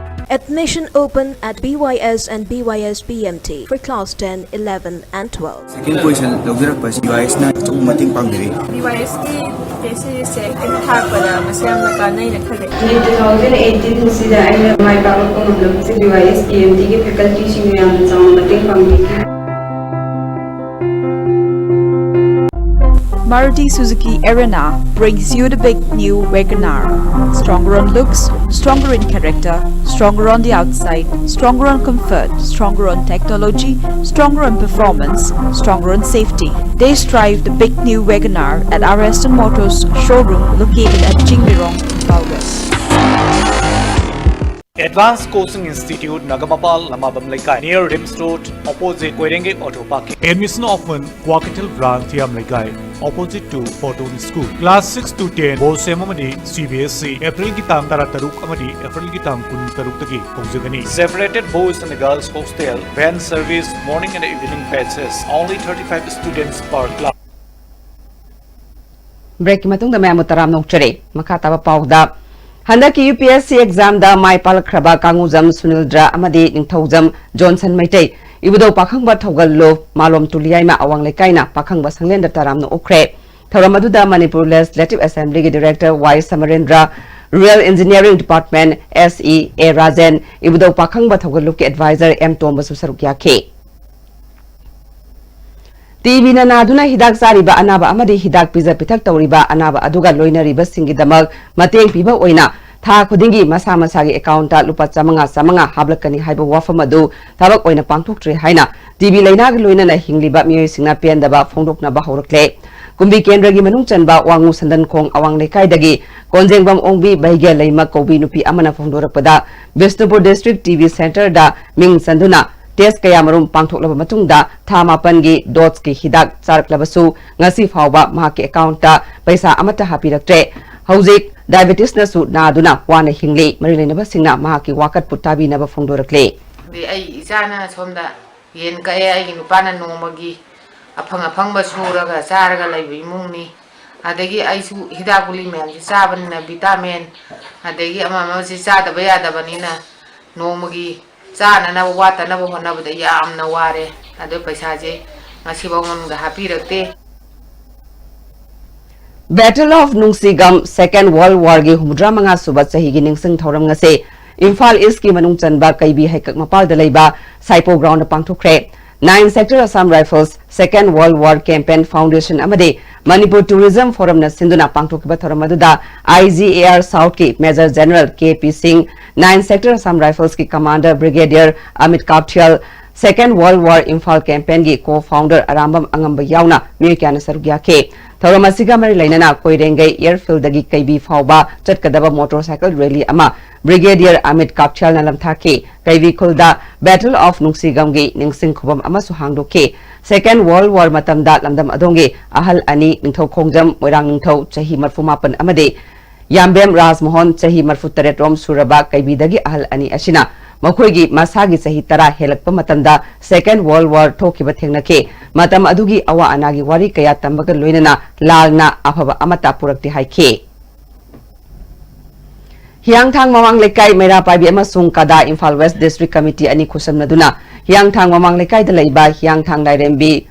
Admission open at B Y S and B Y S P M T for class ten, eleven and twelve. Second question ꯂꯧꯖꯔꯛꯄꯁꯤ B Y S ꯅ ꯑꯆꯧꯕ ꯃꯇꯦꯡ ꯄꯥꯡꯕꯤꯔꯤ꯫ B Y S ꯀꯤ case ꯁꯤꯔꯤꯁꯁꯦ ꯑꯩꯅ ꯊꯥꯔꯛꯄꯗ ꯃꯁꯤ ꯌꯥꯝꯅ ꯀꯥꯟꯅꯩꯅ ꯈꯜꯂꯦ꯫ Neat two thousand eighteen ꯁꯤꯗ ꯑꯩꯅ ꯃꯥꯏ ꯄꯥꯛꯂꯛꯄ ꯉꯝꯂꯕꯁꯤ B Y S P M T ꯒꯤ faculty ꯁꯤꯡꯅ ꯌꯥꯝꯅ ꯆꯥꯎꯅ ꯃꯇꯦꯡ ꯄꯥꯡꯕꯤꯈꯤ꯫ Maruti Suzuki Erina brings you the big new WagonR. Stronger on looks, stronger in character, stronger on the outside, stronger on comfort, stronger on technology, stronger on performance, stronger on safety. Test drive the big new WagonR at our Aston Motors showroom located at Jingbirong, Imphal West. Advanced Coaching Institute, Nagamapal, Lamabam Leikai, near Rims Road, opposite Koirenge Auto Parking. Admission open, Kuakithel Branch, Thiam Leikai, opposite to Fortune School. Class six to ten, BOSEM ꯑꯃꯗꯤ CBSE, April ꯒꯤ ꯇꯥꯡ ꯇꯔꯥ ꯇꯔꯨꯛ ꯑꯃꯗꯤ April ꯒꯤ ꯇꯥꯡ ꯀꯨꯟ ꯇꯔꯨꯛꯇꯒꯤ ꯍꯧꯖꯒꯅꯤ꯫ Separated boys and girls hostel, van service, morning and evening batches, only thirty-five students per class. ꯕ꯭ꯔꯦꯛꯀꯤ ꯃꯇꯨꯡꯗ ꯃꯌꯥꯝꯕꯨ ꯇꯔꯥꯝꯅ ꯑꯣꯛꯆꯔꯤ꯫ ꯃꯈꯥ ꯇꯥꯕ ꯄꯥꯎꯗ, ꯍꯟꯗꯛꯀꯤ UPSC examꯗ ꯃꯥꯏ ꯄꯥꯛꯂꯛꯈ꯭ꯔꯕ ꯀꯥꯡꯉꯨꯖꯝ ꯁꯨꯅꯤꯜꯗ꯭ꯔ ꯑꯃꯗꯤ ꯅꯤꯡꯊꯧꯖꯝ ꯖꯣꯟꯁꯟ ꯃꯩꯇꯩ, ꯏꯕꯨꯙꯧ ꯄꯥꯈꯪꯕ ꯊꯧꯒꯜꯂꯨ ꯃꯥꯂꯣꯝ ꯇꯨꯂꯤꯌꯥꯏꯃ ꯑꯋꯥꯡ ꯂꯩꯀꯥꯏꯅ ꯄꯥꯈꯪꯕ ꯁꯪꯂꯦꯟꯗ ꯇꯔꯥꯝꯅ ꯑꯣꯛꯈ꯭ꯔꯦ꯫ ꯊꯧꯔꯝ ꯑꯗꯨꯗ ꯃꯅꯤꯄꯨꯔ Legislative Assemblyꯒꯤ Director ꯋꯥꯏ ꯁꯃꯔꯦꯟꯗ꯭ꯔ, Rural Engineering Department SE ꯑꯦ ꯔꯥꯖꯦꯟ, ꯏꯕꯨꯙꯧ ꯄꯥꯈꯪꯕ ꯊꯧꯒꯜꯂꯨꯞꯀꯤ Advisor ꯑꯦꯝ ꯇꯣꯝꯕꯁꯨ ꯁꯔꯨꯛ ꯌꯥꯈꯤ꯫ TBꯅ ꯅꯥꯗꯨꯅ ꯍꯤꯗꯥꯛ ꯆꯥꯔꯤꯕ ꯑꯅꯥꯕ ꯑꯃꯗꯤ ꯍꯤꯗꯥꯛ ꯄꯤꯖ ꯄꯤꯊꯛ ꯇꯧꯔꯤꯕ ꯑꯅꯥꯕ ꯑꯗꯨꯒ ꯂꯣꯏꯅꯔꯤꯕꯁꯤꯡꯒꯤꯗꯃꯛ ꯃꯇꯦꯡ ꯄꯤꯕ ꯑꯣꯏꯅ ꯊꯥ ꯈꯨꯗꯤꯡꯒꯤ ꯃꯁꯥ ꯃꯁꯥꯒꯤ accountꯇ ꯂꯨꯄꯥ ꯆꯥꯃꯉꯥ ꯆꯥꯃꯉꯥ ꯍꯥꯞꯂꯛꯀꯅꯤ ꯍꯥꯏꯕ ꯋꯥꯐꯝ ꯑꯗꯨ ꯊꯕꯛ ꯑꯣꯏꯅ ꯄꯥꯡꯊꯣꯛꯇ꯭ꯔꯤ ꯍꯥꯏꯅ TB ꯂꯩꯅꯥꯒ ꯂꯣꯏꯅꯅ ꯍꯤꯡꯂꯤꯕ ꯃꯤꯑꯣꯏꯁꯤꯡꯅ ꯄꯦꯟꯗꯕ ꯐꯣꯡꯗꯣꯛꯅꯕ ꯍꯧꯔꯛꯂꯦ꯫ ꯀꯨꯝꯕꯤ ꯀꯦꯟꯗ꯭ꯔꯒꯤ ꯃꯅꯨꯡ ꯆꯟꯕ ꯋꯥꯉꯨ ꯁꯟꯗꯟꯈꯣꯡ ꯑꯋꯥꯡ ꯂꯩꯀꯥꯏꯗꯒꯤ ꯀꯣꯟꯖꯦꯡꯕꯝ ꯑꯣꯡꯕꯤ ꯕꯩꯒ꯭ꯌ ꯂꯩꯃ ꯀꯧꯕꯤ ꯅꯨꯄꯤ ꯑꯃꯅ ꯐꯣꯡꯗꯣꯔꯛꯄꯗ, ꯕꯤꯁꯅꯨꯄꯨꯔ District TB Centreꯗ ꯃꯤꯡ ꯆꯟꯗꯨꯅ test ꯀꯌꯥꯃꯔꯨꯝ ꯄꯥꯡꯊꯣꯛꯂꯕ ꯃꯇꯨꯡꯗ, ꯊꯥ ꯃꯥꯄꯟꯒꯤ doseꯀꯤ ꯍꯤꯗꯥꯛ ꯆꯥꯔꯛꯂꯕꯁꯨ, ꯉꯁꯤ ꯐꯥꯎꯕ ꯃꯍꯥꯛꯀꯤ accountꯇ ꯄꯩꯁꯥ ꯑꯃꯠꯇ ꯍꯥꯞꯄꯤꯔꯛꯇ꯭ꯔꯦ꯫ ꯍꯧꯖꯤꯛ diabetesꯅꯁꯨ ꯅꯥꯗꯨꯅ ꯋꯥꯅ ꯍꯤꯡꯂꯤ꯫ ꯃꯔꯤ ꯂꯩꯅꯕꯁꯤꯡꯅ ꯃꯍꯥꯛꯀꯤ ꯋꯥꯀꯠꯄꯨ ꯇꯥꯕꯤꯅꯕ ꯐꯣꯡꯗꯣꯔꯛꯂꯤ꯫ ꯑꯗꯩ ꯑꯩ ꯏꯆꯥꯅ ꯁꯣꯝꯗ ꯌꯦꯟ ꯀꯛꯑꯦ, ꯑꯩꯒꯤ ꯅꯨꯄꯥꯅ ꯅꯣꯡꯃꯒꯤ ꯑꯐꯪ ꯑꯐꯪꯕ ꯁꯨꯔꯒ ꯆꯥꯔꯒ ꯂꯩꯕ ꯏꯃꯨꯡꯅꯤ꯫ ꯑꯗꯒꯤ ꯑꯩꯁꯨ ꯍꯤꯗꯥꯛ ꯒꯨꯂꯤ ꯃꯌꯥꯝꯁꯦ ꯆꯥꯕꯅꯤꯅ, vitamin ꯑꯗꯒꯤ ꯑꯃ ꯑꯃꯁꯦ ꯆꯥꯗꯕ ꯌꯥꯗꯕꯅꯤꯅ, ꯅꯣꯡꯃꯒꯤ ꯆꯥꯅꯅꯕ ꯋꯥꯠꯇꯅꯕ ꯍꯣꯠꯅꯕꯗ ꯌꯥꯝꯅ ꯋꯥꯔꯦ꯫ ꯑꯗꯨ ꯄꯩꯁꯥꯁꯦ ꯉꯁꯤꯐꯥꯎ ꯃꯅꯨꯡꯗ ꯍꯥꯞꯄꯤꯔꯛꯇꯦ꯫ Battle of ꯅꯨꯡꯁꯤꯒꯝ, Second World Warꯒꯤ ꯍꯨꯝꯐꯨꯇꯔꯥ ꯃꯉꯥ ꯁꯨꯕ ꯆꯍꯤꯒꯤ ꯅꯤꯡꯁꯤꯡ ꯊꯧꯔꯝ ꯉꯁꯤ ꯏꯝꯐꯥꯜ Eastꯀꯤ ꯃꯅꯨꯡ ꯆꯟꯕ ꯀꯩꯕꯤ ꯍꯩꯀꯛ ꯃꯄꯥꯜꯗ ꯂꯩꯕ ꯁꯥꯏꯄꯣ groundꯗ ꯄꯥꯡꯊꯣꯛꯈ꯭ꯔꯦ꯫ Nine Sector Assam Rifles, Second World War Campaign Foundation ꯑꯃꯗꯤ Manipur Tourism Forumꯅ ꯁꯤꯟꯗꯨꯅ ꯄꯥꯡꯊꯣꯛꯈꯤꯕ ꯊꯧꯔꯝ ꯑꯗꯨꯗ IGAR Southꯀꯤ Major General K P Singh, Nine Sector Assam Riflesꯀꯤ Commander Brigadier Amit Kaptial, Second World War Imphal Campaignꯒꯤ co-founder Arambam ꯑꯉꯝꯕ ꯌꯥꯎꯅ ꯃꯤꯑꯣꯏ ꯀꯌꯥꯅ ꯁꯔꯨꯛ ꯌꯥꯈꯤ꯫ ꯊꯧꯔꯝ ꯑꯁꯤꯒ ꯃꯔꯤ ꯂꯩꯅꯅ ꯀꯣꯏꯔꯦꯡꯒꯩ ꯑꯦꯌꯔꯐꯤꯜꯗꯒꯤ ꯀꯩꯕꯤ ꯐꯥꯎꯕ ꯆꯠꯀꯗꯕ ꯃꯣꯇꯣꯔ ꯁꯥꯏꯀꯜ ꯔꯦꯂꯤ ꯑꯃ ꯕ꯭ꯔꯤꯒꯦꯗꯤꯌꯔ ꯑꯃꯤꯠ ꯀꯥꯞꯊꯤꯌꯥꯜꯅ ꯂꯝꯊꯥꯈꯤ꯫ ꯀꯩꯕꯤ ꯈꯨꯜꯗ Battle of ꯅꯨꯡꯁꯤꯒꯝꯒꯤ ꯅꯤꯡꯁꯤꯡ ꯈꯨꯕꯝ ꯑꯃꯁꯨ ꯍꯥꯡꯗꯣꯛꯈꯤ꯫ Second World War ꯃꯇꯝꯗ ꯂꯝꯗꯝ ꯑꯗꯣꯝꯒꯤ ꯑꯍꯜ ꯑꯅꯤ, ꯅꯤꯡꯊꯧ ꯈꯣꯡꯖꯝ ꯃꯣꯏꯔꯥꯡ ꯅꯤꯡꯊꯧ ꯆꯍꯤ ꯃꯔꯤꯐꯨ ꯃꯥꯄꯟ ꯑꯃꯗꯤ ꯌꯥꯝꯕꯦꯝ ꯔꯥꯖꯃꯣꯍꯟ ꯆꯍꯤ ꯃꯔꯤꯐꯨ ꯇꯔꯦꯠ ꯔꯣꯝ ꯁꯨꯔꯕ ꯀꯩꯕꯤꯗꯒꯤ ꯑꯍꯜ ꯑꯅꯤ ꯑꯁꯤꯅ ꯃꯈꯣꯏꯒꯤ ꯃꯁꯥꯒꯤ ꯆꯍꯤ ꯇꯔꯥ ꯍꯦꯜꯂꯛꯄ ꯃꯇꯝꯗ Second World War ꯊꯣꯛꯈꯤꯕ ꯊꯦꯡꯅꯈꯤ꯫ ꯃꯇꯝ ꯑꯗꯨꯒꯤ ꯑꯋꯥ ꯑꯅꯥꯒꯤ ꯋꯥꯔꯤ ꯀꯌꯥ ꯇꯝꯕꯒ ꯂꯣꯏꯅꯅ ꯂꯥꯜꯅ ꯑꯐꯕ ꯑꯃꯠꯇ ꯄꯨꯔꯛꯇꯦ ꯍꯥꯏꯈꯤ꯫ ꯍꯤꯌꯥꯡꯊꯥꯡ ꯃꯃꯥꯡ ꯂꯩꯀꯥꯏ ꯃꯩꯔꯥ ꯄꯥꯏꯕꯤ ꯑꯃꯁꯨꯡ ꯀꯗꯥ ꯏꯝꯐꯥꯜ ꯋꯦꯁ ꯗꯤꯁꯇ꯭ꯔꯤꯛ ꯀꯃꯤꯇꯤ ꯑꯅꯤ ꯈꯨꯠꯁꯝꯅꯗꯨꯅ ꯍꯤꯌꯥꯡꯊꯥꯡ ꯃꯃꯥꯡ ꯂꯩꯀꯥꯏꯗ ꯂꯩꯕ ꯍꯤꯌꯥꯡꯊꯥꯡ ꯂꯥꯏꯔꯦꯝꯕꯤ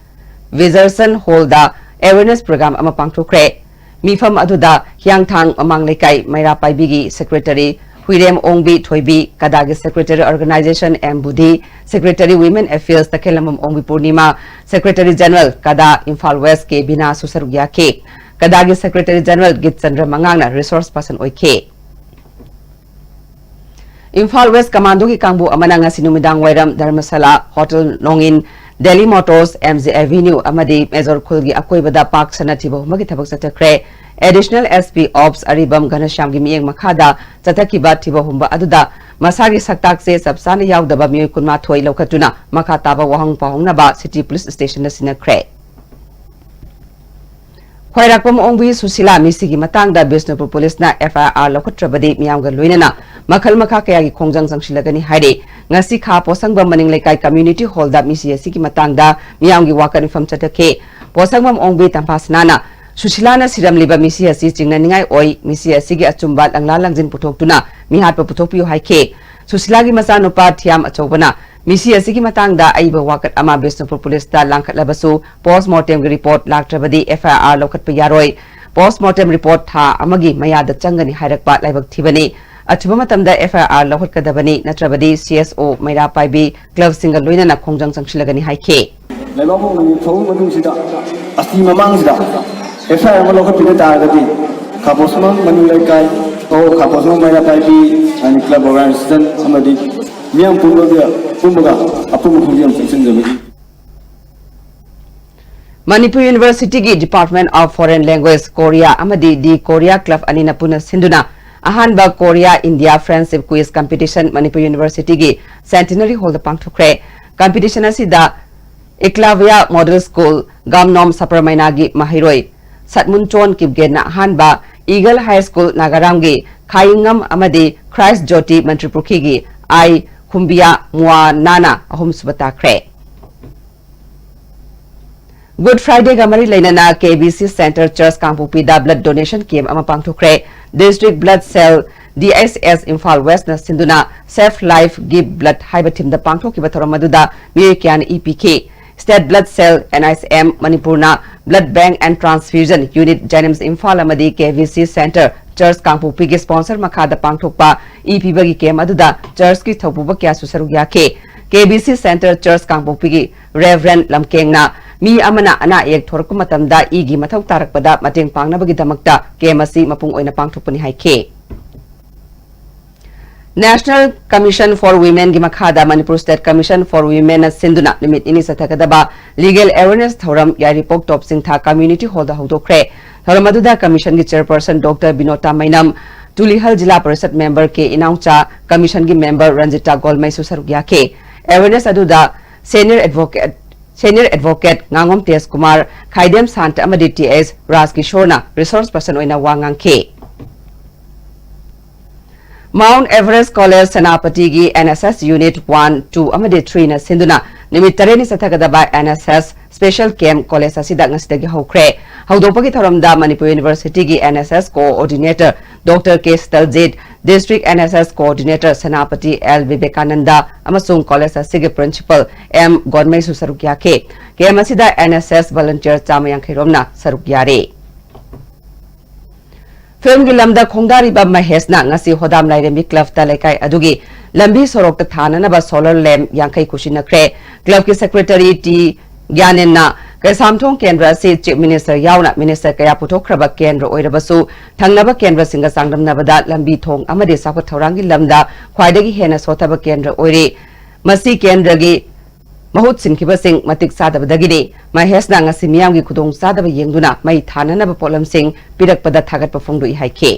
ꯚꯤꯖꯔꯁꯟ ꯍꯣꯜꯗ ꯑꯦꯋꯦꯔꯅꯦꯁ ꯄ꯭ꯔꯣꯒ꯭ꯔꯥꯝ ꯑꯃ ꯄꯥꯡꯊꯣꯛꯈ꯭ꯔꯦ꯫ ꯃꯤꯐꯝ ꯑꯗꯨꯗ ꯍꯤꯌꯥꯡꯊꯥꯡ ꯃꯃꯥꯡ ꯂꯩꯀꯥꯏ ꯃꯩꯔꯥ ꯄꯥꯏꯕꯤꯒꯤ ꯁꯦꯀ꯭ꯔꯦꯇꯔꯤ ꯍꯨꯏꯔꯦꯝ ꯑꯣꯡꯕꯤ ꯊꯣꯏꯕꯤ, ꯀꯗꯥꯒꯤ secretary organisation M Buddhi, secretary women affairs Takhellambam Ongbi Purnima, secretary general ꯀꯗꯥ ꯏꯝꯐꯥꯜ ꯋꯦꯁ ꯀꯦ ꯕꯤꯅꯥꯁꯨ ꯁꯔꯨꯛ ꯌꯥꯈꯤ꯫ ꯀꯗꯥꯒꯤ ꯁꯦꯀ꯭ꯔꯦꯇꯔꯤ ꯖꯦꯅꯔꯦꯜ ꯒꯤꯠꯆꯟꯗ꯭ꯔ ꯃꯉꯥꯡꯅ ꯔꯤꯁꯣꯔꯁ ꯄꯔꯁꯟ ꯑꯣꯏꯈꯤ꯫ ꯏꯝꯐꯥꯜ ꯋꯦꯁ ꯀꯃꯥꯟꯗꯣꯒꯤ ꯀꯥꯡꯕꯨ ꯑꯃꯅ ꯉꯁꯤ ꯅꯨꯃꯤꯗꯥꯡ ꯋꯥꯏꯔꯝ ꯙꯔꯃꯁꯥꯂꯥ, ꯍꯣꯇꯦꯜ ꯅꯣꯡꯏꯟ, Delhi motors, M G avenue ꯑꯃꯗꯤ ꯃꯦꯖꯣꯔ ꯈꯨꯜꯒꯤ ꯑꯀꯣꯏꯕꯗ ꯄꯥꯛ ꯁꯟꯅ ꯊꯤꯕ ꯍꯨꯝꯕꯒꯤ ꯊꯕꯛ ꯆꯠꯊꯈ꯭ꯔꯦ꯫ ꯑꯦꯗꯤꯁꯅꯦꯜ ꯑꯦꯁ ꯄꯤ ꯑꯣꯞꯁ ꯑꯔꯤꯕꯝ ꯘꯅꯁ꯭ꯌꯥꯝꯒꯤ ꯃꯤꯠꯌꯦꯡ ꯃꯈꯥꯗ ꯆꯠꯊꯈꯤꯕ ꯊꯤꯕ ꯍꯨꯝꯕ ꯑꯗꯨꯗ ꯃꯁꯥꯒꯤ ꯁꯛꯇꯥꯛꯁꯦ ꯆꯞ ꯆꯥꯅ ꯌꯥꯎꯗꯕ ꯃꯤꯑꯣꯏ ꯀꯨꯟꯃꯥꯊꯣꯏ ꯂꯧꯈꯠꯇꯨꯅ ꯃꯈꯥ ꯇꯥꯕ ꯋꯥꯍꯪ ꯄꯥꯎꯍꯪꯅꯕ ꯁꯤꯇꯤ ꯄꯨꯂꯤꯁ ꯁ꯭ꯇꯦꯁꯟꯗ ꯁꯤꯟꯅꯈ꯭ꯔꯦ꯫ ꯈ꯭ꯋꯥꯏꯔꯥꯛꯄꯝ ꯑꯣꯡꯕꯤ ꯁꯨꯁꯤꯂꯥ ꯃꯤꯁꯤꯒꯤ ꯃꯇꯥꯡꯗ ꯕꯤꯁꯅꯨꯄꯨꯔ ꯄꯨꯂꯤꯁꯅ ꯑꯦꯐ ꯑꯥꯏ ꯑꯥꯔ ꯂꯧꯈꯠꯇ꯭ꯔꯕꯗꯤ ꯃꯤꯌꯥꯝꯒ ꯂꯣꯏꯅꯅ ꯃꯈꯜ ꯃꯈꯥ ꯀꯌꯥꯒꯤ ꯈꯣꯡꯖꯪ ꯆꯪꯁꯤꯜꯂꯒꯅꯤ ꯍꯥꯏꯔꯤ꯫ ꯉꯁꯤ ꯈꯥ ꯄꯣꯠꯁꯪꯕꯝ ꯃꯅꯤꯡ ꯂꯩꯀꯥꯏ ꯀꯝꯃ꯭ꯌꯨꯅꯤꯇꯤ ꯍꯣꯜꯗ ꯃꯤꯁꯤ ꯑꯁꯤꯒꯤ ꯃꯇꯥꯡꯗ ꯃꯤꯌꯥꯝꯒꯤ ꯋꯥꯀꯠ ꯃꯤꯐꯝ ꯆꯠꯊꯈꯤ꯫ ꯄꯣꯠꯁꯪꯕꯝ ꯑꯣꯡꯕꯤ ꯇꯝꯐꯥꯁꯅꯥꯅ ꯁꯨꯁꯤꯂꯥꯅ ꯁꯤꯔꯝꯂꯤꯕ ꯃꯤꯁꯤ ꯑꯁꯤ ꯆꯤꯡꯅꯅꯤꯡꯉꯥꯏ ꯑꯣꯏ, ꯃꯤꯁꯤ ꯑꯁꯤꯒꯤ ꯑꯆꯨꯝꯕ ꯂꯪꯂꯥ ꯂꯪꯖꯤꯟ ꯄꯨꯊꯣꯛꯇꯨꯅ ꯃꯤꯍꯥꯠꯄ ꯄꯨꯊꯣꯛꯄꯤꯌꯨ ꯍꯥꯏꯈꯤ꯫ ꯁꯨꯁꯤꯂꯥꯒꯤ ꯃꯆꯥꯅꯨꯄꯥ ꯊꯤꯌꯥꯝ ꯑꯆꯧꯕꯅ ꯃꯤꯁꯤ ꯑꯁꯤꯒꯤ ꯃꯇꯥꯡꯗ ꯑꯏꯕ ꯋꯥꯀꯠ ꯑꯃ ꯕꯤꯁꯅꯨꯄꯨꯔ ꯄꯨꯂꯤꯁꯇ ꯂꯥꯡꯈꯠꯂꯕꯁꯨ, ꯄꯣꯁꯠꯃꯣꯔꯇꯦꯝꯒꯤ ꯔꯤꯄꯣꯔꯠ ꯂꯥꯛꯇ꯭ꯔꯕꯗꯤ ꯑꯦꯐ ꯑꯥꯏ ꯑꯥꯔ ꯂꯧꯈꯠꯄ ꯌꯥꯔꯣꯏ꯫ ꯄꯣꯁꯠꯃꯣꯔꯇꯦꯝ ꯔꯤꯄꯣꯔꯠ ꯊꯥ ꯑꯃꯒꯤ ꯃꯌꯥꯗ ꯆꯪꯒꯅꯤ ꯍꯥꯏꯔꯛꯄ ꯂꯥꯏꯕꯛ ꯊꯤꯕꯅꯤ꯫ ꯑꯊꯨꯕ ꯃꯇꯝꯗ ꯑꯦꯐ ꯑꯥꯏ ꯑꯥꯔ ꯂꯧꯈꯠꯀꯗꯕꯅꯤ, ꯅꯠꯇ꯭ꯔꯕꯗꯤ ꯁꯤ ꯑꯦꯁ ꯑꯣ ꯃꯩꯔꯥ ꯄꯥꯏꯕꯤ ꯀ꯭ꯂꯕꯁꯤꯡꯒ ꯂꯣꯏꯅꯅ ꯈꯣꯡꯖꯪ ꯆꯪꯁꯤꯜꯂꯒꯅꯤ ꯍꯥꯏꯈꯤ꯫ ꯂꯩꯕꯥꯛ ꯄꯣꯛꯅꯕꯤ ꯐꯧꯕꯒꯤ ꯃꯅꯨꯡꯁꯤꯗ, ꯑꯁꯤ ꯃꯃꯥꯡꯁꯤꯗ ꯑꯦꯐ ꯑꯥꯏ ꯑꯥꯔ ꯑꯃ ꯂꯧꯈꯠꯄꯤꯕ ꯇꯥꯔꯒꯗꯤ ꯈꯥ ꯄꯣꯠꯁꯪꯕꯝ ꯃꯅꯤꯡ ꯂꯩꯀꯥꯏ, ꯈꯥ ꯄꯣꯠꯁꯪꯕꯝ ꯃꯩꯔꯥ ꯄꯥꯏꯕꯤ ꯑꯦꯟ ꯀ꯭ꯂꯕ ꯑꯣꯔꯒꯅꯥꯏꯖꯦꯁꯟ ꯑꯃꯗꯤ ꯃꯤꯌꯥꯝ ꯄꯨꯝꯕꯒ, ꯄꯨꯝꯕꯒ ꯑꯄꯨꯟꯕ ꯈꯣꯡꯖꯦꯜ ꯑꯃ ꯆꯪꯁꯤꯟꯖꯕꯒꯤ꯫ ꯃꯅꯤꯄꯨꯔ ꯌꯨꯅꯤꯚꯔꯁꯤꯇꯤꯒꯤ Department of Foreign Language, Korea ꯑꯃꯗꯤ The Korea Club ꯑꯅꯤꯅ ꯄꯨꯟꯅ ꯁꯤꯟꯗꯨꯅ ꯑꯍꯥꯟꯕ Korea India Friendship Quiz Competition Manipur ꯌꯨꯅꯤꯚꯔꯁꯤꯇꯤꯒꯤ Centenary Hallꯗ ꯄꯥꯡꯊꯣꯛꯈ꯭ꯔꯦ꯫ Competition ꯑꯁꯤꯗ Eklavya Model School, ꯒꯥꯝꯅꯣꯝ ꯁꯄꯔꯃꯩꯅꯥꯒꯤ ꯃꯍꯩꯔꯣꯏ ꯁꯠꯃꯨꯟꯆꯣꯟ ꯀꯤꯞꯒꯦꯟꯅ ꯑꯍꯥꯟꯕ, Eagle High School ꯅꯥꯒꯥꯔꯥꯝꯒꯤ ꯈꯥꯌꯤꯡꯉꯝ ꯑꯃꯗꯤ Christ Jyoti ꯃꯟꯇ꯭ꯔꯤꯄꯨꯈ꯭ꯔꯤꯒꯤ ꯑꯥꯏ ꯈꯨꯝꯕꯤꯌꯥ ꯃꯨꯋꯥꯅꯥꯅ ꯑꯍꯨꯝꯁꯨꯕ ꯇꯥꯈ꯭ꯔꯦ꯫ Good Fridayꯒ ꯃꯔꯤ ꯂꯩꯅꯅ K B C Center Church ꯀꯥꯡꯄꯣꯛꯄꯤꯗ blood donation camp ꯑꯃ ꯄꯥꯡꯊꯣꯛꯈ꯭ꯔꯦ꯫ District Blood Cell, D S S Imphal Westꯅ ꯁꯤꯟꯗꯨꯅ Save Life, Give Blood ꯍꯥꯏꯕ themeꯗ ꯄꯥꯡꯊꯣꯛꯈꯤꯕ ꯊꯧꯔꯝ ꯑꯗꯨꯗ ꯃꯤꯑꯣꯏ ꯀꯌꯥꯅ ꯏ ꯄꯤꯈꯤ꯫ State Blood Cell, N S M, ꯃꯅꯤꯄꯨꯔꯅ Blood Bank and Transfusion Unit, JNIMS Imphal ꯑꯃꯗꯤ K B C Center Church ꯀꯥꯡꯄꯣꯛꯄꯤꯒꯤ sponsor ꯃꯈꯥꯗ ꯄꯥꯡꯊꯣꯛꯄ ꯏ ꯄꯤꯕꯒꯤ camp ꯑꯗꯨꯗ churchꯀꯤ ꯊꯧꯄꯨꯕ ꯀꯌꯥꯁꯨ ꯁꯔꯨꯛ ꯌꯥꯈꯤ꯫ K B C Center Church ꯀꯥꯡꯄꯣꯛꯄꯤꯒꯤ Reverend ꯂꯝꯀꯦꯡꯅ ꯃꯤ ꯑꯃꯅ ꯑꯅꯥ ꯑꯌꯦꯛ ꯊꯣꯔꯛꯄ ꯃꯇꯝꯗ ꯏꯒꯤ ꯃꯊꯧ ꯇꯥꯔꯛꯄꯗ ꯃꯇꯦꯡ ꯄꯥꯡꯅꯕꯒꯤꯗꯃꯛꯇ camp ꯑꯁꯤ ꯃꯄꯨꯡ ꯑꯣꯏꯅ ꯄꯥꯡꯊꯣꯛꯄꯅꯤ ꯍꯥꯏꯈꯤ꯫ National Commission for Womenꯒꯤ ꯃꯈꯥꯗ Manipur State Commission for Womenꯅ ꯁꯤꯟꯗꯨꯅ ꯅꯨꯃꯤꯠ ꯅꯤꯅꯤ ꯆꯠꯊꯒꯗꯕ legal awareness ꯊꯧꯔꯝ ꯌꯥꯏꯔꯤꯄꯣꯛ ꯇꯣꯞ ꯆꯤꯡꯊꯥ Community Hallꯗ ꯍꯧꯗꯣꯛꯈ꯭ꯔꯦ꯫ ꯊꯧꯔꯝ ꯑꯗꯨꯗ commissionꯒꯤ chairperson Doctor ꯕꯤꯅꯣꯇꯥ ꯃꯩꯅꯝ, ꯇꯨꯂꯤꯍꯜ ꯖꯤꯂꯥ ꯄꯔꯤꯁꯠ member ꯀꯦ ꯏꯅꯥꯎꯆꯥ, commissionꯒꯤ member ꯔꯟꯖꯤꯇꯥ ꯒꯣꯜꯃꯩꯁꯨ ꯁꯔꯨꯛ ꯌꯥꯈꯤ꯫ Awareness ꯑꯗꯨꯗ senior advocate, senior advocate ꯉꯥꯉꯣꯝ ꯇꯦꯖꯀꯨꯃꯥꯔ, ꯈꯥꯏꯗꯦꯝ ꯁꯥꯟꯇ ꯑꯃꯗꯤ ꯇꯤ ꯑꯦꯁ ꯔꯥꯖꯀꯤꯁꯣꯔꯅ resource person ꯑꯣꯏꯅ ꯋꯥ ꯉꯥꯡꯈꯤ꯫ Mount Everest College ꯁꯦꯅꯥꯄꯇꯤꯒꯤ N S S Unit one, two ꯑꯃꯗꯤ threeꯅ ꯁꯤꯟꯗꯨꯅ ꯅꯨꯃꯤꯠ ꯇꯔꯦꯠꯅꯤ ꯆꯠꯊꯒꯗꯕ N S S Special Camp college ꯑꯁꯤꯗ ꯉꯁꯤꯗꯒꯤ ꯍꯧꯈ꯭ꯔꯦ꯫ ꯍꯧꯗꯣꯛꯄꯒꯤ ꯊꯧꯔꯝꯗ ꯃꯅꯤꯄꯨꯔ ꯌꯨꯅꯤꯚꯔꯁꯤꯇꯤꯒꯤ N S S coordinator Doctor K Sitaljit, District N S S coordinator Senapati L Bibekananda ꯑꯃꯁꯨꯡ college ꯑꯁꯤꯒꯤ principal ꯑꯦꯝ ꯒꯣꯟꯃꯩꯁꯨ ꯁꯔꯨꯛ ꯌꯥꯈꯤ꯫ Camp ꯑꯁꯤꯗ N S S volunteer ꯆꯥꯝꯃ ꯌꯥꯡꯈꯩ ꯔꯣꯝꯅ ꯁꯔꯨꯛ ꯌꯥꯔꯤ꯫ Filmꯒꯤ ꯂꯝꯗ ꯈꯣꯡꯗꯥꯔꯤꯕ ꯃꯍꯦꯁꯅ ꯉꯁꯤ ꯍꯣꯗꯥꯝ ꯂꯥꯏꯔꯦꯝꯕꯤ clubꯇ ꯂꯩꯀꯥꯏ ꯑꯗꯨꯒꯤ ꯂꯝꯕꯤ ꯁꯣꯔꯣꯛꯇ ꯊꯥꯅꯅꯕ solar lamp ꯌꯥꯡꯈꯩ ꯈꯨꯠꯁꯤꯟꯅꯈ꯭ꯔꯦ꯫ Clubꯀꯤ secretary ꯇꯤ ꯒ꯭ꯌꯥꯅꯦꯟꯅ ꯀꯩꯁꯥꯝꯊꯣꯡ ꯀꯦꯟꯗ꯭ꯔ ꯑꯁꯤ Chief Minister ꯌꯥꯎꯅ minister ꯀꯌꯥ ꯄꯨꯊꯣꯛꯈ꯭ꯔꯕ ꯀꯦꯟꯗ꯭ꯔ ꯑꯣꯏꯔꯕꯁꯨ ꯊꯪꯅꯕ ꯀꯦꯟꯗ꯭ꯔꯁꯤꯡꯒ ꯆꯥꯡꯗꯝꯅꯕꯗ ꯂꯝꯕꯤ ꯊꯣꯡ ꯑꯃꯗꯤ ꯆꯥꯎꯈꯠ ꯊꯧꯔꯥꯡꯒꯤ ꯂꯝꯗ ꯈ꯭ꯋꯥꯏꯗꯒꯤ ꯍꯦꯟꯅ ꯁꯣꯠꯊꯕ ꯀꯦꯟꯗ꯭ꯔ ꯑꯣꯏꯔꯤ꯫ ꯃꯁꯤ ꯀꯦꯟꯗ꯭ꯔꯒꯤ ꯃꯍꯨꯠ ꯁꯤꯟꯈꯤꯕꯁꯤꯡ ꯃꯇꯤꯛ ꯆꯥꯗꯕꯗꯒꯤꯅꯤ꯫ ꯃꯍꯦꯁꯅ ꯉꯁꯤ ꯃꯤꯌꯥꯝꯒꯤ ꯈꯨꯗꯣꯡꯆꯥꯗꯕ ꯌꯦꯡꯗꯨꯅ ꯃꯩ ꯊꯥꯅꯅꯕ ꯄꯣꯠꯂꯝꯁꯤꯡ ꯄꯤꯔꯛꯄꯗ ꯊꯥꯒꯠꯄ ꯐꯣꯡꯗꯣꯛꯏ ꯍꯥꯏꯈꯤ꯫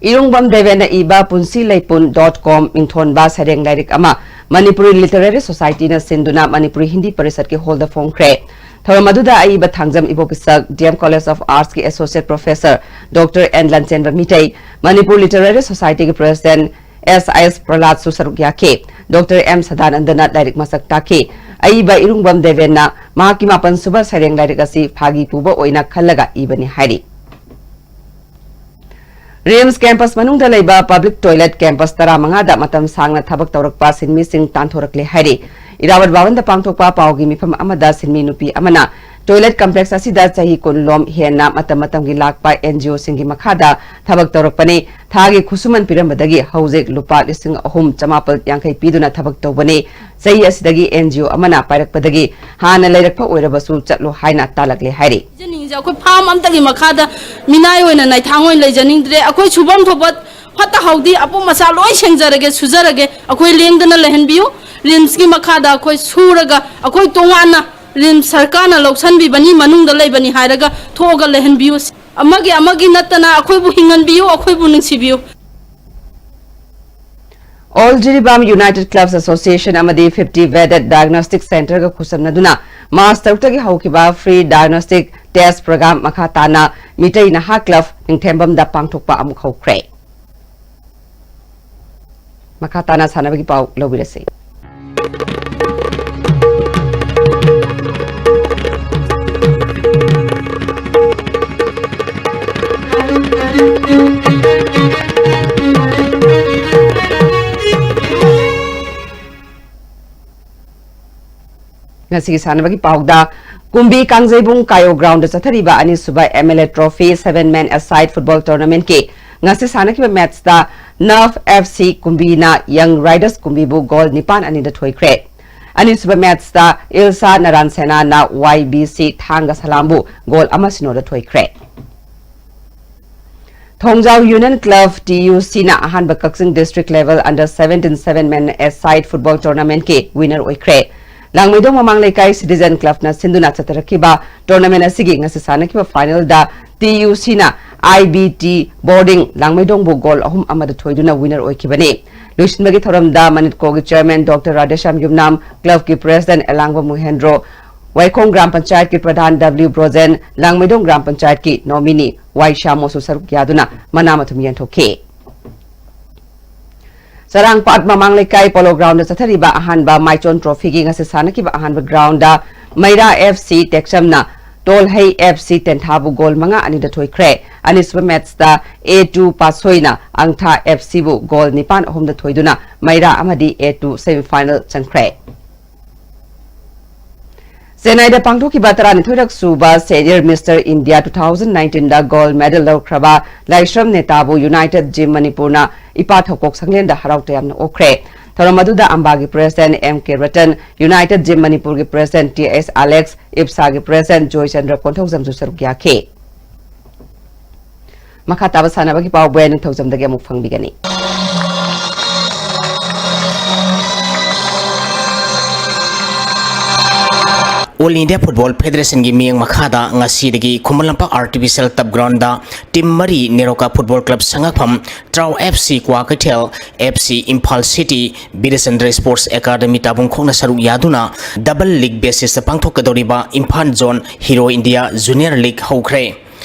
ꯏꯔꯨꯡꯕꯝ ꯗꯦꯕꯦꯟꯅ ꯏꯕ ꯄꯨꯟꯁꯤ ꯂꯩꯄꯨꯟ dot com ꯃꯤꯡꯊꯣꯟꯕ ꯁꯩꯔꯦꯡ ꯂꯥꯏꯔꯤꯛ ꯑꯃ ꯃꯅꯤꯄꯨꯔꯤ ꯂꯤꯇꯔꯦꯔꯤ ꯁꯣꯁꯥꯏꯇꯤꯅ ꯁꯤꯟꯗꯨꯅ ꯃꯅꯤꯄꯨꯔꯤ ꯍꯤꯟꯗꯤ ꯄꯔꯤꯁꯠꯀꯤ ꯍꯣꯜꯗ ꯐꯣꯡꯈ꯭ꯔꯦ꯫ ꯊꯧꯔꯝ ꯑꯗꯨꯗ ꯑꯏꯕ Thangjam ꯏꯕꯣꯕꯤꯁꯛ, D M College of Arts ꯀꯤ Associate Professor Doctor N Lanchenba Meitei, Manipur literary ꯁꯣꯁꯥꯏꯇꯤꯒꯤ President S I S ꯄ꯭ꯔꯍꯂꯥꯗꯁꯨ ꯁꯔꯨꯛ ꯌꯥꯈꯤ꯫ Doctor M ꯁꯗꯥꯅꯟꯗꯅ ꯂꯥꯏꯔꯤꯛ ꯃꯁꯛ ꯇꯥꯛꯈꯤ꯫ ꯑꯏꯕ ꯏꯔꯨꯡꯕꯝ ꯗꯦꯕꯦꯟꯅ ꯃꯍꯥꯛꯀꯤ ꯃꯥꯄꯟ ꯁꯨꯕ ꯁꯩꯔꯦꯡ ꯂꯥꯏꯔꯤꯛ ꯑꯁꯤ ꯐꯥꯒꯤ ꯄꯨꯕ ꯑꯣꯏꯅ ꯈꯜꯂꯒ ꯏꯕꯅꯤ ꯍꯥꯏꯔꯤ꯫ ꯔꯤꯝꯁ ꯀꯦꯝꯄꯁ ꯃꯅꯨꯡꯗ ꯂꯩꯕ ꯄꯕ꯭ꯂꯤꯛ ꯇꯣꯏꯂꯦꯠ ꯀꯦꯝꯄꯁ ꯇꯔꯥꯃꯉꯥꯗ ꯃꯇꯝ ꯁꯥꯡꯅ ꯊꯕꯛ ꯇꯧꯔꯛꯄ ꯁꯤꯟꯃꯤꯁꯤꯡ ꯇꯥꯟꯊꯣꯔꯛꯂꯦ ꯍꯥꯏꯔꯤ꯫ ꯏꯔꯥꯕꯠ ꯚꯕꯟꯗ ꯄꯥꯡꯊꯣꯛꯄ ꯄꯥꯎꯒꯤ ꯃꯤꯐꯝ ꯑꯃꯗ ꯁꯤꯟꯃꯤ ꯅꯨꯄꯤ ꯑꯃꯅ ꯇꯣꯏꯂꯦꯠ ꯀꯝꯄ꯭ꯂꯦꯛꯁ ꯑꯁꯤꯗ ꯆꯍꯤ ꯀꯨꯟ ꯂꯣꯝ ꯍꯦꯟꯅ ꯃꯇꯝ ꯃꯇꯝꯒꯤ ꯂꯥꯛꯄ N G O ꯁꯤꯡꯒꯤ ꯃꯈꯥꯗ ꯊꯕꯛ ꯇꯧꯔꯛꯄꯅꯤ꯫ ꯊꯥꯒꯤ ꯈꯨꯠꯁꯨꯃꯟ ꯄꯤꯔꯝꯕꯗꯒꯤ ꯍꯧꯖꯤꯛ ꯂꯨꯄꯥ ꯂꯤꯁꯤꯡ ꯑꯍꯨꯝ ꯆꯃꯥꯄꯜ ꯌꯥꯡꯈꯩ ꯄꯤꯗꯨꯅ ꯊꯕꯛ ꯇꯧꯕꯅꯤ꯫ ꯆꯍꯤ ꯑꯁꯤꯗꯒꯤ N G O ꯑꯃꯅ ꯄꯥꯏꯔꯛꯄꯗꯒꯤ ꯍꯥꯟꯅ ꯂꯩꯔꯛꯄ ꯑꯣꯏꯔꯕꯁꯨ ꯆꯠꯂꯣ ꯍꯥꯏꯅ ꯇꯥꯜꯂꯛꯂꯦ ꯍꯥꯏꯔꯤ꯫ ꯂꯩꯖꯅꯤꯡꯉꯤꯁꯦ ꯑꯩꯈꯣꯏ ꯐꯥꯝ ꯑꯝꯇꯒꯤ ꯃꯈꯥꯗ ꯃꯤꯅꯥꯏ ꯑꯣꯏꯅ ꯅꯥꯏꯊꯥꯡ ꯑꯣꯏꯅ ꯂꯩꯖꯅꯤꯡꯗ꯭ꯔꯦ꯫ ꯑꯩꯈꯣꯏ ꯁꯨꯐꯝ ꯊꯣꯛꯄ ꯐꯠꯇ ꯍꯥꯎꯗꯤ ꯑꯄꯣꯝ ꯑꯆꯥ ꯂꯣꯏ ꯁꯦꯡꯖꯔꯒꯦ, ꯁꯨꯖꯔꯒꯦ꯫ ꯑꯩꯈꯣꯏ ꯂꯦꯡꯗꯅ ꯂꯩꯍꯟꯕꯤꯌꯨ꯫ ꯔꯤꯝꯁꯀꯤ ꯃꯈꯥꯗ ꯑꯩꯈꯣꯏ ꯁꯨꯔꯒ ꯑꯩꯈꯣꯏ ꯇꯣꯉꯥꯟꯅ ꯔꯤꯝꯁ ꯁꯔꯀꯥꯔꯅ ꯂꯧꯁꯟꯕꯤꯕꯅꯤ, ꯃꯅꯨꯡꯗ ꯂꯩꯕꯅꯤ ꯍꯥꯏꯔꯒ ꯊꯣꯛꯑꯒ ꯂꯩꯍꯟꯕꯤꯌꯨ꯫ ꯑꯃꯒꯤ ꯑꯃꯒꯤ ꯅꯠꯇꯅ ꯑꯩꯈꯣꯏꯕꯨ ꯍꯤꯡꯍꯟꯕꯤꯌꯨ, ꯑꯩꯈꯣꯏꯕꯨ ꯅꯨꯡꯁꯤꯕꯤꯌꯨ꯫ All Jiribam United Clubs Association ꯑꯃꯗꯤ fifty Bedded Diagnostic Centreꯒ ꯈꯨꯠꯁꯝꯅꯗꯨꯅ ꯃꯥꯔꯆ ꯇꯔꯨꯛꯇꯒꯤ ꯍꯧꯈꯤꯕ Free Diagnostic Test Program ꯃꯈꯥ ꯇꯥꯅ ꯃꯤꯇꯩ ꯅꯍꯥ ꯀ꯭ꯂꯕ ꯅꯤꯡꯊꯦꯝꯕꯝꯗ ꯄꯥꯡꯊꯣꯛꯄ ꯑꯃꯨꯛ ꯍꯧꯈ꯭ꯔꯦ꯫ ꯃꯈꯥ ꯇꯥꯅ ꯁꯥꯟꯅꯕꯒꯤ ꯄꯥꯎ ꯂꯧꯕꯤꯔꯁꯤ꯫ ꯉꯁꯤꯒꯤ ꯁꯥꯟꯅꯕꯒꯤ ꯄꯥꯎꯗ, ꯀꯨꯝꯕꯤ ꯀꯥꯡꯖꯩꯕꯨꯡ ꯀꯥꯌꯣ groundꯗ ꯆꯠꯊꯔꯤꯕ ꯑꯅꯤꯁꯨꯕ M L A Trophy seven man aside football tournamentꯀꯤ ꯉꯁꯤ ꯁꯥꯟꯅꯈꯤꯕ ꯃꯦꯠꯆꯇ ꯅꯐ F C ꯀꯨꯝꯕꯤꯅ Young Riders ꯀꯨꯝꯕꯤꯕꯨ ꯒꯣꯜ ꯅꯤꯄꯥꯟ ꯑꯅꯤꯗ ꯊꯣꯏꯈ꯭ꯔꯦ꯫ ꯑꯅꯤꯁꯨꯕ ꯃꯦꯠꯆꯇ ꯏꯜꯁꯥ ꯅꯔꯥꯟ ꯁꯦꯅꯥꯅ Y B C ꯊꯥꯡꯒ ꯁꯂꯥꯝꯕꯨ ꯒꯣꯜ ꯑꯃ ꯁꯤꯅꯣꯗ ꯊꯣꯏꯈ꯭ꯔꯦ꯫ ꯊꯣꯡꯖꯥꯎ Union Club T U C ꯅ ꯑꯍꯥꯟꯕ ꯀꯛꯆꯤꯡ District Level Under Seventeen Seven Men A Side Football Tournament ꯀꯤ winner ꯑꯣꯏꯈ꯭ꯔꯦ꯫ ꯂꯥꯡꯃꯩꯗꯣꯡ ꯃꯃꯥꯡ ꯂꯩꯀꯥꯏ Citizen Club ꯅ ꯁꯤꯟꯗꯨꯅ ꯆꯠꯊꯔꯛꯈꯤꯕ tournament ꯑꯁꯤꯒꯤ ꯉꯁꯤ ꯁꯥꯟꯅꯈꯤꯕ final ꯗ T U C ꯅ I B T Boarding ꯂꯥꯡꯃꯩꯗꯣꯡꯕꯨ goal ꯑꯍꯨꯝ ꯑꯃꯗ ꯊꯣꯏꯗꯨꯅ winner ꯑꯣꯏꯈꯤꯕꯅꯤ꯫ ꯂꯣꯏꯁꯤꯟꯕꯒꯤ ꯊꯧꯔꯝꯗ ꯃꯅꯤꯠꯀꯣꯒꯤ Chairman Doctor Radheshyam ꯌꯨꯝꯅꯥꯝ, club ꯀꯤ President ꯑꯦꯂꯥꯡꯕ ꯃꯣꯍꯦꯟꯗ꯭ꯔꯣ, ꯋꯥꯏꯈꯣꯡ ꯒ꯭ꯔꯥꯝ ꯄꯟꯆꯥꯌꯠꯀꯤ ꯄ꯭ꯔꯙꯥꯟ W ꯕ꯭ꯔꯣꯖꯦꯟ, ꯂꯥꯡꯃꯩꯗꯣꯡ ꯒ꯭ꯔꯥꯝ ꯄꯟꯆꯥꯌꯠꯀꯤ nominee ꯋꯥꯏ ꯁ꯭ꯌꯥꯃꯣꯁꯨ ꯁꯔꯨꯛ ꯌꯥꯗꯨꯅ ꯃꯅꯥ ꯃꯊꯨꯝ ꯌꯦꯟꯊꯣꯛꯈꯤ꯫ ꯆꯔꯥꯡꯄꯥꯠ ꯃꯃꯥꯡ ꯂꯩꯀꯥꯏ Polo Ground ꯗ ꯆꯠꯊꯔꯤꯕ ꯑꯍꯥꯟꯕ ꯃꯥꯏꯆꯣꯟ Trophy ꯒꯤ ꯉꯁꯤ ꯁꯥꯟꯅꯈꯤꯕ ꯑꯍꯥꯟꯕ round ꯗ ꯃꯩꯔꯥ F C ꯇꯦꯛꯆꯝꯅ ꯇꯣꯜꯍꯩ F C ꯇꯦꯟꯊꯥꯕꯨ goal ꯃꯉꯥ ꯑꯅꯤꯗ ꯊꯣꯏꯈ꯭ꯔꯦ꯫ ꯑꯅꯤꯁꯨꯕ match ꯇ A two ꯄꯥꯠꯁꯣꯏꯅ ꯑꯪꯊꯥ F C ꯕꯨ goal ꯅꯤꯄꯥꯟ ꯑꯍꯨꯝꯗ ꯊꯣꯏꯗꯨꯅ ꯃꯩꯔꯥ ꯑꯃꯗꯤ A two semi final ꯆꯪꯈ꯭ꯔꯦ꯫ ꯆꯦꯟꯅꯥꯏꯗ ꯄꯥꯡꯊꯣꯛꯈꯤꯕ ꯇꯔꯥꯅꯤꯊꯣꯏꯔꯛ ꯁꯨꯕ Senior Mister India two thousand nineteen ꯗ gold medal ꯂꯧꯈ꯭ꯔꯕ ꯂꯥꯏꯁ꯭ꯔꯝ ꯅꯦꯇꯥꯕꯨ United Gym ꯃꯅꯤꯄꯨꯔꯅ ꯏꯄꯥ ꯊꯧꯀꯣꯛ ꯁꯪꯂꯦꯟꯗ ꯍꯔꯥꯎ ꯇꯌꯥꯝꯅ ꯑꯣꯛꯈ꯭ꯔꯦ꯫ ꯊꯧꯔꯝ ꯑꯗꯨꯗ ꯑꯝꯕꯥꯒꯤ President M K Ratan, United Gym ꯃꯅꯤꯄꯨꯔꯒꯤ President T S Alex, ꯏꯞꯁꯥꯒꯤ President Joychandra ꯀꯣꯟꯊꯧꯖꯝꯁꯨ ꯁꯔꯨꯛ ꯌꯥꯈꯤ꯫ ꯃꯈꯥ ꯇꯥꯕ ꯁꯥꯟꯅꯕꯒꯤ ꯄꯥꯎ ꯕꯣꯌꯥ ꯅꯤꯡꯊꯧꯖꯝꯗꯒꯤ ꯑꯃꯨꯛ ꯐꯪꯕꯤꯒꯅꯤ꯫ All India Football Federation ꯒꯤ ꯃꯤꯠꯌꯦꯡ ꯃꯈꯥꯗ ꯉꯁꯤꯗꯒꯤ Khuman Lampak Artificial Turf Ground ꯗ team ꯃꯔꯤ NEROCA Football Club ꯁꯉꯥꯛꯐꯝ, ꯇ꯭ꯔꯥꯎ F C Kwakeithel, F C Imphal City, ꯕꯤꯔꯦꯆꯟꯗ꯭ꯔ Sports Academy ꯇꯥꯕꯨꯡꯈꯣꯛꯅ ꯁꯔꯨꯛ ꯌꯥꯗꯨꯅ double league basis ꯇ ꯄꯥꯡꯊꯣꯛꯀꯗꯧꯔꯤꯕ Imphal Zone Hero India Junior League ꯍꯧꯈ꯭ꯔꯦ꯫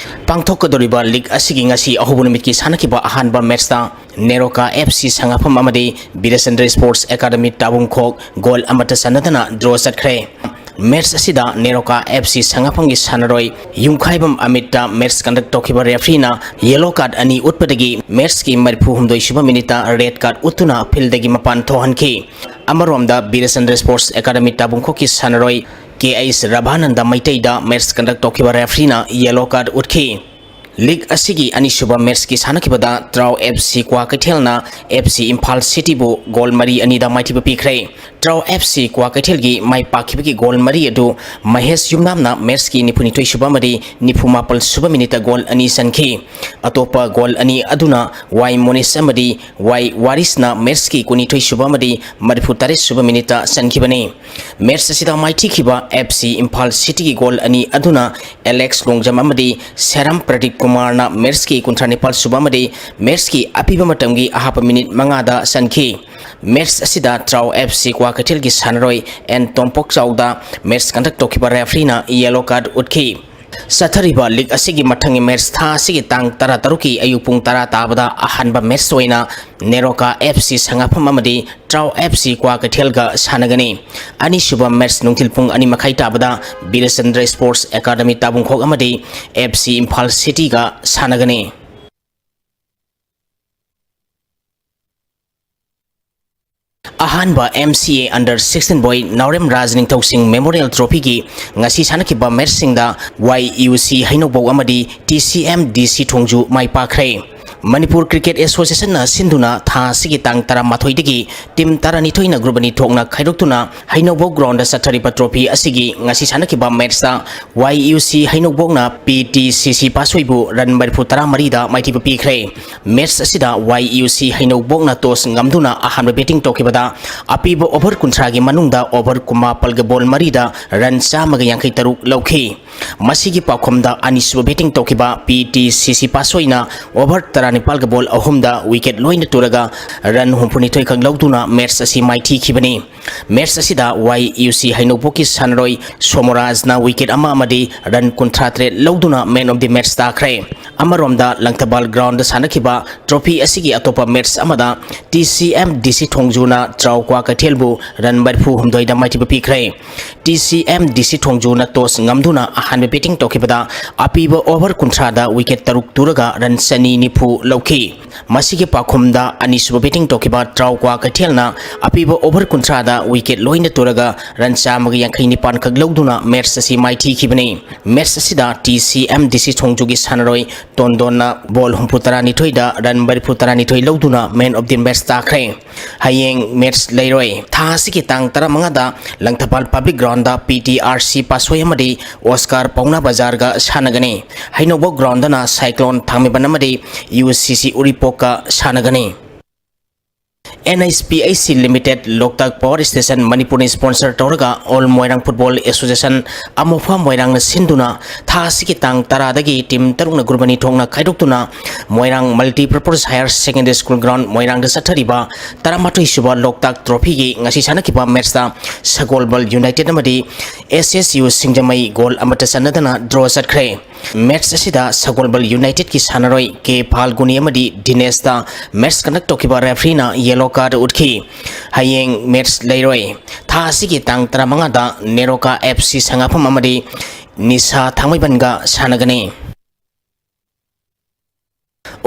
ꯄꯥꯡꯊꯣꯛꯀꯗꯧꯔꯤꯕ league ꯑꯁꯤꯒꯤ ꯉꯁꯤ ꯑꯍꯧꯕ ꯅꯨꯃꯤꯠꯀꯤ ꯁꯥꯟꯅꯈꯤꯕ ꯑꯍꯥꯟꯕ match ꯇ ꯅꯦꯔꯣꯀꯥ F C ꯁꯉꯥꯛꯐꯝ ꯑꯃꯗꯤ ꯕꯤꯔꯦꯆꯟꯗ꯭ꯔ Sports Academy ꯇꯥꯕꯨꯡꯈꯣꯛ goal ꯑꯃꯠꯇ ꯆꯟꯅꯗꯅ draw ꯆꯠꯈ꯭ꯔꯦ꯫ Match ꯑꯁꯤꯗ ꯅꯦꯔꯣꯀꯥ F C ꯁꯉꯥꯛꯐꯝꯒꯤ ꯁꯥꯟꯅꯔꯣꯏ ꯌꯨꯝꯈꯥꯏꯕꯝ ꯑꯃꯤꯠꯇ match conduct ꯇꯧꯈꯤꯕ referee ꯅ yellow card ꯑꯅꯤ ꯎꯠꯄꯗꯒꯤ match ꯀꯤ ꯃꯔꯤꯐꯨ ꯍꯨꯝꯗꯣꯏ ꯁꯨꯕ minute ꯇ red card ꯎꯠꯇꯨꯅ field ꯗꯒꯤ ꯃꯄꯥꯟ ꯊꯣꯛꯍꯟꯈꯤ꯫ ꯑꯃꯔꯣꯝꯗ ꯕꯤꯔꯦꯆꯟꯗ꯭ꯔ Sports Academy ꯇꯥꯕꯨꯡꯈꯣꯛꯀꯤ ꯁꯥꯟꯅꯔꯣꯏ K H ꯔꯚꯥꯅꯟꯗ ꯃꯩꯇꯩꯗ match conduct ꯇꯧꯈꯤꯕ referee ꯅ yellow card ꯎꯠꯈꯤ꯫ League ꯑꯁꯤꯒꯤ ꯑꯅꯤꯁꯨꯕ match ꯀꯤ ꯁꯥꯟꯅꯈꯤꯕꯗ ꯇ꯭ꯔꯥꯎ F C ꯀ꯭ꯋꯥꯀꯩꯊꯦꯜꯅ F C Imphal City ꯕꯨ goal ꯃꯔꯤ ꯑꯅꯤꯗ ꯃꯥꯏꯊꯤꯕ ꯄꯤꯈ꯭ꯔꯦ꯫ ꯇ꯭ꯔꯥꯎ ꯑꯦꯐ ꯁꯤ ꯀ꯭ꯋꯥꯀꯩꯊꯦꯜꯒꯤ ꯃꯥꯏ ꯄꯥꯛꯈꯤꯕꯒꯤ ꯒꯣꯜ ꯃꯔꯤ ꯑꯗꯨ ꯃꯍꯦꯁ ꯌꯨꯝꯅꯥꯝꯅ ꯃꯦꯠꯁꯀꯤ ꯅꯤꯐꯨꯅꯤꯊꯣꯏ ꯁꯨꯕ ꯑꯃꯗꯤ ꯅꯤꯐꯨꯃꯥꯄꯜ ꯁꯨꯕ ꯃꯤꯅꯤꯠꯇ ꯒꯣꯜ ꯑꯅꯤ ꯆꯟꯈꯤ꯫ ꯑꯇꯣꯞꯄ ꯒꯣꯜ ꯑꯅꯤ ꯑꯗꯨꯅ ꯋꯥꯏ ꯃꯣꯅꯤꯁ ꯑꯃꯗꯤ ꯋꯥꯏ ꯋꯥꯔꯤꯁꯅ ꯃꯦꯠꯁꯀꯤ ꯀꯨꯟꯅꯤꯊꯣꯏ ꯁꯨꯕ ꯑꯃꯗꯤ ꯃꯔꯤꯐꯨ ꯇꯔꯦꯠ ꯁꯨꯕ ꯃꯤꯅꯤꯠꯇ ꯆꯟꯈꯤꯕꯅꯤ꯫ ꯃꯦꯠꯁ ꯑꯁꯤꯗ ꯃꯥꯏꯊꯤꯈꯤꯕ ꯑꯦꯐ ꯁꯤ ꯏꯝꯐꯥꯜ ꯁꯤꯇꯤꯒꯤ ꯒꯣꯜ ꯑꯅꯤ ꯑꯗꯨꯅ ꯑꯦꯂꯦꯛꯁ ꯂꯣꯡꯖꯝ ꯑꯃꯗꯤ ꯁꯦꯔꯝ ꯄ꯭ꯔꯗꯤꯞ ꯀꯨꯃꯥꯔꯅ ꯃꯦꯠꯁꯀꯤ ꯀꯨꯟꯊ꯭ꯔꯥ ꯅꯤꯄꯥꯜ ꯁꯨꯕ ꯑꯃꯗꯤ ꯃꯦꯠꯁꯀꯤ ꯑꯄꯤꯕ ꯃꯇꯝꯒꯤ ꯑꯍꯥꯞꯄ ꯃꯤꯅꯤꯠ ꯃꯉꯥꯗ ꯆꯟꯈꯤ꯫ ꯃꯦꯠꯁ ꯑꯁꯤꯗ ꯇ꯭ꯔꯥꯎ ꯑꯦꯐ ꯁꯤ ꯀ꯭ꯋꯥꯀꯩꯊꯦꯜꯒꯤ ꯁꯥꯟꯅꯔꯣꯏ ꯑꯦꯟ ꯇꯣꯝꯄꯣꯛꯆꯥꯎꯗ ꯃꯦꯠꯁ ꯀꯟꯗꯛ ꯇꯧꯈꯤꯕ ꯔꯦꯐ꯭ꯔꯤꯅ ꯌꯦꯂꯣ ꯀꯥꯔꯗ ꯎꯠꯈꯤ꯫ ꯆꯠꯊꯔꯤꯕ ꯂꯤꯒ ꯑꯁꯤꯒꯤ ꯃꯊꯪꯒꯤ ꯃꯦꯠꯁ ꯊꯥ ꯑꯁꯤꯒꯤ ꯇꯥꯡ ꯇꯔꯥ ꯇꯔꯨꯛꯀꯤ ꯑꯌꯨꯛ ꯄꯨꯡ ꯇꯔꯥ ꯇꯥꯕꯗ ꯑꯍꯥꯟꯕ ꯃꯦꯠꯁ ꯑꯣꯏꯅ ꯅꯦꯔꯣꯀꯥ ꯑꯦꯐ ꯁꯤ ꯁꯉꯥꯐꯝ ꯑꯃꯗꯤ ꯇ꯭ꯔꯥꯎ ꯑꯦꯐ ꯁꯤ ꯀ꯭ꯋꯥꯀꯩꯊꯦꯜꯒ ꯁꯥꯟꯅꯒꯅꯤ꯫ ꯑꯅꯤꯁꯨꯕ ꯃꯦꯠꯁ ꯅꯨꯡꯊꯤꯜ ꯄꯨꯡ ꯑꯅꯤ ꯃꯈꯥꯏ ꯇꯥꯕꯗ ꯕꯤꯔꯆꯟꯗ꯭ꯔ ꯁ꯭ꯄꯣꯔꯠꯁ ꯑꯦꯀꯥꯗꯃꯤ ꯇꯥꯕꯨꯡꯈꯣꯛ ꯑꯃꯗꯤ ꯑꯦꯐ ꯁꯤ ꯏꯝꯐꯥꯜ ꯁꯤꯇꯤꯒ ꯁꯥꯟꯅꯒꯅꯤ꯫ ꯑꯍꯥꯟꯕ ꯑꯦꯝ ꯁꯤ ꯑꯦ ꯑꯟꯗꯔ ꯁꯤꯛꯁꯇꯤꯟ ꯕꯣꯏ ꯅꯥꯎꯔꯦꯝ ꯔꯥꯖ ꯅꯤꯡꯊꯧꯁꯤꯡ ꯃꯦꯃꯣꯔꯤꯌꯦꯜ ꯇ꯭ꯔꯣꯐꯤꯒꯤ ꯉꯁꯤ ꯁꯥꯟꯅꯈꯤꯕ ꯃꯦꯠꯁꯁꯤꯡꯗ ꯋꯥꯏ ꯌꯨ ꯁꯤ ꯍꯩꯅꯧꯕꯧ ꯑꯃꯗꯤ ꯇꯤ ꯁꯤ ꯑꯦꯝ ꯗꯤ ꯁꯤ ꯊꯣꯡꯖꯨ ꯃꯥꯏ ꯄꯥꯛꯈ꯭ꯔꯦ꯫ ꯃꯅꯤꯄꯨꯔ ꯀ꯭ꯔꯤꯀꯦꯠ ꯑꯦꯁꯣꯁꯤꯌꯦꯁꯟꯅ ꯁꯤꯟꯗꯨꯅ ꯊꯥ ꯑꯁꯤꯒꯤ ꯇꯥꯡ ꯇꯔꯥꯃꯥꯊꯣꯏꯗꯒꯤ ꯇꯤꯝ ꯇꯔꯥꯅꯤꯊꯣꯏꯅ ꯒ꯭ꯔꯨꯞ ꯑꯅꯤ ꯊꯣꯛꯅ ꯈꯥꯏꯗꯣꯛꯇꯨꯅ ꯍꯩꯅꯧꯕꯧ ꯒ꯭ꯔꯥꯎꯟꯗ ꯆꯠꯊꯔꯤꯕ ꯇ꯭ꯔꯣꯐꯤ ꯑꯁꯤꯒꯤ ꯉꯁꯤ ꯁꯥꯟꯅꯈꯤꯕ ꯃꯦꯠꯁꯇ ꯋꯥꯏ ꯌꯨ ꯁꯤ ꯍꯩꯅꯧꯕꯧꯅ ꯄꯤ ꯇꯤ ꯁꯤ ꯁꯤ ꯄꯥꯁꯣꯏꯕꯨ ꯔꯟ ꯃꯔꯤꯐꯨ ꯇꯔꯥꯃꯔꯤꯗ ꯃꯥꯏꯊꯤꯕ ꯄꯤꯈ꯭ꯔꯦ꯫ ꯃꯦꯠꯁ ꯑꯁꯤꯗ ꯋꯥꯏ ꯌꯨ ꯁꯤ ꯍꯩꯅꯧꯕꯣꯛꯅ ꯇꯣꯁ ꯉꯝꯗꯨꯅ ꯑꯍꯥꯟꯕ ꯕꯦꯇꯤꯡ ꯇꯧꯈꯤꯕꯗ ꯑꯄꯤꯕ ꯑꯣꯚꯔ ꯀꯨꯟꯊ꯭ꯔꯥꯒꯤ ꯃꯅꯨꯡꯗ ꯑꯣꯚꯔ ꯀꯨꯟꯃꯥꯄꯜꯒ ꯕꯣꯜ ꯃꯔꯤꯗ ꯔꯟ ꯆꯥꯝꯃꯒ ꯌꯥꯡꯈꯩ ꯇꯔꯨꯛ ꯂꯧꯈꯤ꯫ ꯃꯁꯤꯒꯤ ꯄꯥꯎꯈꯨꯝꯗ ꯑꯅꯤꯁꯨꯕ ꯕꯦꯇꯤꯡ ꯇꯧꯈꯤꯕ ꯄꯤ ꯇꯤ ꯁꯤ ꯁꯤ ꯄꯥꯁꯣꯏꯅ ꯑꯣꯚꯔ ꯇꯔꯥꯅꯤꯄꯥꯜꯒ ꯕꯣꯜ ꯑꯍꯨꯝꯗ ꯋꯤꯀꯦꯠ ꯂꯣꯏꯅ ꯇꯨꯔꯒ ꯔꯟ ꯍꯨꯝꯐꯨꯅꯤꯊꯣꯏ ꯈꯛ ꯂꯧꯗꯨꯅ ꯃꯦꯠꯁ ꯑꯁꯤ ꯃꯥꯏꯊꯤꯈꯤꯕꯅꯤ꯫ ꯃꯦꯠꯁ ꯑꯁꯤꯗ ꯋꯥꯏ ꯌꯨ ꯁꯤ ꯍꯩꯅꯧꯕꯣꯛꯀꯤ ꯁꯥꯟꯅꯔꯣꯏ ꯁꯣꯃꯣꯔꯥꯖꯅ ꯋꯤꯀꯦꯠ ꯑꯃ ꯑꯃꯗꯤ ꯔꯟ ꯀꯨꯟꯊ꯭ꯔꯥ ꯇꯔꯦꯠ ꯂꯧꯗꯨꯅ ꯃꯦꯟ ꯑꯣꯐ ꯗꯤ ꯃꯦꯠꯁ ꯇꯥꯈ꯭ꯔꯦ꯫ ꯑꯃꯔꯣꯝꯗ ꯂꯪꯊꯕꯥꯜ ꯒ꯭ꯔꯥꯎꯟꯗ ꯁꯥꯟꯅꯈꯤꯕ ꯇ꯭ꯔꯣꯐꯤ ꯑꯁꯤꯒꯤ ꯑꯇꯣꯞꯄ ꯃꯦꯠꯁ ꯑꯃꯗ ꯇꯤ ꯁꯤ ꯑꯦꯝ ꯗꯤ ꯁꯤ ꯊꯣꯡꯖꯨꯅ ꯇ꯭ꯔꯥꯎ ꯀ꯭ꯋꯥꯀꯩꯊꯦꯜꯕꯨ ꯔꯟ ꯃꯔꯤꯐꯨ ꯍꯨꯝꯗꯣꯏꯗ ꯃꯥꯏꯊꯤꯕ ꯄꯤꯈ꯭ꯔꯦ꯫ ꯇꯤ ꯁꯤ ꯑꯦꯝ ꯗꯤ ꯁꯤ ꯊꯣꯡꯖꯨꯅ ꯇꯣꯁ ꯉꯝꯗꯨꯅ ꯑꯍꯥꯟꯕ batting ꯇꯧꯈꯤꯕꯗ ꯑꯄꯤꯕ over ꯀꯨꯟꯊ꯭ꯔꯥꯗ wicket ꯇꯔꯨꯛ ꯇꯨꯔꯒ run ꯆꯅꯤ ꯅꯤꯐꯨ ꯂꯧꯈꯤ꯫ ꯃꯁꯤꯒꯤ ꯄꯥꯎꯈꯨꯝꯗ ꯑꯅꯤꯁꯨꯕ batting ꯇꯧꯈꯤꯕ ꯇ꯭ꯔꯥꯎꯀ꯭ꯋꯥ ꯀꯩꯊꯦꯜꯅ ꯑꯄꯤꯕ over ꯀꯨꯟꯊ꯭ꯔꯥꯗ wicket ꯂꯣꯏꯅ ꯇꯨꯔꯒ run ꯆꯥꯝꯃꯒ ꯌꯥꯡꯈꯩ ꯅꯤꯄꯥꯟ ꯈꯛ ꯂꯧꯗꯨꯅ match ꯑꯁꯤ ꯃꯥꯏꯊꯤꯈꯤꯕꯅꯤ꯫ Match ꯑꯁꯤꯗ TCMDC ꯁꯣꯡꯖꯨꯒꯤ ꯁꯥꯟꯅꯔꯣꯏ ꯇꯣꯟꯗꯣꯟꯅ ball ꯍꯨꯝꯐꯨ ꯇꯔꯥꯅꯤꯊꯣꯏꯗ run ꯃꯔꯤꯐꯨ ꯇꯔꯥꯅꯤꯊꯣꯏ ꯂꯧꯗꯨꯅ man of the match ꯇꯥꯈ꯭ꯔꯦ꯫ ꯍꯌꯦꯡ match ꯂꯩꯔꯣꯏ꯫ ꯊꯥ ꯑꯁꯤꯒꯤ ꯇꯥꯡ ꯇꯔꯥꯃꯉꯥꯗ ꯂꯪꯊꯕꯥꯜ Public Groundꯗ PTRC ꯄꯥꯁꯣꯏ ꯑꯃꯗꯤ Oscar ꯄꯥꯎꯅꯥ ꯕꯖꯥꯔꯒ ꯁꯥꯟꯅꯒꯅꯤ꯫ ꯍꯩꯅꯧꯕꯧ groundꯗꯅ Cyclone ꯊꯥꯡꯃꯩꯕꯟ ꯑꯃꯗꯤ UCC ꯎꯔꯤꯄꯣꯛꯀ ꯁꯥꯟꯅꯒꯅꯤ꯫ NHPHC Limited, Loktak Power Station ꯃꯅꯤꯄꯨꯔꯅ sponsor ꯇꯧꯔꯒ All Moirang Football Association, ꯑꯃꯣꯐꯥ ꯃꯣꯏꯔꯥꯡꯅ ꯁꯤꯟꯗꯨꯅ ꯊꯥ ꯑꯁꯤꯒꯤ ꯇꯥꯡ ꯇꯔꯥꯗꯒꯤ team ꯇꯔꯨꯛꯅ group ꯑꯅꯤ ꯊꯣꯛꯅ ꯈꯥꯏꯗꯣꯛꯇꯨꯅ ꯃꯣꯏꯔꯥꯡ Multipurpose Higher Secondary School Ground ꯃꯣꯏꯔꯥꯡꯗ ꯆꯠꯊꯔꯤꯕ ꯇꯔꯥꯃꯥꯊꯣꯏ ꯁꯨꯕ Loktak Trophyꯒꯤ ꯉꯁꯤ ꯁꯥꯟꯅꯈꯤꯕ matchꯇ ꯁꯒꯣꯜꯕꯜ United ꯑꯃꯗꯤ SSU ꯁꯤꯡꯖꯃꯩ goal ꯑꯃꯠꯇ ꯆꯟꯅꯗꯅ draw ꯆꯠꯈ꯭ꯔꯦ꯫ Match ꯑꯁꯤꯗ ꯁꯒꯣꯜꯕꯜ Unitedꯀꯤ ꯁꯥꯟꯅꯔꯣꯏ ꯀꯦ ꯐꯥꯜꯒꯨꯅꯤ ꯑꯃꯗꯤ ꯗꯤꯅꯦꯁꯇ match conduct ꯇꯧꯈꯤꯕ refereeꯅ yellow card ꯎꯠꯈꯤ꯫ ꯍꯌꯦꯡ match ꯂꯩꯔꯣꯏ꯫ ꯊꯥ ꯑꯁꯤꯒꯤ ꯇꯥꯡ ꯇꯔꯥꯃꯉꯥꯗ ꯅꯦꯔꯣꯀꯥ FC ꯁꯉꯥꯐꯝ ꯑꯃꯗꯤ ꯅꯤꯁꯥ ꯊꯥꯡꯃꯩꯕꯟꯒ ꯁꯥꯟꯅꯒꯅꯤ꯫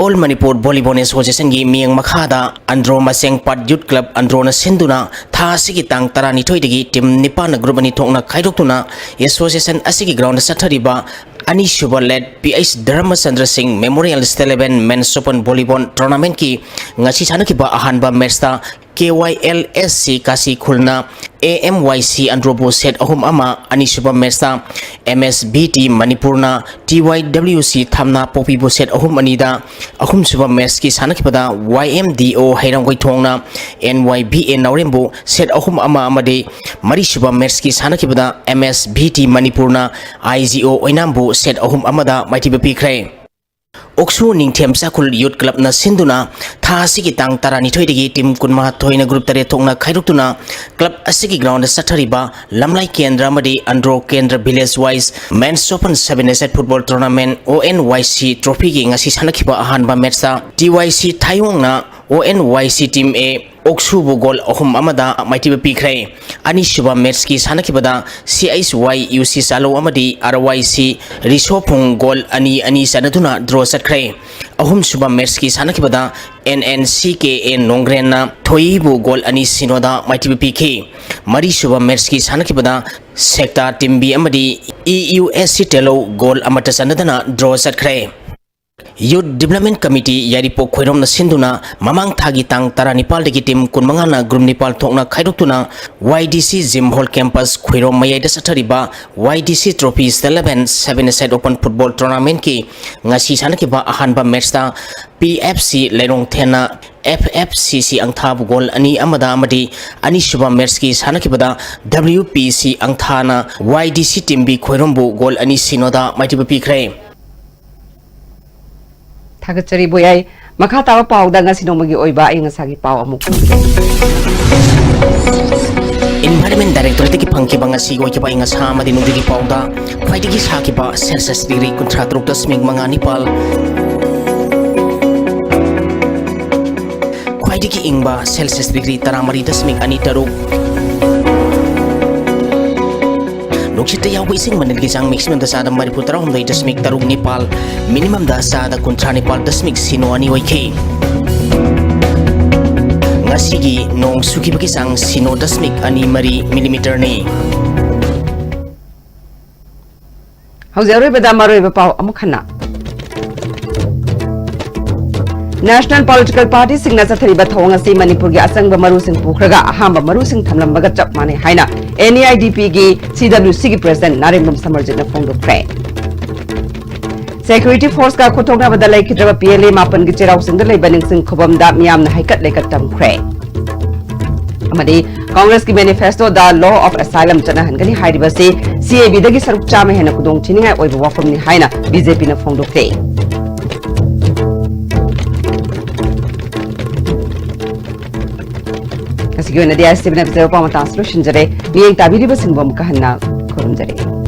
All Manipur Volleyball Associationꯒꯤ ꯃꯤꯠꯌꯦꯡ ꯃꯈꯥꯗ ꯑꯟꯗ꯭ꯔꯣ ꯃꯆꯦꯡ ꯄꯥꯠ Youth Club ꯑꯟꯗ꯭ꯔꯣꯅ ꯁꯤꯟꯗꯨꯅ ꯊꯥ ꯑꯁꯤꯒꯤ ꯇꯥꯡ ꯇꯔꯥꯅꯤꯊꯣꯏꯗꯒꯤ team ꯅꯤꯄꯥꯟꯅ group ꯑꯅꯤ ꯊꯣꯛꯅ ꯈꯥꯏꯗꯣꯛꯇꯨꯅ association ꯑꯁꯤꯒꯤ groundꯗ ꯆꯠꯊꯔꯤꯕ ꯑꯅꯤꯁꯨꯕ Late P H ꯙꯔꯃꯆꯟꯗ꯭ꯔ ꯁꯤꯡ Memorial State Level Men's Open Volleyball Tournamentꯀꯤ ꯉꯁꯤ ꯁꯥꯟꯅꯈꯤꯕ ꯑꯍꯥꯟꯕ matchꯇ KYLSC ꯀꯥꯁꯤ ꯈꯨꯜꯅ AMYC ꯑꯟꯗ꯭ꯔꯣꯕꯨ set ꯑꯍꯨꯝ ꯑꯃ, ꯑꯅꯤꯁꯨꯕ matchꯇ MSBT ꯃꯅꯤꯄꯨꯔꯅ TYWC ꯊꯝꯅꯥ ꯄꯣꯛꯄꯤꯕꯨ set ꯑꯍꯨꯝ ꯑꯅꯤꯗ, ꯑꯍꯨꯝꯁꯨꯕ matchꯀꯤ ꯁꯥꯟꯅꯈꯤꯕꯗ YMDO ꯍꯩꯔꯥꯡꯒꯣꯏꯊꯣꯡꯅ NYBA ꯅꯥꯎꯔꯦꯝꯕꯨ set ꯑꯍꯨꯝ ꯑꯃ ꯑꯃꯗꯤ ꯃꯔꯤꯁꯨꯕ matchꯀꯤ ꯁꯥꯟꯅꯈꯤꯕꯗ MSBT ꯃꯅꯤꯄꯨꯔꯅ IGO ꯑꯣꯏꯅꯥꯝꯕꯨ set ꯑꯍꯨꯝ ꯑꯃꯗ ꯃꯥꯏꯊꯤꯕ ꯄꯤꯈ꯭ꯔꯦ꯫ ꯎꯛꯁꯨ ꯅꯤꯡꯊꯦꯝ ꯆꯥꯈꯨꯜ Youth Clubꯅ ꯁꯤꯟꯗꯨꯅ ꯊꯥ ꯑꯁꯤꯒꯤ ꯇꯥꯡ ꯇꯔꯥꯅꯤꯊꯣꯏꯗꯒꯤ team ꯀꯨꯟꯃꯥꯊꯣꯏꯅ group ꯇꯔꯦꯠ ꯊꯣꯛꯅ ꯈꯥꯏꯗꯣꯛꯇꯨꯅ club ꯑꯁꯤꯒꯤ groundꯗ ꯆꯠꯊꯔꯤꯕ ꯂꯝꯂꯥꯏ ꯀꯦꯟꯗ꯭ꯔ ꯑꯃꯗꯤ ꯑꯟꯗ꯭ꯔꯣ ꯀꯦꯟꯗ꯭ꯔ village wise Men's Open seven-a-side football tournament ONYC trophyꯒꯤ ꯉꯁꯤ ꯁꯥꯟꯅꯈꯤꯕ ꯑꯍꯥꯟꯕ matchꯇ TYC ꯊꯥꯏꯌꯣꯡꯅ ONYC team A ꯑꯣꯛꯁꯨꯕꯨ ꯒꯣꯜ ꯑꯍꯨꯝ ꯑꯃꯗ ꯃꯥꯏꯊꯤꯕ ꯄꯤꯈ꯭ꯔꯦ꯫ ꯑꯅꯤꯁꯨꯕ ꯃꯦꯠꯁꯀꯤ ꯁꯥꯟꯅꯈꯤꯕꯗ ꯁꯤ ꯑꯩꯆ ꯋꯥꯏ ꯌꯨ ꯁꯤ ꯆꯥꯂꯧ ꯑꯃꯗꯤ ꯑꯥꯔ ꯋꯥꯏ ꯁꯤ ꯔꯤꯁꯣꯐꯨꯡ ꯒꯣꯜ ꯑꯅꯤ ꯑꯅꯤ ꯆꯟꯅꯗꯨꯅ ꯗ꯭ꯔꯣ ꯆꯠꯈ꯭ꯔꯦ꯫ ꯑꯍꯨꯝꯁꯨꯕ ꯃꯦꯠꯁꯀꯤ ꯁꯥꯟꯅꯈꯤꯕꯗ and N C K A ꯅꯣꯡꯒ꯭ꯔꯦꯟꯅ ꯊꯣꯏꯌꯤꯕꯨ goal ꯑꯅꯤ ꯁꯤꯅꯣꯗ ꯃꯥꯏꯊꯤꯕ ꯄꯤꯈꯤ꯫ ꯃꯔꯤꯁꯨꯕ ꯃꯦꯠꯁꯀꯤ ꯁꯥꯟꯅꯈꯤꯕꯗ ꯁꯦꯛꯇꯥ ꯇꯤꯝꯕꯤ ꯑꯃꯗꯤ E U S C ꯇꯦꯂꯧ goal ꯑꯃꯠꯇ ꯆꯟꯅꯗꯅ ꯗ꯭ꯔꯣ ꯆꯠꯈ꯭ꯔꯦ꯫ ꯌꯨꯠ ꯗꯤꯕ꯭ꯂꯞꯃꯦꯟ ꯀꯃꯤꯇꯤ ꯌꯥꯏꯔꯤꯄꯣꯛ ꯈꯣꯏꯔꯣꯝꯅ ꯁꯤꯟꯗꯨꯅ ꯃꯃꯥꯡ ꯊꯥꯒꯤ ꯇꯥꯡ ꯇꯔꯥꯅꯤꯄꯥꯜꯗꯒꯤ ꯇꯤꯝ ꯀꯨꯟꯃꯉꯥꯅ ꯒ꯭ꯔꯨꯞ ꯅꯤꯄꯥꯜ ꯊꯣꯛꯅ ꯈꯥꯏꯗꯣꯛꯇꯨꯅ ꯋꯥꯏ ꯗꯤ ꯁꯤ ꯖꯤꯝ ꯍꯣꯜ ꯀꯦꯝꯄꯁ ꯈꯣꯏꯔꯣꯝ ꯃꯌꯥꯏꯗ ꯆꯠꯊꯔꯤꯕ ꯋꯥꯏ ꯗꯤ ꯁꯤ ꯇ꯭ꯔꯣꯐꯤ ꯁꯦꯂꯦꯕꯦꯟ ꯁꯚꯦꯟ ꯑꯦꯁꯥꯏꯠ ꯑꯣꯄꯟ ꯐꯨꯠꯕꯣꯜ ꯇꯣꯔꯅꯥꯃꯦꯟꯠꯀꯤ ꯉꯁꯤ ꯁꯥꯟꯅꯈꯤꯕ ꯑꯍꯥꯟꯕ ꯃꯦꯠꯁꯇ P F C ꯂꯩꯔꯣꯡꯊꯦꯟꯅ F F C ꯁꯤ ꯑꯪꯊꯥꯕꯨ ꯒꯣꯜ ꯑꯅꯤ ꯑꯃꯗ ꯑꯃꯗꯤ ꯑꯅꯤꯁꯨꯕ ꯃꯦꯠꯁꯀꯤ ꯁꯥꯟꯅꯈꯤꯕꯗ ꯗꯕ꯭ꯂꯤꯎ ꯄꯤ ꯁꯤ ꯑꯪꯊꯥꯅ ꯋꯥꯏ ꯗꯤ ꯁꯤ ꯇꯤꯝꯕꯤ ꯈꯣꯏꯔꯣꯝꯕꯨ ꯒꯣꯜ ꯑꯅꯤ ꯁꯤꯅꯣꯗ ꯃꯥꯏꯊꯤꯕ ꯄꯤꯈ꯭ꯔꯦ꯫ ꯊꯥꯒꯠꯆꯔꯤ ꯕꯣꯌꯥꯏ꯫ ꯃꯈꯥ ꯇꯥꯕ ꯄꯥꯎꯗ ꯉꯁꯤ ꯅꯣꯡꯃꯒꯤ ꯑꯣꯏꯕ ꯑꯏꯪ ꯑꯁꯥꯒꯤ ꯄꯥꯎ ꯑꯃꯨꯛ ꯐꯪꯖꯒꯦ꯫ ꯏꯟꯚꯥꯏꯔꯟꯃꯦꯟ ꯗꯥꯏꯔꯦꯛꯇꯣꯔꯦꯠꯇꯒꯤ ꯐꯪꯈꯤꯕ ꯉꯁꯤꯒꯤ ꯑꯣꯏꯈꯤꯕ ꯑꯏꯪ ꯑꯁꯥ ꯑꯃꯗꯤ ꯅꯨꯡꯗꯤꯒꯤ ꯄꯥꯎꯗ ꯈ꯭ꯋꯥꯏꯗꯒꯤ ꯁꯥꯈꯤꯕ ꯁꯦꯜꯁꯤꯌꯁ ꯗꯤꯒ꯭ꯔꯤ ꯀꯨꯟꯊ꯭ꯔꯥ ꯇꯔꯨꯛ ꯗꯁꯃꯤꯛ ꯃꯉꯥ ꯅꯤꯄꯥꯜ, ꯈ꯭ꯋꯥꯏꯗꯒꯤ ꯏꯪꯕ ꯁꯦꯜꯁꯤꯌꯁ ꯗꯤꯒ꯭ꯔꯤ ꯇꯔꯥꯃꯔꯤ ꯗꯁꯃꯤꯛ ꯑꯅꯤ ꯇꯔꯨꯛ, ꯅꯨꯡꯁꯤꯠꯇ ꯌꯥꯎꯕ ꯏꯁꯤꯡ ꯃꯅꯤꯜꯒꯤ ꯆꯥꯡ ꯃꯦꯛꯁꯤꯃꯝꯗ ꯆꯥꯗ ꯃꯔꯤꯐꯨ ꯇꯔꯥꯍꯨꯝꯗꯣꯏ ꯗꯁꯃꯤꯛ ꯇꯔꯨꯛ ꯅꯤꯄꯥꯜ, ꯃꯤꯅꯤꯃꯝꯗ ꯆꯥꯗ ꯀꯨꯟꯊ꯭ꯔꯥ ꯅꯤꯄꯥꯜ ꯗꯁꯃꯤꯛ ꯁꯤꯅꯣ ꯑꯅꯤ ꯑꯣꯏꯈꯤ꯫ ꯉꯁꯤꯒꯤ ꯅꯣꯡ ꯆꯨꯈꯤꯕꯒꯤ ꯆꯥꯡ ꯁꯤꯅꯣ ꯗꯁꯃꯤꯛ ꯑꯅꯤ ꯃꯔꯤ ꯃꯤꯂꯤꯃꯤꯇꯔꯅꯤ꯫ ꯍꯧꯖꯤꯛ ꯑꯔꯣꯏꯕꯗ ꯃꯔꯨꯑꯣꯏꯕ ꯄꯥꯎ ꯑꯃꯨꯛ ꯍꯟꯅ꯫ ꯅꯦꯁꯅꯦꯜ ꯄꯣꯂꯤꯇꯤꯀꯦꯜ ꯄꯥꯔꯇꯤꯁꯤꯡꯅ ꯆꯠꯊꯔꯤꯕ ꯊꯧꯑꯣꯡ ꯑꯁꯤ ꯃꯅꯤꯄꯨꯔꯒꯤ ꯑꯆꯪꯕ ꯃꯔꯨꯁꯤꯡ ꯄꯨꯈ꯭ꯔꯒ ꯑꯍꯥꯟꯕ ꯃꯔꯨꯁꯤꯡ ꯊꯝꯂꯝꯕꯒ ꯆꯞ ꯃꯥꯟꯅꯩ ꯍꯥꯏꯅ ꯑꯦꯟ ꯏ ꯑꯥꯏ ꯗꯤ ꯄꯤꯒꯤ ꯁꯤ ꯗꯕ꯭ꯂꯤꯎ ꯁꯤꯒꯤ ꯄ꯭ꯔꯦꯁꯤꯗꯦꯟꯠ ꯅꯥꯔꯦꯡꯕꯝ ꯁꯃꯔꯖꯤꯠꯅ ꯐꯣꯡꯗꯣꯛꯈ꯭ꯔꯦ꯫ ꯁꯦꯀ꯭ꯌꯨꯔꯤꯇꯤ ꯐꯣꯔꯁꯀ ꯈꯨꯠꯊꯣꯛꯅꯕꯗ ꯂꯩꯈꯤꯗ꯭ꯔꯕ ꯄꯤ ꯑꯦꯜ ꯑꯦ ꯃꯥꯄꯟꯒꯤ ꯆꯩꯔꯥꯎ ꯆꯤꯡꯗ ꯂꯩꯕ ꯅꯤꯡꯁꯤꯡ ꯈꯨꯕꯝꯗ ꯃꯤꯌꯥꯝꯅ ꯍꯩꯀꯠ ꯂꯩꯀꯠ ꯇꯝꯈ꯭ꯔꯦ꯫ ꯑꯃꯗꯤ ꯀꯪꯒ꯭ꯔꯦꯁꯀꯤ ꯃꯦꯅꯤꯐꯦꯁꯇꯣꯗ law of asylum ꯆꯠꯅꯍꯟꯒꯅꯤ ꯍꯥꯏꯔꯤꯕꯁꯤ ꯁꯤ ꯑꯦ ꯕꯤꯗꯒꯤ ꯁꯔꯨꯛ ꯆꯥꯝꯃ ꯍꯦꯟꯅ ꯈꯨꯗꯣꯡ ꯊꯤꯅꯤꯡꯉꯥꯏ ꯑꯣꯏꯕ ꯋꯥꯐꯝꯅꯤ ꯍꯥꯏꯅ ꯕꯤ ꯖꯦ ꯄꯤꯅ ꯐꯣꯡꯗꯣꯛꯈ꯭ꯔꯦ꯫ ꯉꯁꯤꯒꯤ ꯑꯣꯏꯅꯗꯤ ꯑꯥꯏ ꯑꯦꯁ ꯇꯤ ꯚꯤꯅ ꯄꯤꯖꯕ ꯄꯥꯎ ꯃꯇꯥꯡ ꯑꯁꯤ ꯂꯣꯏꯁꯤꯟꯖꯔꯦ꯫ ꯃꯤꯠꯌꯦꯡ ꯇꯥꯕꯤꯔꯤꯕꯁꯤꯡꯕꯨ ꯑꯃꯨꯛꯀ ꯍꯟꯅ ꯈꯨꯔꯨꯝꯖꯔꯤ꯫